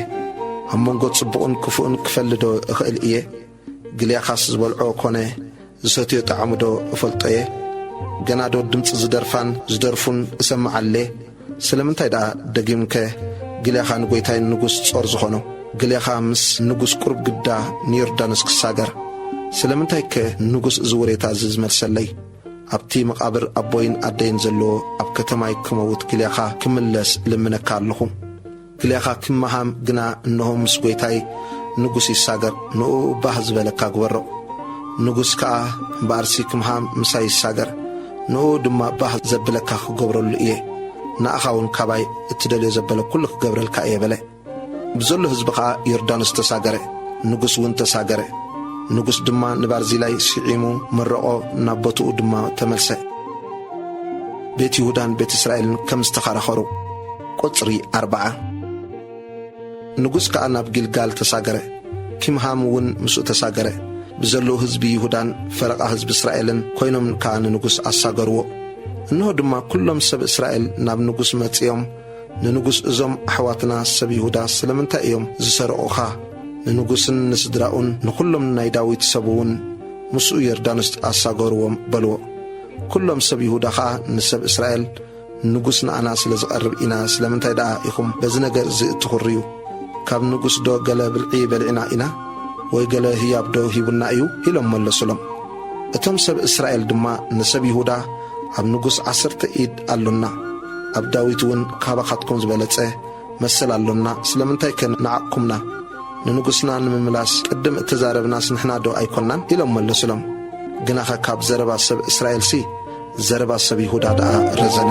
ኣብ መንጎ ጽቡቕን ክፉእን ክፈልዶ እኽእል እየ? ግልያኻስ ዝበልዖ ኮነ ዝሰትዮ ጣዕሙ ዶ እፈልጦ እየ? ገና ዶ ድምጺ ዝደርፋን ዝደርፉን እሰምዕ ኣለ? ስለምንታይ ደኣ ደጊምከ ግልያኻ ንጐይታይ ንጉስ ጾር ዝኾኖ? ግልያኻ ምስ ንጉስ ቁሩብ ግዳ ንዮርዳኖስ ክሳገር። ስለምንታይከ ንጉስ እዚ ውሬታ እዚ ዝመልሰለይ? ኣብቲ መቓብር ኣቦይን ኣደይን ዘለዎ ኣብ ከተማይ ክመውት ግልያኻ ክምለስ እልምነካ ኣለኹ። ግልያኻ ክመሃም ግና እንሆ ምስ ጐይታይ ንጉስ ይሳገር፣ ንእኡ ባህ ዝበለካ ግበሮ። ንጉስ ከኣ እምበኣርሲ ክምሃም ምሳይ ይሳገር፣ ንእኡ ድማ ባህ ዘብለካ ክገብረሉ እየ። ንኣኻ እውን ካባይ እትደልዮ ዘበለ ኩሉ ክገብረልካ እየ በለ። ብዘሎ ህዝቢ ኸኣ ዮርዳኖስ ተሳገረ፣ ንጉስ እውን ተሳገረ። ንጉስ ድማ ንባርዚላይ ስዒሙ መረቖ፣ ናብ ቦትኡ ድማ ተመልሰ። ቤት ይሁዳን ቤት እስራኤልን ከም ዝተኸራኸሩ። ቁጽሪ ኣርብዓ። ንጉስ ከኣ ናብ ጊልጋል ተሳገረ። ኪምሃም እውን ምስኡ ተሳገረ። ብዘለዉ ህዝቢ ይሁዳን ፈረቓ ህዝቢ እስራኤልን ኮይኖም ከኣ ንንጉስ ኣሳገርዎ። እንሆ ድማ ኩሎም ሰብ እስራኤል ናብ ንጉስ መጺኦም፣ ንንጉስ፣ "እዞም ኣሕዋትና ሰብ ይሁዳ ስለምንታይ እዮም ዝሰርቑኻ? ንንጉስን ንስድራኡን ንኹሎም ናይ ዳዊት ሰብ እውን ምስኡ ዮርዳኖስ ኣሳገርዎም" በልዎ። ኩሎም ሰብ ይሁዳ ኸኣ ንሰብ እስራኤል፣ "ንጉስ ንኣና ስለ ዝቐርብ ኢና፣ ስለምንታይ ደኣ ኢኹም በዚ ነገር እዚ እትኹርዩ? ካብ ንጉስ ዶ ገለ ብልዒ በሊዕና ኢና? ወይ ገለ ህያብ ዶ ሂቡና እዩ?" ኢሎም መለሱሎም። እቶም ሰብ እስራኤል ድማ ንሰብ ይሁዳ፣ "ኣብ ንጉስ ዓሰርተ ኢድ ኣሎና፣ ኣብ ዳዊት እውን ካባኻትኩም ዝበለጸ መሰል ኣሎና፣ ስለምንታይከ ንዓቕኩምና? ንንጉስና ንምምላስ ቅድም እተዛረብናስ ንሕና ዶ ኣይኮናን?" ኢሎም መለሱሎም። ግናኸ ካብ ዘረባ ሰብ እስራኤልሲ ዘረባ ሰብ ይሁዳ ደኣ ረዘነ።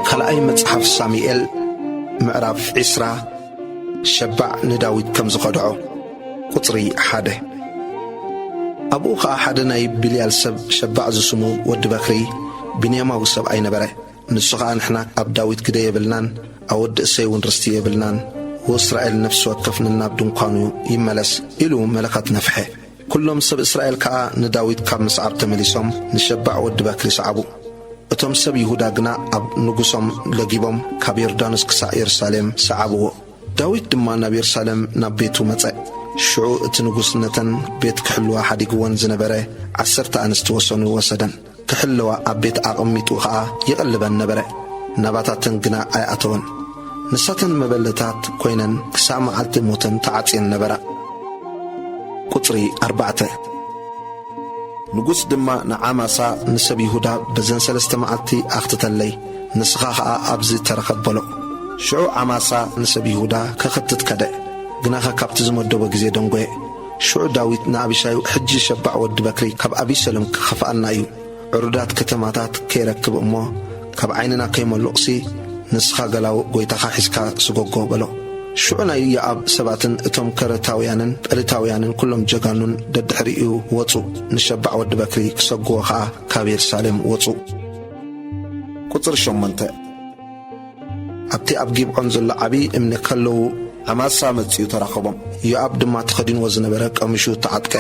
ካልኣይ መጽሓፍ ሳሙኤል ምዕራፍ ዕስራ። ሸባዕ ንዳዊት ከም ዝኸድዖ። ቁጽሪ ሓደ። ኣብኡ ኸኣ ሓደ ናይ ብልያል ሰብ ሸባዕ ዝስሙ ወዲ በክሪ ብንያማዊ ሰብኣይ ነበረ። ንሱ ኸኣ፣ "ንሕና ኣብ ዳዊት ግደ የብልናን፣ ኣብ ወዲ እሴይ እውን ርስቲ የብልናን፣ ወእስራኤል ነፍሲ ወከፍ ነናብ ድንኳኑ ይመለስ" ኢሉ መለኸት ነፍሐ። ኩሎም ሰብ እስራኤል ከኣ ንዳዊት ካብ ምስዓብ ተመሊሶም ንሸባዕ ወዲ በክሪ ሰዓቡ። እቶም ሰብ ይሁዳ ግና ኣብ ንጉሶም ለጊቦም ካብ ዮርዳኖስ ክሳዕ የሩሳሌም ሰዓብዎ። ዳዊት ድማ ናብ የሩሳሌም ናብ ቤቱ መጸ። ሽዑ እቲ ንጉስ ነተን ቤት ክሕልዋ ሓዲግወን ዝነበረ ዓሰርተ ኣንስቲ ወሰኑ ወሰደን። ክሕልዋ ኣብ ቤት ኣቐሚጡ ኸኣ ይቕልበን ነበረ። ናባታተን ግና ኣይኣተወን። ንሳተን መበለታት ኮይነን ክሳዕ መዓልቲ ሞተን ተዓጽየን ነበራ። ቁጽሪ ኣርባዕተ። ንጉስ ድማ ንዓማሳ ንሰብ ይሁዳ፣ "በዘን ሰለስተ መዓልቲ ኣኽትተለይ፣ ንስኻ ኸኣ ኣብዚ ተረኸብ" በሎ። ሽዑ ዓማሳ ንሰብ ይሁዳ ከኸትት ከደ፣ ግናኸ ካብቲ ዝመደቦ ግዜ ደንጎየ። ሽዑ ዳዊት ንኣቢሻይ፣ "ሕጂ ሸባዕ ወዲ በክሪ ካብ ኣቢሰሎም ክኸፍኣና እዩ። ዕሩዳት ከተማታት ከይረክብ እሞ ካብ ዓይንና ከይመሉቕሲ፣ ንስኻ ገላው ጐይታኻ ሒዝካ ስጎጎ" በሎ። ሽዑ ናይ ዮኣብ ሰባትን እቶም ከረታውያንን ጴሌታውያንን ኩሎም ጀጋኑን ደድሕሪኡ ወጹ፣ ንሸባዕ ወዲ በክሪ ክሰግዎ ኸኣ ካብ የሩሳሌም ወጹ። ቁጽሪ ሸሞንተ። ኣብቲ ኣብ ጊብዖን ዘሎ ዓቢ እምኒ ከለዉ፣ ኣማሳ መጺኡ ተራኸቦም። ዮኣብ ድማ ተኸዲንዎ ዝነበረ ቀሚሹ ተዓጥቀ።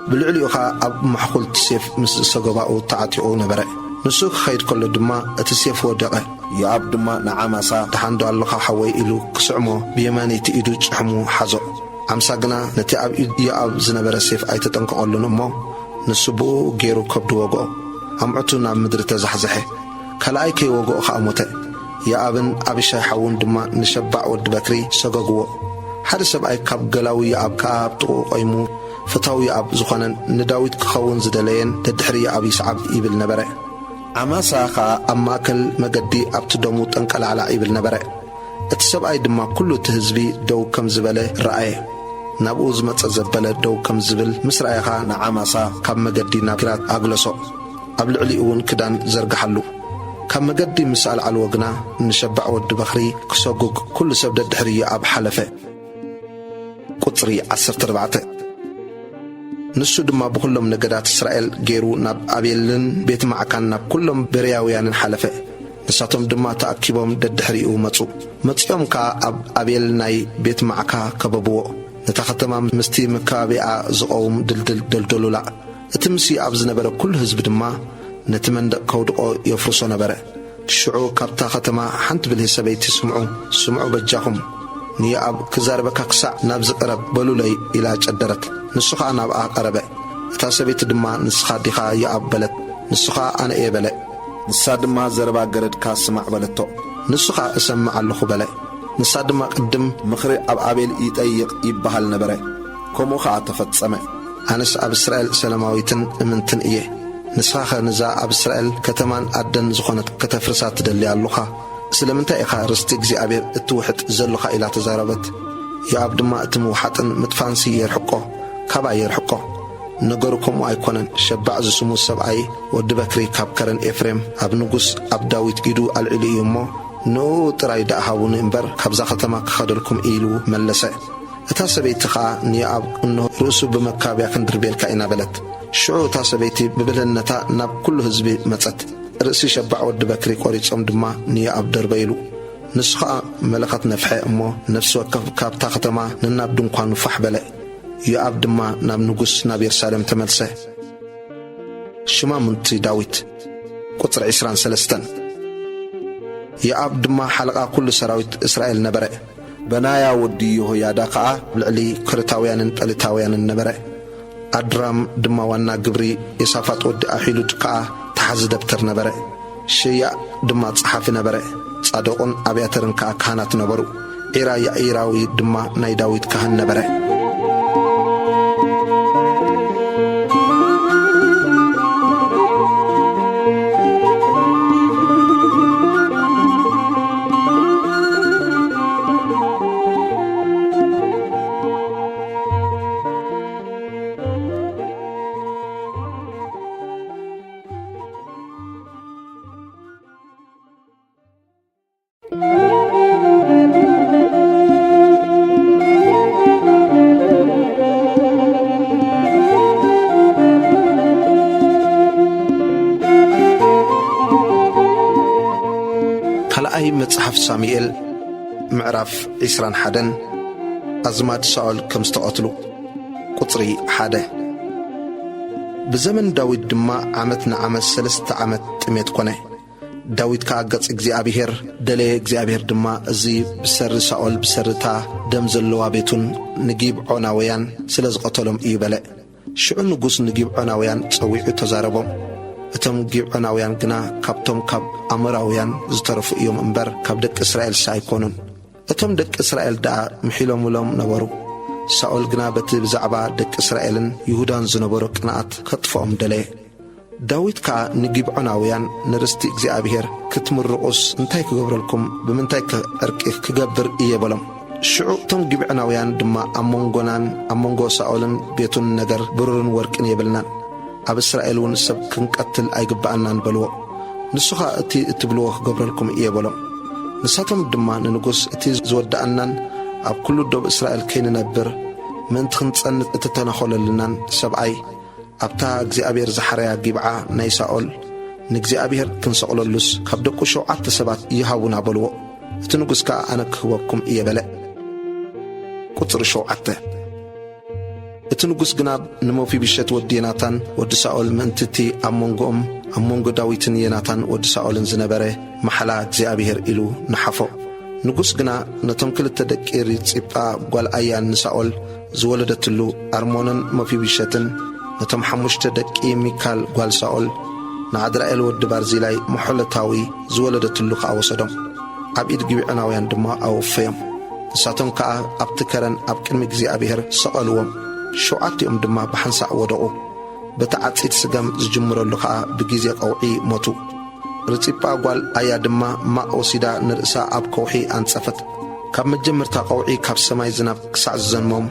ብልዕሊኡ ኸኣ ኣብ ማሕኩልቲ ሴፍ ምስ ሰገባኡ ተዓጢቑ ነበረ። ንሱ ክኸይድ ከሎ ድማ እቲ ሴፍ ወደቐ። ዮኣብ ድማ ንዓማሳ፣ "ደሓን ዶ ኣለኻ ሓወይ?" ኢሉ ክስዕሞ፣ ብየማነይቲ ኢዱ ጭሕሙ ሓዞ። ዓምሳ ግና ነቲ ኣብ ኢድ ዮኣብ ዝነበረ ሴፍ ኣይተጠንቀቐሉን እሞ፣ ንሱ ብኡ ገይሩ ከብዱ ወግኦ። ኣምዕቱ ናብ ምድሪ ተዛሕዘሐ። ካልኣይ ከይወግኦ ኸኣ ሞተ። ዮኣብን ኣቢሻይ ሓዉን ድማ ንሸባዕ ወዲ በክሪ ሰገግዎ። ሓደ ሰብኣይ ካብ ገላዊ ዮኣብ ከኣ ኣብ ጥቕኡ ቈይሙ፣ ፈታዊ ዮኣብ ዝኾነን ንዳዊት ክኸውን ዝደለየን ደድሕሪ ዮኣብ ይስዓብ ይብል ነበረ። ዓማሳ ኸኣ ኣብ ማእከል መገዲ ኣብቲ ደሙ ጠንቀላዕላዕ ይብል ነበረ። እቲ ሰብኣይ ድማ ኩሉ እቲ ህዝቢ ደው ከም ዝበለ ረኣየ። ናብኡ ዝመጸ ዘበለ ደው ከም ዝብል ምስ ረኣየ ኸኣ ንዓማሳ ካብ መገዲ ናብ ግራት ኣግለሶ። ኣብ ልዕሊኡ እውን ክዳን ዘርግሓሉ። ካብ መገዲ ምስ ኣልዓልዎ ግና ንሸባዕ ወዲ በኽሪ ክሰጉግ ኩሉ ሰብ ደድሕሪ ዮኣብ ሓለፈ። ቁጽሪ ዓሰርተ ኣርባዕተ። ንሱ ድማ ብኹሎም ነገዳት እስራኤል ገይሩ ናብ ኣቤልን ቤት ማዕካን ናብ ኩሎም ቤርያውያንን ሓለፈ። ንሳቶም ድማ ተኣኪቦም ደድሕሪኡ መጹ። መጺኦም ከኣ ኣብ ኣቤል ናይ ቤት ማዕካ ከበብዎ። ነታ ከተማ ምስቲ መካበቢኣ ዝቐውም ድልድል ደልደሉላ። እቲ ምስ ዮኣብ ዝነበረ ኩሉ ህዝቢ ድማ ነቲ መንደቕ ከውድቖ የፍርሶ ነበረ። ሽዑ ካብታ ከተማ ሓንቲ ብልሂ ሰበይቲ፣ "ስምዑ፣ ስምዑ በጃኹም፣ ንዮኣብ ክዛረበካ ክሳዕ ናብዚ ቅረብ በሉለይ" ኢላ ጨደረት። ንሱ ኸኣ ናብኣ ቀረበ። እታ ሰበይቲ ድማ፣ "ንስኻ ዲኻ ዮኣብ?" በለት። ንሱ ኸኣ፣ "ኣነ እየ" በለ። ንሳ ድማ፣ "ዘረባ ገረድካ ስማዕ" በለቶ። ንሱ ኸኣ፣ "እሰምዕ ኣለኹ" በለ። ንሳ ድማ፣ "ቅድም ምኽሪ ኣብ ኣቤል ይጠይቕ ይበሃል ነበረ፣ ከምኡ ኸኣ ተፈጸመ። ኣነስ ኣብ እስራኤል ሰላማዊትን እምንትን እየ። ንስኻኸ ንዛ ኣብ እስራኤል ከተማን ኣደን ዝኾነት ከተፍርሳ ትደሊ ኣሉኻ? ስለምንታይ ኢኻ ርስቲ እግዚኣብሔር እትውሕጥ ዘሎኻ? ኢላ ተዛረበት። ዮኣብ ድማ፣ እቲ ምውሓጥን ምጥፋንሲ የርሕቆ፣ ካባይ የርሕቆ። ነገሩ ከምኡ ኣይኮነን። ሸባዕ ዝስሙ ሰብኣይ ወዲ በክሪ ካብ ከረን ኤፍሬም ኣብ ንጉስ ኣብ ዳዊት ኢዱ ኣልዒሉ እዩ እሞ፣ ንእኡ ጥራይ ደኣ ሃቡኒ እምበር፣ ካብዛ ከተማ ክኸደልኩም ኢሉ መለሰ። እታ ሰበይቲ ኸኣ ንዮኣብ፣ እንሆ ርእሱ ብመካብያ ክንድርብየልካ ኢና በለት። ሽዑ እታ ሰበይቲ ብብልህነታ ናብ ኩሉ ህዝቢ መጸት። ርእሲ ሸባዕ ወዲ በክሪ ቆሪጾም ድማ ንዮኣብ ደርበይሉ። ንሱ ኸኣ መለኸት ነፍሐ እሞ፣ ነፍሲ ወከፍ ካብታ ከተማ ነናብ ድንኳኑ ፋሕ በለ። ዮኣብ ድማ ናብ ንጉስ ናብ የሩሳሌም ተመልሰ። ሽማሙንቲ ዳዊት፣ ቁጽሪ ዕስራን ሰለስተን። ዮኣብ ድማ ሓለቓ ኩሉ ሰራዊት እስራኤል ነበረ። በናያ ወዲ የሆያዳ ኸኣ ኣብ ልዕሊ ከረታውያንን ጳሊታውያንን ነበረ። ኣድራም ድማ ዋና ግብሪ፣ ዮሳፋጥ ወዲ ኣሒሉድ ከኣ ተሓዚ ደብተር ነበረ። ሸያእ ድማ ጸሓፊ ነበረ። ጻዶቅን ኣብያተርን ከኣ ካህናት ነበሩ። ዒራ ያኢራዊ ድማ ናይ ዳዊት ካህን ነበረ። ካልኣይ መጽሓፍ ሳሙኤል ምዕራፍ ዕስራን ሓደን። ኣዝማድ ሳኦል ከም ዝተቐትሉ። ቁጽሪ ሓደ። ብዘመን ዳዊት ድማ ዓመት ንዓመት ሰለስተ ዓመት ጥሜት ኮነ። ዳዊት ከኣ ገጽ እግዚኣብሄር ደለየ፣ እግዚኣብሄር ድማ፣ እዚ ብሰሪ ሳኦል፣ ብሰሪ እታ ደም ዘለዋ ቤቱን ንጊብዖናውያን ስለ ዝቐተሎም እዩ በለ። ሽዑ ንጉስ ንጊብዖናውያን ጸዊዑ ተዛረቦም። እቶም ጊብዖናውያን ግና ካብቶም ካብ ኣሞራውያን ዝተረፉ እዮም እምበር፣ ካብ ደቂ እስራኤልሲ ኣይኮኑን። እቶም ደቂ እስራኤል ደኣ ምሒሎምሎም ነበሩ። ሳኦል ግና በቲ ብዛዕባ ደቂ እስራኤልን ይሁዳን ዝነበሮ ቅንኣት ከጥፍኦም ደለየ። ዳዊት ከኣ ንጊብዖናውያን፣ ንርስቲ እግዚኣብሄር ክትምርቑስ እንታይ ክገብረልኩም? ብምንታይከ ዕርቂ ክገብር እየ? በሎም። ሽዑ እቶም ጊብዖናውያን ድማ፣ ኣብ መንጎናን ኣብ መንጎ ሳኦልን ቤቱን ነገር ብሩርን ወርቅን የብልናን፣ ኣብ እስራኤል እውን ሰብ ክንቀትል ኣይግብኣናን በልዎ። ንሱ ኸኣ፣ እቲ እትብልዎ ክገብረልኩም እየ በሎም። ንሳቶም ድማ ንንጉስ፣ እቲ ዝወድኣናን ኣብ ኩሉ ዶብ እስራኤል ከይንነብር ምእንቲ ክንጸንት እተተናኾለልናን ሰብኣይ ኣብታ እግዚኣብሔር ዝሓረያ ጊብዓ ናይ ሳኦል ንእግዚኣብሔር ክንሰቕለሉስ ካብ ደቁ ሸውዓተ ሰባት ይሃቡና በልዎ። እቲ ንጉስ ከኣ ኣነ ክህበኩም እየ በለ። ቁጽሪ ሸውዓተ። እቲ ንጉስ ግና ንመፊብሸት ወዲ ዮናታን ወዲ ሳኦል ምእንቲ እቲ ኣብ መንጎኦም ኣብ መንጎ ዳዊትን ዮናታን ወዲ ሳኦልን ዝነበረ መሓላ እግዚኣብሔር ኢሉ ነሓፎ። ንጉስ ግና ነቶም ክልተ ደቂ ሪጺጳ ጓል ኣያ ንሳኦል ዝወለደትሉ ኣርሞንን መፊብሸትን ነቶም ሓሙሽተ ደቂ ሚካል ጓል ሳኦል ንዓድራኤል ወዲ ባርዚላይ መሖለታዊ ዝወለደትሉ ከኣ ወሰዶም። ኣብ ኢድ ጊብዖናውያን ድማ ኣወፈዮም። ንሳቶም ከኣ ኣብቲ ከረን ኣብ ቅድሚ እግዚኣብሔር ሰቐልዎም። ሸውዓቲኦም ድማ ብሓንሳእ ወደቑ። በቲ ዓጺድ ስገም ዝጅምረሉ ከኣ ብግዜ ቀውዒ ሞቱ። ርጺጳ ጓል ኣያ ድማ ማቕ ወሲዳ ንርእሳ ኣብ ከውሒ ኣንጸፈት። ካብ መጀመርታ ቀውዒ ካብ ሰማይ ዝናብ ክሳዕ ዝዘንሞም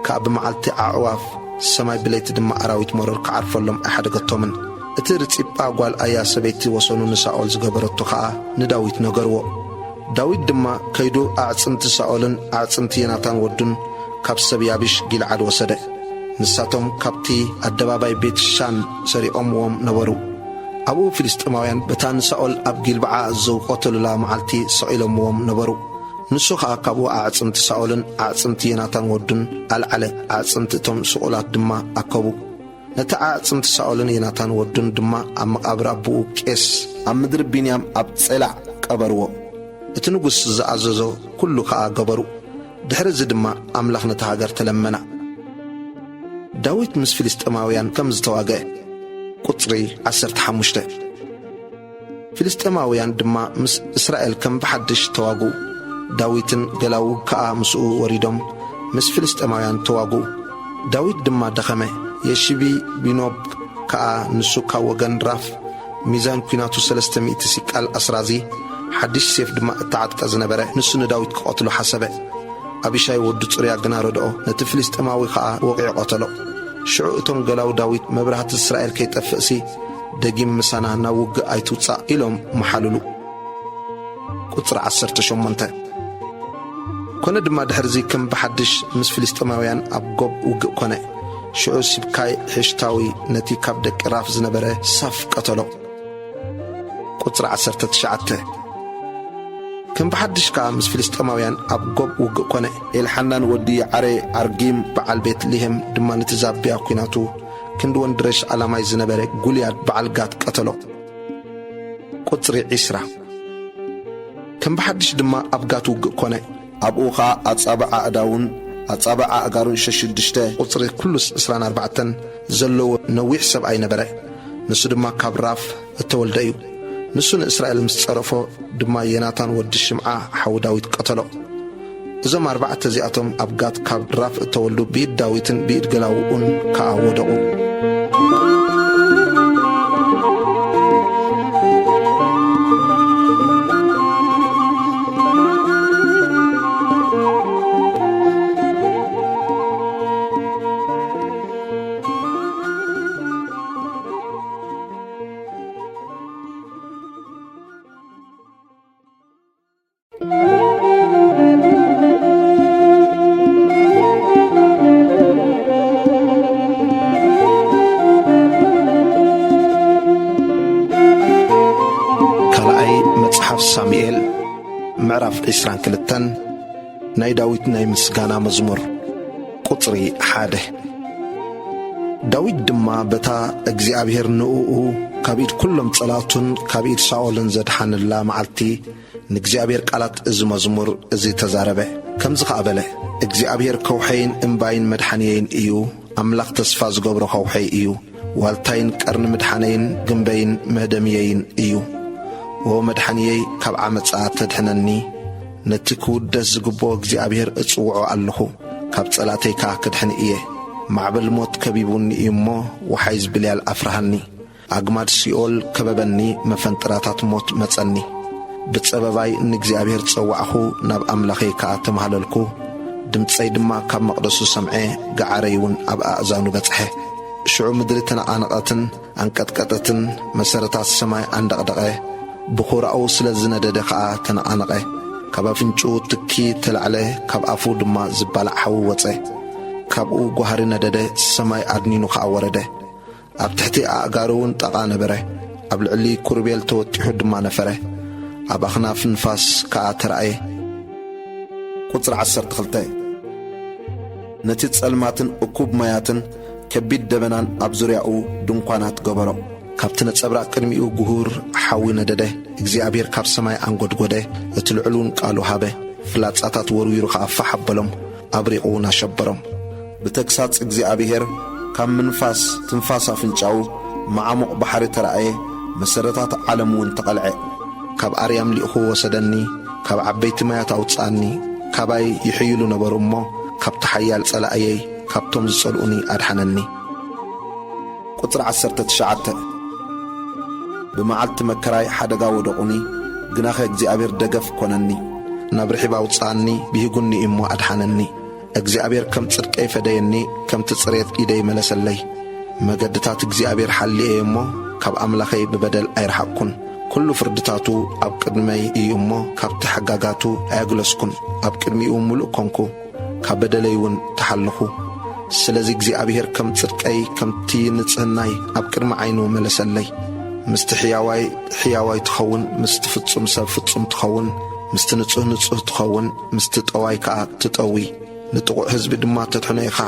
ከኣ ብመዓልቲ ኣዕዋፍ ሰማይ ብለይቲ ድማ ኣራዊት መሮር ክዓርፈሎም ኣይሓደገቶምን። እቲ ርጺጳ ጓል ኣያ ሰበይቲ ወሰኑ ንሳኦል ዝገበረቶ ኸኣ ንዳዊት ነገርዎ። ዳዊት ድማ ከይዱ ኣዕጽምቲ ሳኦልን ኣዕጽምቲ ዮናታን ወዱን ካብ ሰብ ያቢሽ ጊልዓድ ወሰደ። ንሳቶም ካብቲ ኣደባባይ ቤት ሻን ሰሪቖምዎም ነበሩ። ኣብኡ ፍልስጥኤማውያን በታ ንሳኦል ኣብ ጊልበዓ ዝቐተሉላ መዓልቲ ሰቒሎምዎም ነበሩ። ንሱ ኸኣ ካብኡ ኣዕጽምቲ ሳኦልን ኣዕጽምቲ ዮናታን ወዱን ኣልዓለ። ኣዕጽምቲ እቶም ስቑላት ድማ ኣከቡ። ነቲ ኣዕጽምቲ ሳኦልን ዮናታን ወዱን ድማ ኣብ መቓብር ኣቦኡ ቄስ ኣብ ምድሪ ቢንያም ኣብ ጼላዕ ቀበርዎ። እቲ ንጉስ ዝኣዘዞ ኩሉ ኸኣ ገበሩ። ድሕሪ እዚ ድማ ኣምላኽ ነታ ሃገር ተለመና። ዳዊት ምስ ፍልስጥኤማውያን ከም ዝተዋግአ። ቁጽሪ ዓሰርተ ሓሙሽተ። ፍልስጥኤማውያን ድማ ምስ እስራኤል ከም ብሓድሽ ተዋግኡ። ዳዊትን ገላዉ ከኣ ምስኡ ወሪዶም ምስ ፍልስጥኤማውያን ተዋግኡ። ዳዊት ድማ ደኸመ። የሽቢ ቢኖብ ከኣ ንሱ ካብ ወገን ራፍ ሚዛን ኲናቱ ሰለስተ ሚእቲ ሲቃል ኣስራዚ ሓድሽ ሴፍ ድማ እተዓጥቀ ዝነበረ፣ ንሱ ንዳዊት ክቐትሎ ሓሰበ። ኣቢሻይ ወዱ ጽሩያ ግና ረድኦ፣ ነቲ ፍልስጤማዊ ኸኣ ወቒዑ ቀተሎ። ሽዑ እቶም ገላዉ ዳዊት፣ መብራህቲ እስራኤል ከይጠፍእሲ፣ ደጊም ምሳና ናብ ውግእ ኣይትውጻእ ኢሎም መሓሉሉ። ቁጽሪ ዓሰርተ ሸሞንተ። ኮነ ድማ ድሕርዚ ከም ብሓድሽ ምስ ፍልስጤማውያን ኣብ ጎብ ውግእ ኮነ። ሽዑ ሲብካይ ሒሽታዊ ነቲ ካብ ደቂ ራፍ ዝነበረ ሳፍ ቀተሎ። ቁጽሪ ዓሰርተ ትሽዓተ። ከም ብሓድሽ ከኣ ምስ ፍልስጤማውያን ኣብ ጎብ ውግእ ኮነ። ኤልሓናን ወዲ ዓሬ ኣርጊም በዓል ቤት ልሄም ድማ ነቲ ዛብያ ኲናቱ ክንዲ ወንድረሽ ኣላማይ ዝነበረ ጉልያድ በዓል ጋት ቀተሎ። ቁጽሪ ዒስራ። ከም ብሓድሽ ድማ ኣብ ጋት ውግእ ኮነ። ኣብኡ ኸኣ ኣጻብዕ ኣእዳዉን ኣጻብዕ ኣእጋሩን ሸሽዱሽተ ቁጽሪ ኩሉስ ዕስራን ኣርባዕተን ዘለዎ ነዊሕ ሰብኣይ ነበረ። ንሱ ድማ ካብ ራፍ እተወልደ እዩ። ንሱ ንእስራኤል ምስ ጸረፎ ድማ ዮናታን ወዲ ሽምዓ ሓው ዳዊት ቀተሎ። እዞም ኣርባዕተ እዚኣቶም ኣብ ጋት ካብ ራፍ እተወልዱ ብኢድ ዳዊትን ብኢድ ገላውኡን ከኣ ወደቑ። ካልኣይ መጽሓፍ ሳሙኤል ምዕራፍ ዕስራን ክልተን። ናይ ዳዊት ናይ ምስጋና መዝሙር። ቁጽሪ ሓደ። ዳዊት ድማ በታ እግዚኣብሔር ንእኡ ካብ ኢድ ኩሎም ጸላእቱን ካብ ኢድ ሳኦልን ዘድሓነላ መዓልቲ ንእግዚኣብሔር ቃላት እዚ መዝሙር እዚ ተዛረበ። ከምዚ ኸኣ በለ፣ እግዚኣብሔር ከውሐይን እምባይን መድሓንየይን እዩ፣ ኣምላኽ ተስፋ ዝገብሮ ከውሐይ እዩ፣ ዋልታይን ቀርኒ ምድሓነይን ግምበይን መህደምየይን እዩ። ዎ መድሓንየይ፣ ካብ ዓመጻ ተድሕነኒ፣ ነቲ ክውደስ ዝግብኦ እግዚኣብሔር እጽውዖ ኣለኹ፣ ካብ ጸላእተይ ከኣ ክድሕን እየ። ማዕበል ሞት ከቢቡኒ እዩ እሞ፣ ወሓይዝ ብልያል ኣፍርሃኒ። ኣግማድ ሲኦል ከበበኒ፣ መፈንጥራታት ሞት መጸኒ። ብጸበባይ ንእግዚኣብሔር ጸዋዕኹ፣ ናብ ኣምላኸይ ከኣ ተማህለልኩ። ድምጸይ ድማ ካብ መቕደሱ ሰምዐ፣ ገዓረይ እውን ኣብ ኣእዛኑ በጽሐ። ሽዑ ምድሪ ተነቓነቐትን ኣንቀጥቀጠትን፣ መሰረታት ሰማይ ኣንደቕደቐ። ብኹራኡ ስለ ዝነደደ ኸኣ ተነቓነቐ። ካብ ኣፍንጭኡ ትኪ ተላዕለ፣ ካብ ኣፉ ድማ ዝባላዕ ሓዊ ወጸ። ካብኡ ጓህሪ ነደደ፣ ሰማይ ኣድኒኑ ኸኣ ወረደ። ኣብ ትሕቲ ኣእጋሩ እውን ጠቓ ነበረ፣ ኣብ ልዕሊ ኪሩቤል ተወጢሑ ድማ ነፈረ፣ ኣብ ኣኽናፍ ንፋስ ከኣ ተራእየ። ቁጽሪ ዓሰርተ ክልተ። ነቲ ጸልማትን እኩብ ማያትን ከቢድ ደበናን ኣብ ዙርያኡ ድንኳናት ገበሮ። ካብቲ ነጸብራቕ ቅድሚኡ ጉሁር ሓዊ ነደደ፣ እግዚኣብሔር ካብ ሰማይ ኣንጎድጎደ፣ እቲ ልዑል እውን ቃሉ ሃበ። ፍላጻታት ወርዊሩ ኸኣ ፋሕ ኣበሎም፣ ኣብሪቑ እውን ኣሸበሮም። ብተግሳጽ እግዚኣብሔር ካብ ምንፋስ ትንፋስ ኣፍንጫኡ መዓሙቕ ባሕሪ ተራእየ፣ መሰረታት ዓለም እውን ተቐልዐ። ካብ ኣርያም ልኢኹ ወሰደኒ፣ ካብ ዓበይቲ ማያት ኣውጽኣኒ። ካባይ ይሕይሉ ነበሩ እሞ፣ ካብቲ ሓያል ጸላእየይ፣ ካብቶም ዝጸልኡኒ ኣድሓነኒ። ቁጽሪ ዓሰርተ ትሽዓተ። ብመዓልቲ መከራይ ሓደጋ ወደቑኒ፣ ግናኸ እግዚኣብሔር ደገፍ ኮነኒ። ናብ ርሒብ ኣውጽኣኒ፣ ብሂጉኒ እሞ ኣድሓነኒ። እግዚኣብሔር ከም ጽድቀይ ፈደየኒ፣ ከምቲ ጽሬት ኢደይ መለሰለይ። መገድታት እግዚኣብሔር ሓልየ እሞ፣ ካብ ኣምላኸይ ብበደል ኣይረሓቕኩን። ኩሉ ፍርድታቱ ኣብ ቅድመይ እዩ እሞ፣ ካብቲ ሕጋጋቱ ኣየግለስኩን። ኣብ ቅድሚኡ ምሉእ ኮንኩ፣ ካብ በደለይ እውን ተሓለኹ። ስለዚ እግዚኣብሔር ከም ጽድቀይ፣ ከምቲ ንጽህናይ ኣብ ቅድሚ ዓይኑ መለሰለይ። ምስቲ ሕያዋይ ሕያዋይ ትኸውን፣ ምስቲ ፍጹም ሰብ ፍጹም ትኸውን፣ ምስቲ ንጹህ ንጹህ ትኸውን፣ ምስቲ ጠዋይ ከኣ ትጠዊ። ንጥቑዕ ህዝቢ ድማ ተድሕኖ ኢኻ።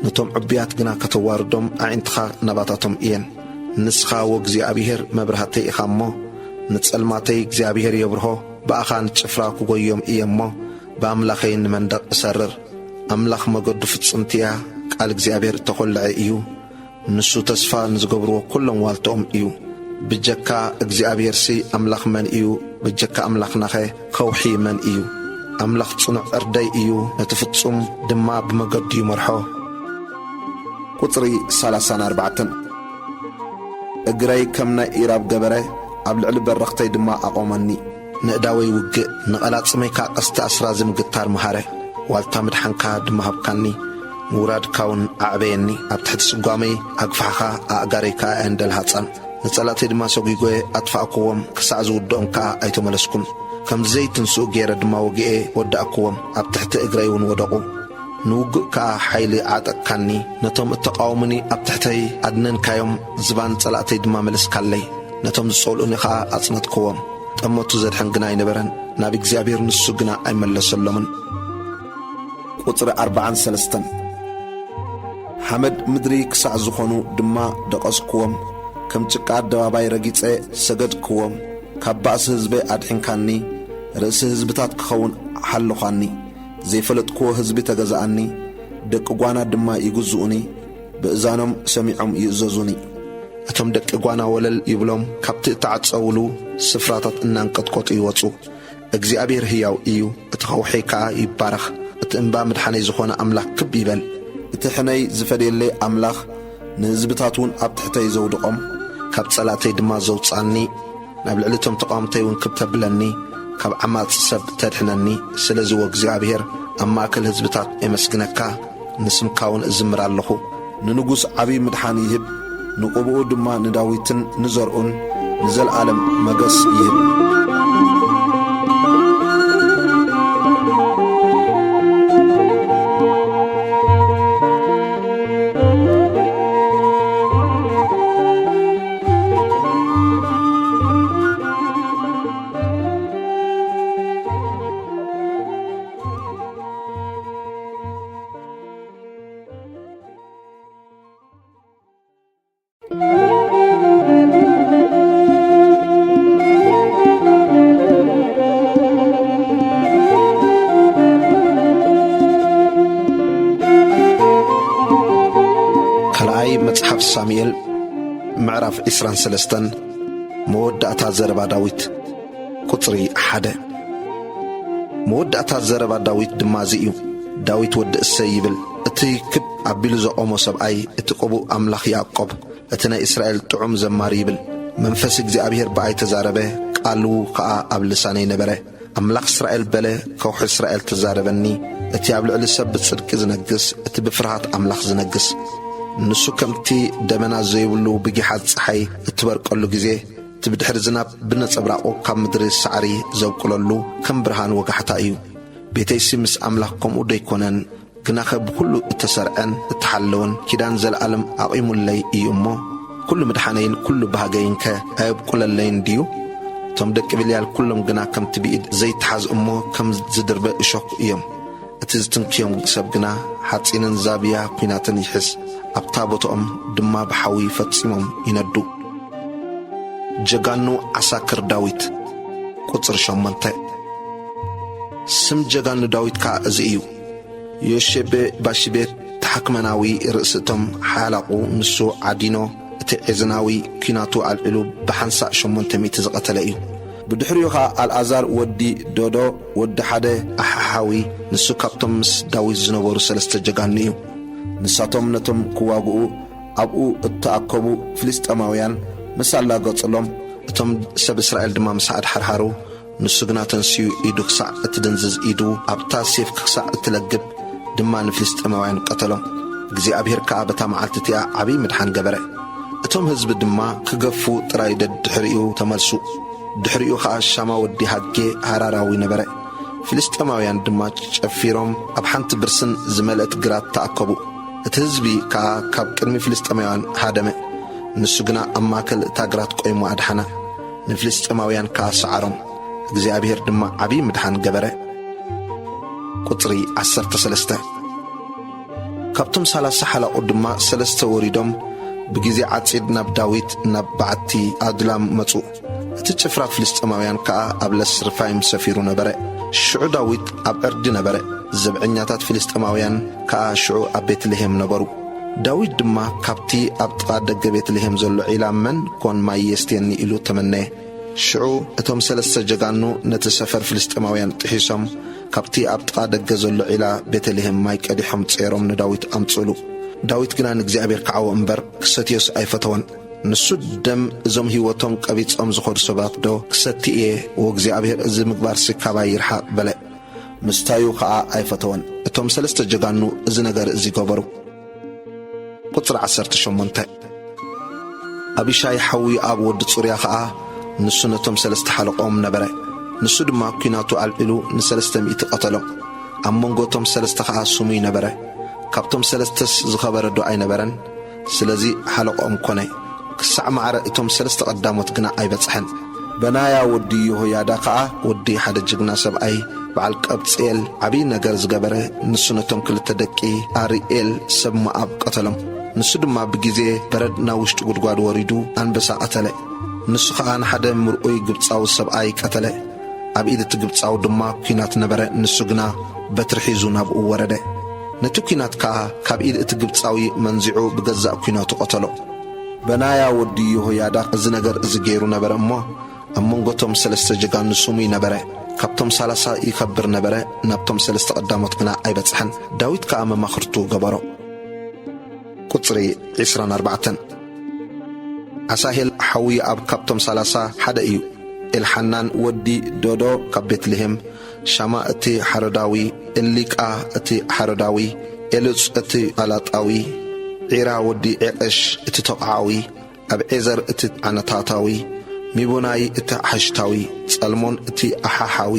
ነቶም ዕቡያት ግና ከተዋርዶም ኣዒንትኻ ናባታቶም እየን። ንስኻ ወእግዚኣብሄር መብራህተይ ኢኻ እሞ፣ ንጸልማተይ እግዚኣብሄር የብርሆ፣ ብኣኻ ንጭፍራ ክጎዮም እየ እሞ፣ ብኣምላኸይ ንመንደቕ እሰርር። ኣምላኽ መገዱ ፍጽምቲ እያ፣ ቃል እግዚኣብሄር እተኾልዐ እዩ። ንሱ ተስፋ ንዝገብርዎ ኵሎም ዋልታኦም እዩ። ብጀካ እግዚኣብሄርሲ ኣምላኽ መን እዩ? ብጀካ ኣምላኽናኸ ከውሒ መን እዩ? ኣምላኽ ጽኑዕ ዕርደይ እዩ፣ ነቲ ፍጹም ድማ ብመገዱ ይመርሖ። ቁጽሪ ሰላሳን ኣርባዕተን። እግረይ ከም ናይ ኢራብ ገበረ፣ ኣብ ልዕሊ በረኽተይ ድማ ኣቖመኒ። ንእዳወይ ውግእ፣ ንቐላጽመይ ከኣ ቀስቲ ኣስራዚ ምግታር መሃረ። ዋልታ ምድሓንካ ድማ ሃብካኒ፣ ምውራድካ እውን ኣዕበየኒ። ኣብ ትሕቲ ስጓመይ ኣግፋሕኻ፣ ኣእጋረይ ከኣ ኣየንደልሃጻን። ንጸላእተይ ድማ ሰጒጎየ ኣጥፋእክዎም፣ ክሳዕ ዝውድኦም ከኣ ኣይተመለስኩን። ከም ዘይትንስኡ ገይረ ድማ ወጊኤ ወዳእክዎም፣ ኣብ ትሕቲ እግረይ እውን ወደቑ። ንውጉእ ከኣ ሓይሊ ዓጠቅካኒ። ነቶም እተቓወሙኒ ኣብ ትሕተይ ኣድነንካዮም፣ ዝባን ጸላእተይ ድማ መለስካለይ። ነቶም ዝጸልኡኒ ኸኣ ኣጽነትክዎም። ጠመቱ ዘድሕን ግና ኣይነበረን፣ ናብ እግዚኣብሔር ንሱ ግና ኣይመለሰሎምን። ቁጽሪ ኣርባዓን ሰለስተን። ሓመድ ምድሪ ክሳዕ ዝኾኑ ድማ ደቐስክዎም፣ ከም ጭቃ ኣደባባይ ረጊጸ ሰገድክዎም። ካብ ባእሲ ህዝበይ ኣድሒንካኒ፣ ርእሲ ህዝብታት ክኸውን ሓለዃኒ። ዘይፈለጥክዎ ህዝቢ ተገዝኣኒ፣ ደቂ ጓና ድማ ይግዝኡኒ፣ ብእዛኖም ሰሚዖም ይእዘዙኒ። እቶም ደቂ ጓና ወለል ይብሎም፣ ካብቲ እተዓጸውሉ ስፍራታት እናንቀጥቀጡ ይወጹ። እግዚኣብሔር ህያው እዩ፣ እቲ ኸውሐይ ከኣ ይባረኽ። እቲ እምባ ምድሓነይ ዝኾነ ኣምላኽ ክብ ይበል። እቲ ሕነይ ዝፈድየለይ ኣምላኽ ንህዝብታት እውን ኣብ ትሕተይ ዘውድቖም፣ ካብ ጸላእተይ ድማ ዘውጽኣኒ፣ ናብ ልዕሊ እቶም ተቓወምተይ እውን ክብ ተብለኒ፣ ካብ ዓማጺ ሰብ ተድሕነኒ። ስለዚ ወእግዚኣብሔር ኣብ ማእከል ህዝብታት ኤመስግነካ፣ ንስምካ እውን እዝምር ኣለኹ። ንንጉስ ዓብዪ ምድሓን ይህብ፣ ንቕብኡ ድማ ንዳዊትን ንዘርኡን ንዘለኣለም መገስ ይህብ። ካልኣይ መጽሓፍ ሳሙኤል ምዕራፍ ዕስራን ሰለስተን። መወዳእታ ዘረባ ዳዊት። ቁጽሪ ሓደ። መወዳእታ ዘረባ ዳዊት ድማ እዚ እዩ። ዳዊት ወዲ እሰይ ይብል፣ እቲ ክብ ኣቢሉ ዘቖሞ ሰብኣይ፣ እቲ ቅቡእ ኣምላኽ ያዕቆብ፣ እቲ ናይ እስራኤል ጥዑም ዘማሪ ይብል። መንፈስ እግዚኣብሔር ብኣይ ተዛረበ፣ ቃሉ ኸኣ ኣብ ልሳነይ ነበረ። ኣምላኽ እስራኤል በለ፣ ከውሒ እስራኤል ተዛረበኒ፣ እቲ ኣብ ልዕሊ ሰብ ብጽድቂ ዝነግስ፣ እቲ ብፍርሃት ኣምላኽ ዝነግስ። ንሱ ከምቲ ደበና ዘይብሉ ብጊሓት ጸሓይ እትበርቀሉ ግዜ፣ እቲ ብድሕሪ ዝናብ ብነጸብራቑ ካብ ምድሪ ሳዕሪ ዘብቁለሉ ከም ብርሃን ወጋሕታ እዩ። ቤተይሲ ምስ ኣምላኽ ከምኡ ዶ ኣይኮነን? ግናኸ ብኹሉ እተሰርዐን እተሓለወን ኪዳን ዘለኣለም ኣቑሙለይ እዩ እሞ፣ ኩሉ ምድሓነይን ኩሉ ባህገይንከ ኣየብቁለለይን ድዩ? እቶም ደቂ ብልያል ኩሎም ግና ከምቲ ብኢድ ዘይተሓዝ እሞ ከም ዝድርበ እሾኽ እዮም። እቲ ዝትንክዮም ሰብ ግና ሓጺንን ዛብያ ኲናትን ይሕዝ፣ ኣብታ ቦታኦም ድማ ብሓዊ ፈጺሞም ይነዱ። ጀጋኑ ዓሳክር ዳዊት። ቁጽሪ ሸሞንተ። ስም ጀጋኑ ዳዊት ከኣ እዚ እዩ። ዮሼቤ ባሽቤት ተሓክመናዊ ርእሲ እቶም ሓላቑ ንሱ ዓዲኖ፣ እቲ ዔዝናዊ ኲናቱ ኣልዒሉ ብሓንሳእ ሸሞንተ ሚእቲ ዝቐተለ እዩ። ብድሕሪኡ ኸኣ ኣልኣዛር ወዲ ዶዶ ወዲ ሓደ ኣሓሓዊ፣ ንሱ ካብቶም ምስ ዳዊት ዝነበሩ ሰለስተ ጀጋኑ እዩ። ንሳቶም ነቶም ክዋግኡ ኣብኡ እተኣከቡ ፍልስጤማውያን ምስ ኣላገጹሎም፣ እቶም ሰብ እስራኤል ድማ ምስ ኣድሓርሓሩ፣ ንሱ ግና ተንሲኡ ኢዱ ክሳዕ እትድንዝዝ ኢዱ ኣብታ ሴፍ ክሳዕ እትለግብ ድማ ንፍልስጤማውያን ቀተሎም። እግዚኣብሔር ከኣ በታ መዓልቲ እቲኣ ዓብዪ ምድሓን ገበረ። እቶም ህዝቢ ድማ ክገፉ ጥራይ ደድሕሪኡ ተመልሱ። ድሕሪኡ ኸኣ ሻማ ወዲ ሃጌ ሃራራዊ ነበረ። ፍልስጤማውያን ድማ ጨፊሮም ኣብ ሓንቲ ብርስን ዝመልአት ግራት ተኣከቡ። እቲ ህዝቢ ከኣ ካብ ቅድሚ ፍልስጤማውያን ሃደመ። ንሱ ግና ኣብ ማእከል እታ ግራት ቆይሙ ኣድሓና። ንፍልስጤማውያን ከኣ ሰዓሮም። እግዚኣብሔር ድማ ዓብዪ ምድሓን ገበረ። ቁጽሪ ዓሰርተ ሰለስተ። ካብቶም ሰላሳ ሓላቑ ድማ ሰለስተ ወሪዶም ብግዜ ዓጺድ ናብ ዳዊት ናብ በዓቲ ኣዱላም መጹ። እቲ ጭፍራ ፍልስጤማውያን ከኣ ኣብ ለስ ርፋይም ሰፊሩ ነበረ። ሽዑ ዳዊት ኣብ ዕርዲ ነበረ። ዘብዐኛታት ፍልስጤማውያን ከኣ ሽዑ ኣብ ቤትልሄም ነበሩ። ዳዊት ድማ ካብቲ ኣብ ጥቓ ደገ ቤትልሄም ዘሎ ዒላ መን ኮን ማይ የስትየኒ ኢሉ ተመነየ። ሽዑ እቶም ሰለስተ ጀጋኑ ነቲ ሰፈር ፍልስጤማውያን ጥሒሶም፣ ካብቲ ኣብ ጥቓ ደገ ዘሎ ዒላ ቤተልሔም ማይ ቀዲሖም ጸይሮም ንዳዊት ኣምጽእሉ። ዳዊት ግና ንእግዚኣብሔር ክዓዎ እምበር ክሰትዮስ ኣይፈተወን። ንሱ፣ ደም እዞም ህይወቶም ቀቢጾም ዝኾዱ ሰባት ዶ ክሰቲ እየ? ወእግዚኣብሔር፣ እዚ ምግባርሲ ካባይ ይርሓቕ በለ። ምስታዩ ኸኣ ኣይፈተወን። እቶም ሰለስተ ጀጋኑ እዚ ነገር እዚ ገበሩ። ቁጽሪ ዓሰርተ ሸሞንተ። ኣቢሻይ ሓዉ ዮኣብ ወዲ ጽሩያ ኸኣ፣ ንሱ ነቶም ሰለስተ ሓለቆም ነበረ። ንሱ ድማ ኲናቱ ኣልዒሉ ንሰለስተ ሚእቲ ቀተሎም። ኣብ መንጎ እቶም ሰለስተ ኸኣ ስሙይ ነበረ። ካብቶም ሰለስተስ ዝኸበረ ዶ ኣይነበረን? ስለዚ ሓለቆም ኮነ። ክሳዕ ማዕረ እቶም ሰለስተ ቀዳሞት ግና ኣይበጽሐን። በናያ ወዲ የሆያዳ ኸኣ፣ ወዲ ሓደ ጅግና ሰብኣይ፣ በዓል ቀብጽኤል፣ ዓብዪ ነገር ዝገበረ፣ ንሱ ነቶም ክልተ ደቂ ኣርኤል ሰብ ሞኣብ ቀተሎም። ንሱ ድማ ብግዜ በረድ ናብ ውሽጢ ጉድጓድ ወሪዱ ኣንበሳ ቀተለ። ንሱ ኸኣ ንሓደ ምርኡይ ግብጻዊ ሰብኣይ ቀተለ። ኣብ ኢድ እቲ ግብጻዊ ድማ ኲናት ነበረ፣ ንሱ ግና በትሪ ሒዙ ናብኡ ወረደ። ነቲ ኲናት ከኣ ካብ ኢድ እቲ ግብጻዊ መንዚዑ ብገዛእ ኲናቱ ቀተሎ። በናያ ወዲ የሆያዳ እዚ ነገር እዚ ገይሩ ነበረ እሞ፣ ኣብ መንጎ እቶም ሰለስተ ጀጋኑ ስሙይ ነበረ። ካብቶም ሰላሳ ይኸብር ነበረ፣ ናብቶም ሰለስተ ቀዳሞት ግና ኣይበጽሐን። ዳዊት ከኣ መማኽርቱ ገበሮ። ቁጽሪ ዕስራን ኣርባዕተን። ኣሳሄል ሓዉ ዮኣብ ካብቶም ሰላሳ ሓደ እዩ። ኤልሓናን ወዲ ዶዶ ካብ ቤትልሔም፣ ሻማ እቲ ሓሮዳዊ፣ ኤሊቃ እቲ ሓሮዳዊ፣ ኤሉጽ እቲ ፋላጣዊ፣ ዒራ ወዲ ዔቐሽ እቲ ተቋዓዊ፣ ኣብዔዘር እቲ ዓነታታዊ፣ ሚቡናይ እቲ ሓሽታዊ፣ ጸልሞን እቲ ኣሓሓዊ፣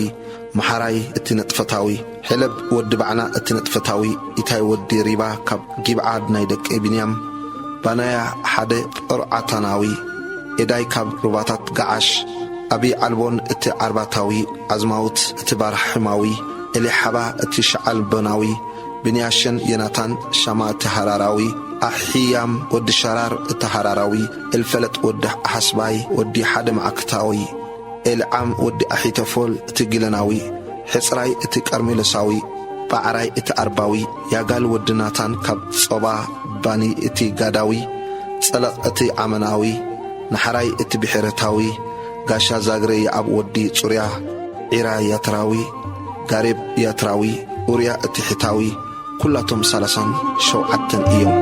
መሓራይ እቲ ነጥፈታዊ፣ ሔለብ ወዲ ባዕና እቲ ነጥፈታዊ፣ ኢታይ ወዲ ሪባ ካብ ጊብዓ ናይ ደቂ ብንያም፣ ባናያ ሓደ ጾርዓታናዊ፣ ኤዳይ ካብ ሩባታት ገዓሽ፣ ኣቢ ዓልቦን እቲ ዓርባታዊ፣ ዓዝማውት እቲ ባርሕማዊ፣ ኤሊሓባ እቲ ሸዓልቦናዊ፣ ብንያሽን ዮናታን ሻማ እቲ ሃራራዊ፣ ኣሒያም ወዲ ሸራር እቲ ሃራራዊ፣ ኤልፈለጥ ወዲ ሓስባይ ወዲ ሓደ ማዕክታዊ፣ ኤልዓም ወዲ ኣሒቶፎል እቲ ጊለናዊ፣ ሕጽራይ እቲ ቀርሜሎሳዊ፣ ጳዕራይ እቲ ኣርባዊ፣ ያጋል ወዲ ናታን ካብ ጾባ፣ ባኒ እቲ ጋዳዊ፣ ጸለቕ እቲ ዓመናዊ፣ ናሕራይ እቲ ብሔረታዊ፣ ጋሻ ዛግረ የኣብ ወዲ ጽሩያ፣ ዒራ ያትራዊ፣ ጋሬብ ያትራዊ፣ ኡርያ እቲ ሒታዊ፣ ኩላቶም ሰላሳን ሸውዓተን እዮም።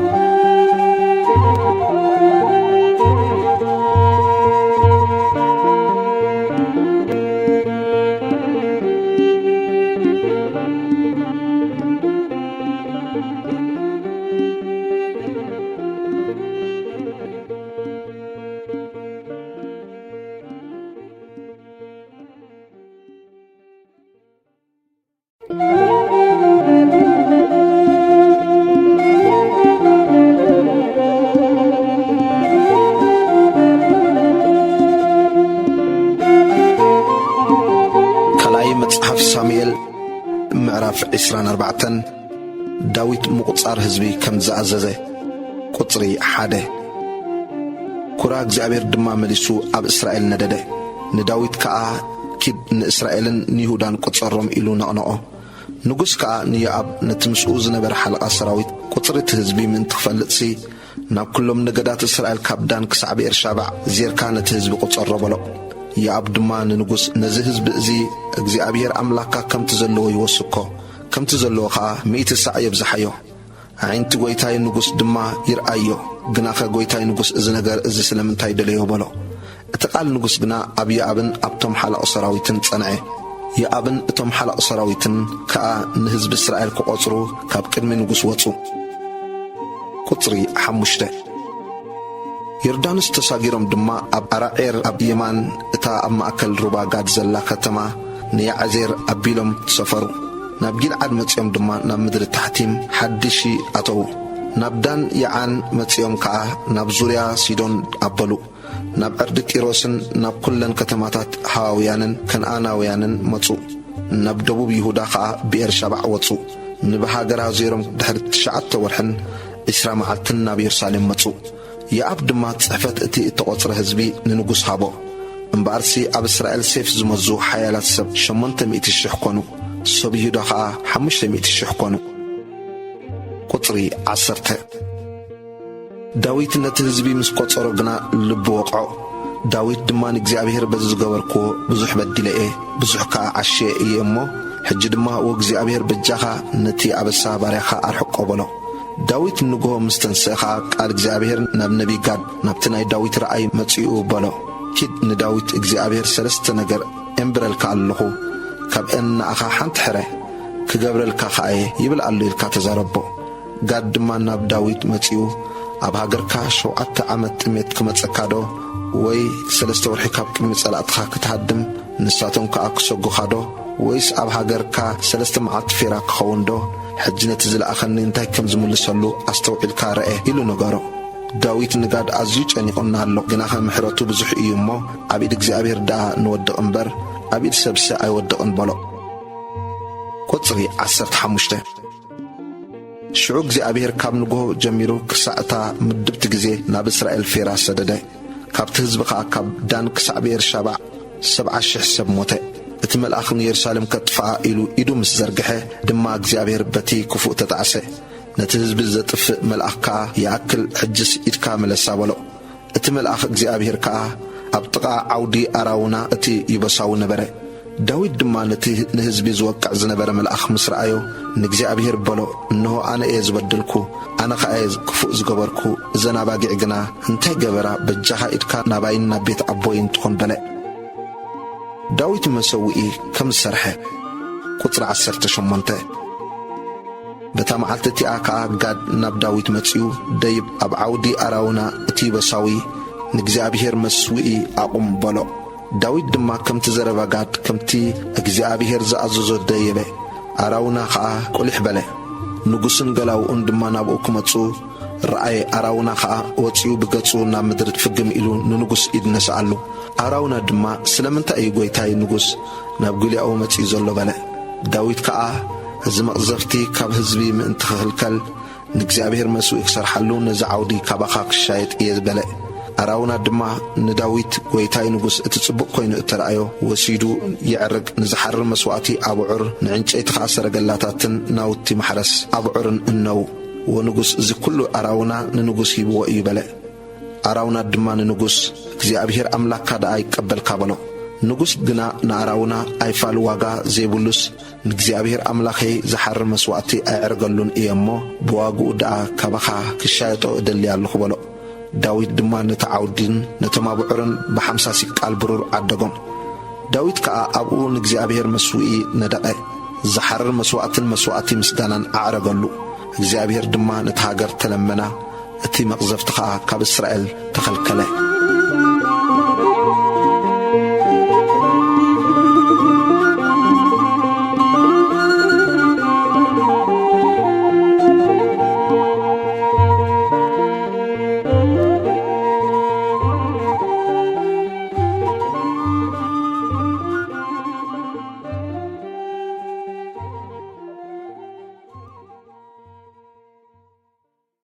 ካልኣይ መጽሓፍ ሳሙኤል ምዕራፍ ዕስራን ኣርባዕተን። ዳዊት ምቑጻር ህዝቢ ከም ዝኣዘዘ። ቁጽሪ ሓደ። ኩራ እግዚኣብሔር ድማ መሊሱ ኣብ እስራኤል ነደደ። ንዳዊት ከኣ፣ "ኪድ ንእስራኤልን ንይሁዳን ቁጸሮም" ኢሉ ነቕነቖ። ንጉስ ከኣ ንዮኣብ ነቲ ምስኡ ዝነበረ ሓለቓ ሰራዊት፣ "ቁጽሪ እቲ ህዝቢ ምእንቲ ክፈልጥሲ፣ ናብ ኩሎም ነገዳት እስራኤል ካብ ዳን ክሳዕ ብኤርሻባዕ ዜርካ ነቲ ህዝቢ ቁጸሮ" በሎ። ዮኣብ ድማ ንንጉስ፣ "ነዚ ህዝቢ እዚ እግዚኣብሔር ኣምላኽካ ከምቲ ዘለዎ ይወስኮ፣ ከምቲ ዘለዎ ኸኣ ሚእቲ ሳዕ የብዝሓዮ። ኣዒንቲ ጐይታይ ንጉስ ድማ ይርኣዮ። ግናኸ ጐይታይ ንጉስ እዚ ነገር እዚ ስለምንታይ ደለዮ?" በሎ። እቲ ቃል ንጉስ ግና ኣብ ዮኣብን ኣብቶም ሓለቕ ሰራዊትን ጸንዐ። ዮኣብን እቶም ሓለቕ ሰራዊትን ከኣ ንህዝቢ እስራኤል ክቖጽሩ ካብ ቅድሚ ንጉስ ወጹ። ቁጽሪ ሓሙሽተ። ዮርዳኖስ ተሳጊሮም ድማ ኣብ ኣራዔር ኣብ የማን እታ ኣብ ማእከል ሩባ ጋድ ዘላ ከተማ ንያዕዜር ኣቢሎም ሰፈሩ። ናብ ጊልዓድ መጺኦም ድማ ናብ ምድሪ ታሕቲም ሓዲሺ ኣተዉ። ናብ ዳን የዓን መጺኦም ከኣ ናብ ዙርያ ሲዶን ኣበሉ። ናብ ዕርዲ ጢሮስን ናብ ኩለን ከተማታት ሃዋውያንን ከነኣናውያንን መጹ። ናብ ደቡብ ይሁዳ ኸኣ ብኤርሻባዕ ወጹ። ንብሃገራ ዞይሮም ድሕሪ ትሽዓተ ወርሕን ዕስራ መዓልትን ናብ የሩሳሌም መጹ። የኣብ ድማ ጽሕፈት እቲ እተቖጽረ ህዝቢ ንንጉስ ሃቦ። እምበኣርሲ ኣብ እስራኤል ሴፍ ዝመዙ ሓያላት ሰብ ሸሞንተ ሚእቲ ሽሕ ኰኑ፣ ሰብ ይሁዳ ኸኣ ሓሙሽተ ሚእቲ ሽሕ ኰኑ። ቁጽሪ ዓሰርተ። ዳዊት ነቲ ህዝቢ ምስ ቈጸሮ ግና ልቡ ወቕዖ። ዳዊት ድማ ንእግዚኣብሔር፣ "በዚ ዝገበርክዎ ብዙሕ በዲለ እየ፣ ብዙሕ ከኣ ዓሽየ እየ እሞ፣ ሕጂ ድማ ወእግዚኣብሔር በጃኻ ነቲ ኣበሳ ባርያኻ ኣርሕቆ" በሎ። ዳዊት ንግሆ ምስ ተንስአ ኸኣ ቃል እግዚኣብሔር ናብ ነቢይ ጋድ ናብቲ ናይ ዳዊት ረኣይ መጺኡ በሎ፣ "ኪድ ንዳዊት እግዚኣብሔር ሰለስተ ነገር ኤምብረልካ ኣለኹ፣ ካብአን ንኣኻ ሓንቲ ሕረ፣ ክገብረልካ ኸኣ እየ" ይብል ኣሎ ኢልካ ተዛረቦ። ጋድ ድማ ናብ ዳዊት መጺኡ፣ "ኣብ ሃገርካ ሸውዓተ ዓመት ጥሜት ክመጸካ ዶ? ወይ ሰለስተ ወርሒ ካብ ቅድሚ ጸላእትኻ ክትሃድም፣ ንሳቶም ከኣ ክሰጉኻ ዶ? ወይስ ኣብ ሃገርካ ሰለስተ መዓልቲ ፌራ ክኸውን ዶ? ሕጂ ነቲ ዝለኣኸኒ እንታይ ከም ዝምልሰሉ ኣስተውዒልካ ርኤ" ኢሉ ነገሮ። ዳዊት ንጋድ ኣዝዩ ጨኒቑና ኣሎ፣ ግናኸ ምሕረቱ ብዙሕ እዩ እሞ፣ ኣብ ኢድ እግዚኣብሔር ደኣ ንወድቕ እምበር፣ ኣብ ኢድ ሰብሲ ኣይወድቕን በሎ። ቁጽሪ ዓሰርተ ሓሙሽተ። ሽዑ እግዚኣብሔር ካብ ንግሆ ጀሚሩ ክሳዕ እታ ምድብቲ ግዜ ናብ እስራኤል ፌራ ሰደደ። ካብቲ ህዝቢ ኸኣ ካብ ዳን ክሳዕ ብኤርሻባዕ ሰብዓ ሽሕ ሰብ ሞተ። እቲ መልኣኽ ንየሩሳሌም ከጥፍኣ ኢሉ ኢዱ ምስ ዘርግሐ ድማ እግዚኣብሔር በቲ ክፉእ ተጣዕሰ። ነቲ ህዝቢ ዘጥፍእ መልኣኽ ከኣ ይኣክል፣ ሕጅስ ኢድካ ምለሳ በሎ። እቲ መልኣኽ እግዚኣብሔር ከኣ ኣብ ጥቓ ዓውዲ ኣራውና እቲ ይበሳዊ ነበረ። ዳዊት ድማ ነቲ ንህዝቢ ዝወቅዕ ዝነበረ መልኣኽ ምስ ረኣዮ፣ ንእግዚኣብሔር በሎ፣ "እንሆ ኣነ እየ ዝበደልኩ፣ ኣነ ኸኣ እየ ክፉእ ዝገበርኩ፣ እዘን ኣባጊዕ ግና እንታይ ገበራ? በጃኻ ኢድካ ናባይን ናብ ቤት ኣቦይን ትኹን" በለ። ዳዊት መሰውኢ ከም ዝሰርሐ። ቁጽሪ ዓሰርተ ሸሞንተ። በታ መዓልቲ እቲኣ ከኣ ጋድ ናብ ዳዊት መጺኡ፣ "ደይብ ኣብ ዓውዲ ኣራውና እቲ በሳዊ ንእግዚኣብሔር መስውኢ ኣቑም" በሎ። ዳዊት ድማ ከምቲ ዘረባ ጋድ፣ ከምቲ እግዚኣብሔር ዝኣዘዞ ደየበ። ኣራውና ኸኣ ቁሊሕ በለ። ንጉስን ገላውኡን ድማ ናብኡ ክመጹ ረኣየ። ኣራውና ኸኣ ወጺኡ ብገጹ ናብ ምድሪ ፍግም ኢሉ ንንጉስ ኢድ ነስኣሉ። ኣራውና ድማ፣ "ስለምንታይ እዩ ጐይታይ ንጉስ ናብ ጒልያኡ መጺኡ ዘሎ?" በለ። ዳዊት ከኣ፣ "እዚ መቕዘፍቲ ካብ ህዝቢ ምእንቲ ክኽልከል፣ ንእግዚኣብሔር መስውኢ ክሰርሓሉ ነዚ ዓውዲ ካባኻ ክሻየጥ እየ" በለ። ኣራውና ድማ ንዳዊት፣ "ጐይታይ ንጉስ እቲ ጽቡቕ ኰይኑ እተረኣዮ ወሲዱ የዕርግ፣ ንዝሓርር መስዋእቲ ኣብዑር፣ ንዕንጨይቲ ኸኣ ሰረገላታትን ናውቲ ማሕረስ ኣብዑርን እነዉ፣ ወንጉስ እዚ ኲሉ ኣራውና ንንጉስ ሂብዎ እዩ" በለ። ኣራውና ድማ ንንጉስ፣ "እግዚኣብሔር ኣምላኽካ ደኣ ይቀበልካ" በሎ። ንጉስ ግና ንኣራውና፣ "ኣይፋል ዋጋ ዘይብሉስ ንእግዚኣብሔር ኣምላኸይ ዝሓርር መስዋእቲ ኣየዕርገሉን እየ እሞ፣ ብዋግኡ ደኣ ካባኻ ክሻየጦ እደሊ ኣለኹ" በሎ። ዳዊት ድማ ነቲ ዓውዲን ነቶም ኣብዑርን ብሓምሳ ሲቃል ብሩር ዓደጎም። ዳዊት ከኣ ኣብኡ ንእግዚኣብሔር መስውኢ ነደቐ፣ ዝሓርር መስዋእትን መስዋእቲ ምስጋናን ኣዕረገሉ። እግዚኣብሔር ድማ ነታ ሃገር ተለመና፣ እቲ መቕዘፍቲ ኸኣ ካብ እስራኤል ተኸልከለ።